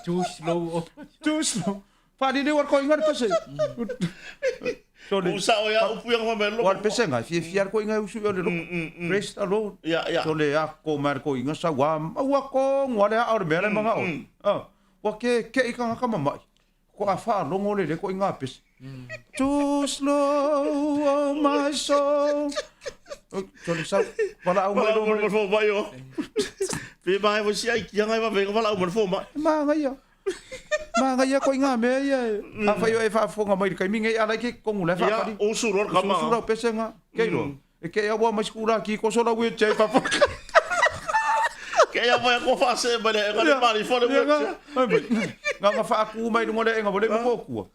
Too slow. Too slow. Faaliliu a le toeaina le pese. Sole. Ua sao ia upu ia ngā mea Ua le pese ngai, fiafia le toeaina e usu i o le loko. Praise the Lord. Ia, ia. Sole ako mai le toeaina sau a, ma ua kongua le aa o le mea lea e manao ai. Ua keke'i tagata mamai. Ko a faalogo lele ko i ngā pese. Too slow, oh my soul. Tole sau, walaau mai lo mai fo mai o. Pe mai mo si ai kia ngai va venga walaau mai fo mai. Māngaia. Māngaia ko i ngā mea ia. A whai o e whaafonga mai le kaimi ngei ala i ke kongu le whaapari. Ia, usu ror kama. Usu rau pese ngā. Kei roa. E kei awa mai skula ki ko sola wheelchair pa. Kei awa ya ko whaase mai le enga le mari fo le wheelchair. Nga nga whaaku mai lunga le enga wale mo kua.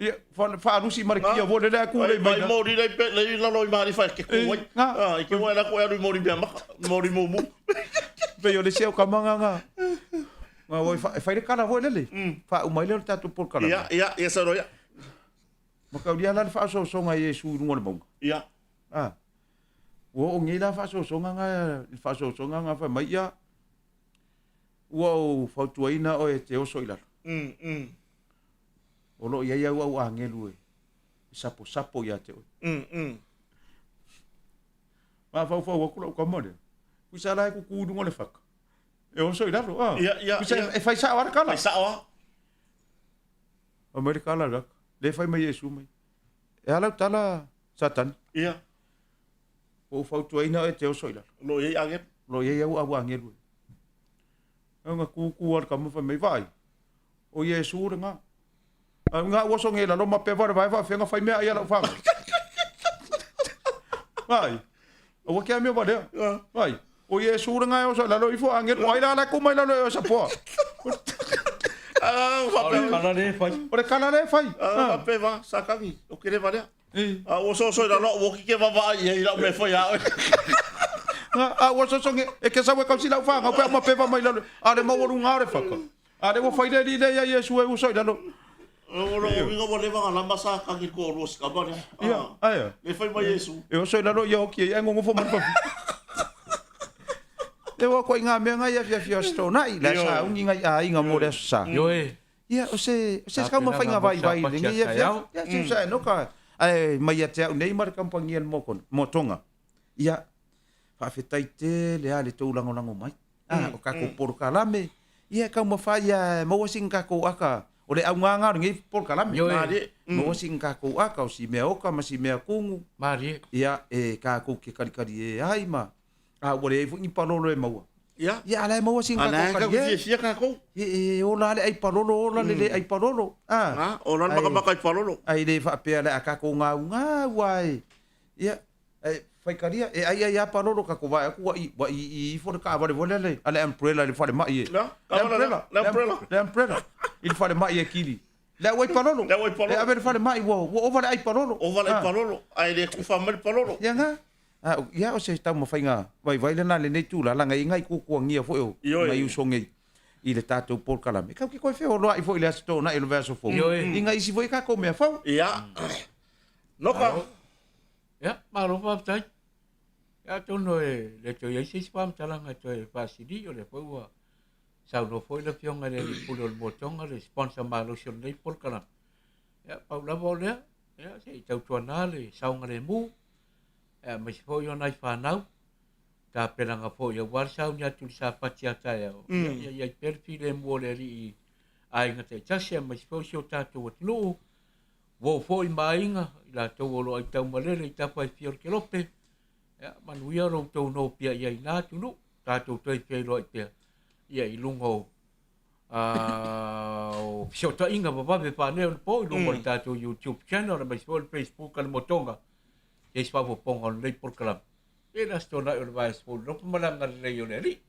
Ia whaarusi mare kia wo le le aku le mai. Mai mori le pe le lalo i mari whae ke kuai. Ah, i ke wai la ko aru mori mea maka, mori mumu. Pe yo le seo ka manga nga. Nga wai whai le kala wo lele. Wha umai le o le tātou por kala. Ia, ia, ia sa roia. Makaulia la le faasoasoga a Iesu i luga o le mauga. Ia. A. Ua oo nei la faasoasoga nga, le faasoasoga nga fai mai, ia, ua ou fautuaina oe e te oso i lalo. O lo o i ai au au agelu e saposapo ia te oe. Mafaufau atu lau tama lea, kusa la e kuku i luga o le faka. E oso i lalo, a. Ia, ia, Kusa ia. e fai sao lava le kala. Fai sao lava. Fai mai le kala lea, le fai mai Iesu mai. E a lau tala, Satani? Ia. Ua ou fautuaina oe e te oso i lalo. O lo o i ai agelu. O lo o i ai au au agelu e. Au na kūkū a le tama fai mai, vaai, o Iesu lena. Au ngā ua oso nei i lalo ma pea vale vae faafeaga fai mea ai a lau whanau. Vaai, aua ke amio valea. Vaai, o Iesu lena e oso i lalo ifo agelu, o ai la la e kū mai lalo e oe sapoa. O le kala le fai. O le kala le fai. Faapea va, Satani, o kele valea. A ua soso i lalo, ua ki ke vavaai i ai lau mea e fai a oe. A ua soso nge, e ke sau e kausi lau whangau, pea ma pewa mai lalo. A le maualuga o le whaka. A le ua fai le li le ia Iesu e uso i lalo. O lo uiga ua leva na lama sa kagi ko lua sikama lea. Ia, aia. Le fai mai Iesu. E oso i lalo ia hoki e ia ngongofo mai papi. E ua koe ngā mea ngai afiafi o Stonai, la sa ungi ngai aiga mo le aso sa. Ioe. Ia, o se, o se taumafaiga vaivai i lenei afiafi. Ia, se usa e noka, ae mai ia te au nei ma le kampani a le Mokona, mo Tonga. Ia, faafetai tele lava le tou lagolago mai. A, o kakou polokalame, ia e taumafai ia e maua sina kakou aka, o le augaga o lenei polokalame. Ioe. Malie. Maua sina kakou aka, o si mea oka ma si mea kugu. Malie. Ia, e kakou ke kalikali e ai ma, a ua leai foi ni palolo e maua. Ia. Ia, a la e maua sina A la e kakou tau kali e. fiafia kakou. E, e ola le ai palolo, ola le le ai palolo. A. A, ola le makamaka i palolo. Ai le faapea le a kakou gaugau ai. Ia, E whaikaria, e ai ai a palolo ka ko vae aku wa i wa i i ifo le kaavale foi lea a le umbrella i le falemai e. Le Le umbrella, le umbrella. Le umbrella i le falemai e kili. Le au ai palolo. Le au ai palolo. E ave le falemai ua ua ova le ai palolo. Ova le ai palolo, ae le kufa mai le palolo. Ia nga. A ia o se taumafaiga vaivai lena lenei tulaga laga e i ngai kuakuagia foi o ngai uso nei i le tatou polokalame. Kau ke koe feoloai foi i le Aso Toonai o le vaiaso fou. I ngai isi foi kakou mea fou. Ia. Noka. Ia, malo faafetai. Ia atonu e le toe i ai se isi faamatalaga e toe faasili, o lea foi ua saunoa foi le Afioga i le Alii Pule o le Moa Tonga, le sponsor malosi o lenei polokalame. Ia, pau lava o lea, ia, se i tautuana le saogalemu, aemaise foi o nai fanau, tapenaga foi aua le sauni atu i le Sapati a taeao, ia i ai pea le filemu o le Alii i aiga taitasi, aemaise foi o si o tatou atunuu, uo foi ma aiga, i latou o lo o aitaumalele i tafa e fia o le kelope, ia, manuia lo outou nopiai ai i na atunuu, tatou toe feiloai pea ia i luga o o fesootaiga vavave faaneionapo i luga o le tatou YouTube channel aemaise foi o le Facebook a le Moa Tonga i se faaopoopoga o lenei polokalame. E le Aso Toonai o le Vaiaso fou i le alofa ma le agalelei o le Alii.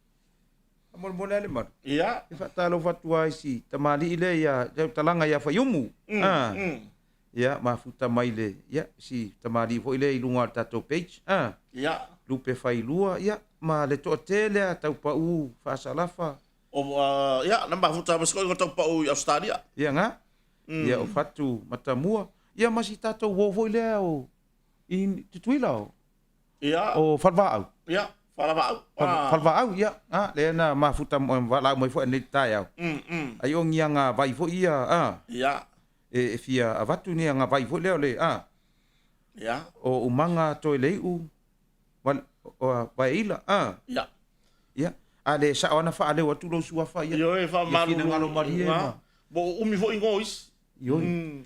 Faamolemole lava le malu. Ia. E faatalofa atu lava i si tamalii lea ia Tautalaga ia Faiumu. Mm, mm. Ia, mafuta mai le, ia, si tamalii foi lea i luga o le tatou page. Ah. Ia. Lupe Failua, ia, ma le toatele a Taupau Faasalafa. O, uh, ia, na mafuta ma sikoiga Taupau i Australia. Ia, nga. Ia, o Fatu Matamua. Ia, ma si tatou uo foi lea o, i Tutuila o. Ia. O Falevaau. Ia, Falevaau. Ah. Falevaau, ia. Ah, lea na mafuta valaau mai foi nei taeao. Ai o ngiaga vai foi ia, ah. Ia. E, e fia avatu ni aga vai foi lea o le, ah. Ia. O umaga toe leiu, wal, o, vaeila, ah. Ia. Ia. A le sao ana faaleo atu lou suafa ia. Ioe, faamalu. Ia finagalo malie ma. Mo umi foi ngo isi. Ioe.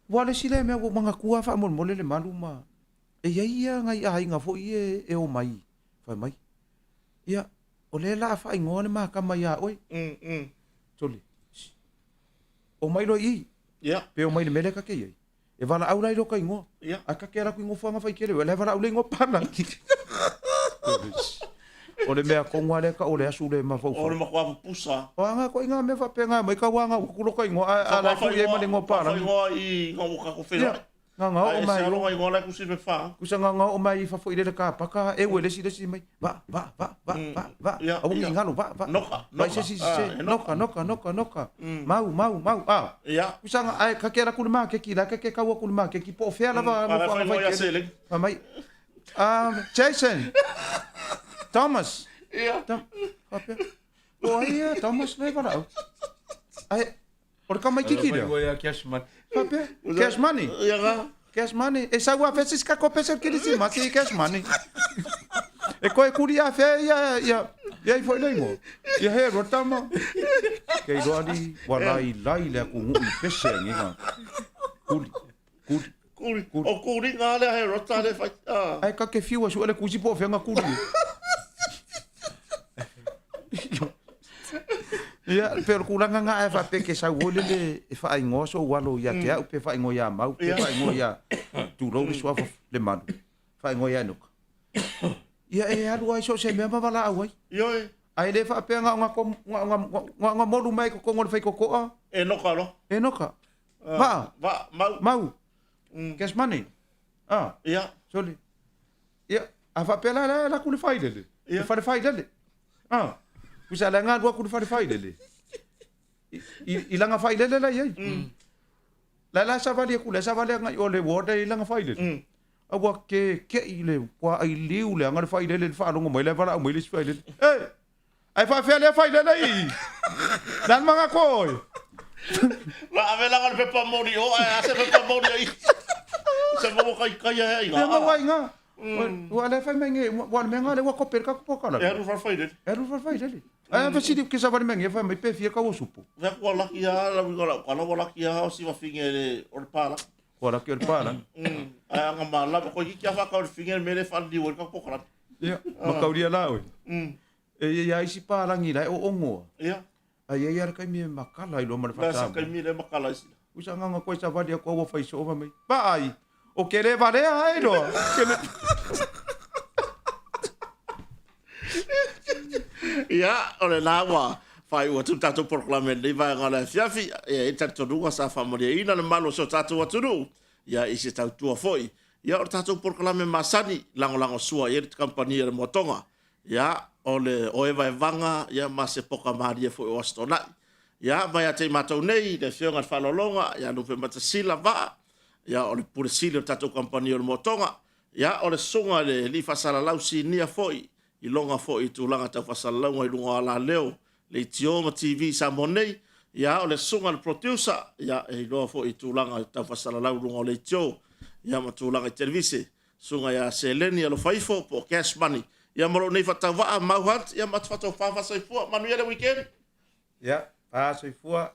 Ua le isi lea mea ua manatua lava faamolemole le malu ma e i ai ia nai aiga foi ia e omai fai mai, ia, o lea o le a faaigoa le makama ia oe. Sole, shh, omai loa i i, pe omai i le mea lea ta te i ai. E valaau la i loka igoa. Ae ta te alu atu i nofoaga faitele, o la e valaau le igoa palagi. O le mea tonu lava lea tau o le asu le mafaufau. O le matua pupusa. O a ituaiga mea faapena e aumai tau agau atu loka igoa, ae a la e tuu i ai ma le igoa palagi. Faaigoa i ina ua tatou feiloai. Na ona oo mai. Ae ese lava lona igoa la e tusi pe fa. Tusa na ona oo mai i fafo i lele kapaka, eu e le isi le isi mai, va, va, va, va, va, va, aua ne i galo, va, va. Noka, Vai se isi se, noka, noka, noka, noka, mau, mau, mau, a. Tusa na, ae kake ala ku le makeki, la kake kau aku le makeki, po o fea lava nofoaga fai tele. Fai mai, Jason, Thomas. Faapea, po o ai ia Thomas lea e valaau. Ae, O le tamaititi lea. Fai cash money. Faapea, cash money. Ia nga. Cash money. E sau afea se isi kako pese o le kerisimasi i cash money. E koe kuri afea ia, ia, ia i foi le ingoa. Ia he rua tama. Kei roa li, wa lai lai le aku ngui pese a nginga. Kuri, kuri. Kuri. O kuri ngā lea he rota le whai. Ah. Ai ka ke whiua sua le kusi po whenga kuri. Ia, pe o le kūlanga ngā e whape ke sau hoi lele e whaingoa so walo ia te au, pe whaingoa ia mau, pe whaingoa ia tūrou le suafa le manu, whaingoa ia nuka. Ia e alu ai so se mea ma wala au ai. Ioe. Ai le whaapea ngā ngā ngā ngā ngā ngā molu mai ko kongo le whaikokoa. E noka lo. E noka. Vaa. Vaa, mau. Mau. Cash money. Ah. Ia. Sole. Ia, a faapea la la la ku le failele. Ia. Le fale failele. Ah. Kusa la nga lua ku le fale failele. I, i, i langa failele la iai. La la savali aku la savali anga o le ward i langa failele. A ua ke ke i le ua ai liu le anga le failele le faalogo mai la valaau mai le isi failele. Eh! Ai faafea lea failele i. Le a le maga ko oi. La ave langa le pepa moni o ae a se pepa moni ai. Se maua kai kai ai ngā. Ia maua ai ngā. Ua le fai mai nge, ua le mea ngā le ua kope le kaku pokala. E aru whawhai E aru whawhai Ai a fesili ke savali mai nge fai mai pe fia kau o supo. Vea kua laki a la winga la kala ua laki a o siwa finge le o le pāla. Kua laki o le pāla. Ai anga malama koe ki kia whakau le finge le mele whanliu o le kaku pokala. Ia, makauria la oe. E ia isi pālangi la e o ongoa. Ia. Ai ai ara kaimi e makala i loa ma le La sa whatamu. kaimi le makala isi. Usa nganga koe savali aku aua whai soova mai. Vaai, o ke le valea ai loa. Ke le... Ia, o le la ua faaiu atu le tatou polokalame i lenei vaega o le afiafi. Ia, e i ai le talitonuga sa faamalieina le malu o si o tatou atunuu, ia, i se tautua foi. Ia, o le tatou polokalame masani, lagolagosua i ai le kamupani a le Moa Tonga. Ia, o le oevaevaga, ia, ma se poka malie foi o Aso Toonai. Ia, mai ia te i matou nei, le Afioga i le Faaaloaloga, ia Lupematasila Vaa, ia, o le Pule Sili o le tatou kamupani o le Moa Tonga. Ia, o le susuga i le alii faasalalau sinia foi, iloga foi i tulaga tau faasalalauga i luga o alaleo, leitio ma TV i Samoa nei. Ia, o le susuga i le producer, ia, e iloa foi i tulaga tau faasalalau i luga o leitio, ia ma tulaga i televise, susuga ia Seleni Alofaifo po o Cash Money. Ia ma lou nei faatauvaa, Mau Hunt, ia ma te faatofa faasoifua. Manuia le weekend. Ia, fa soifua.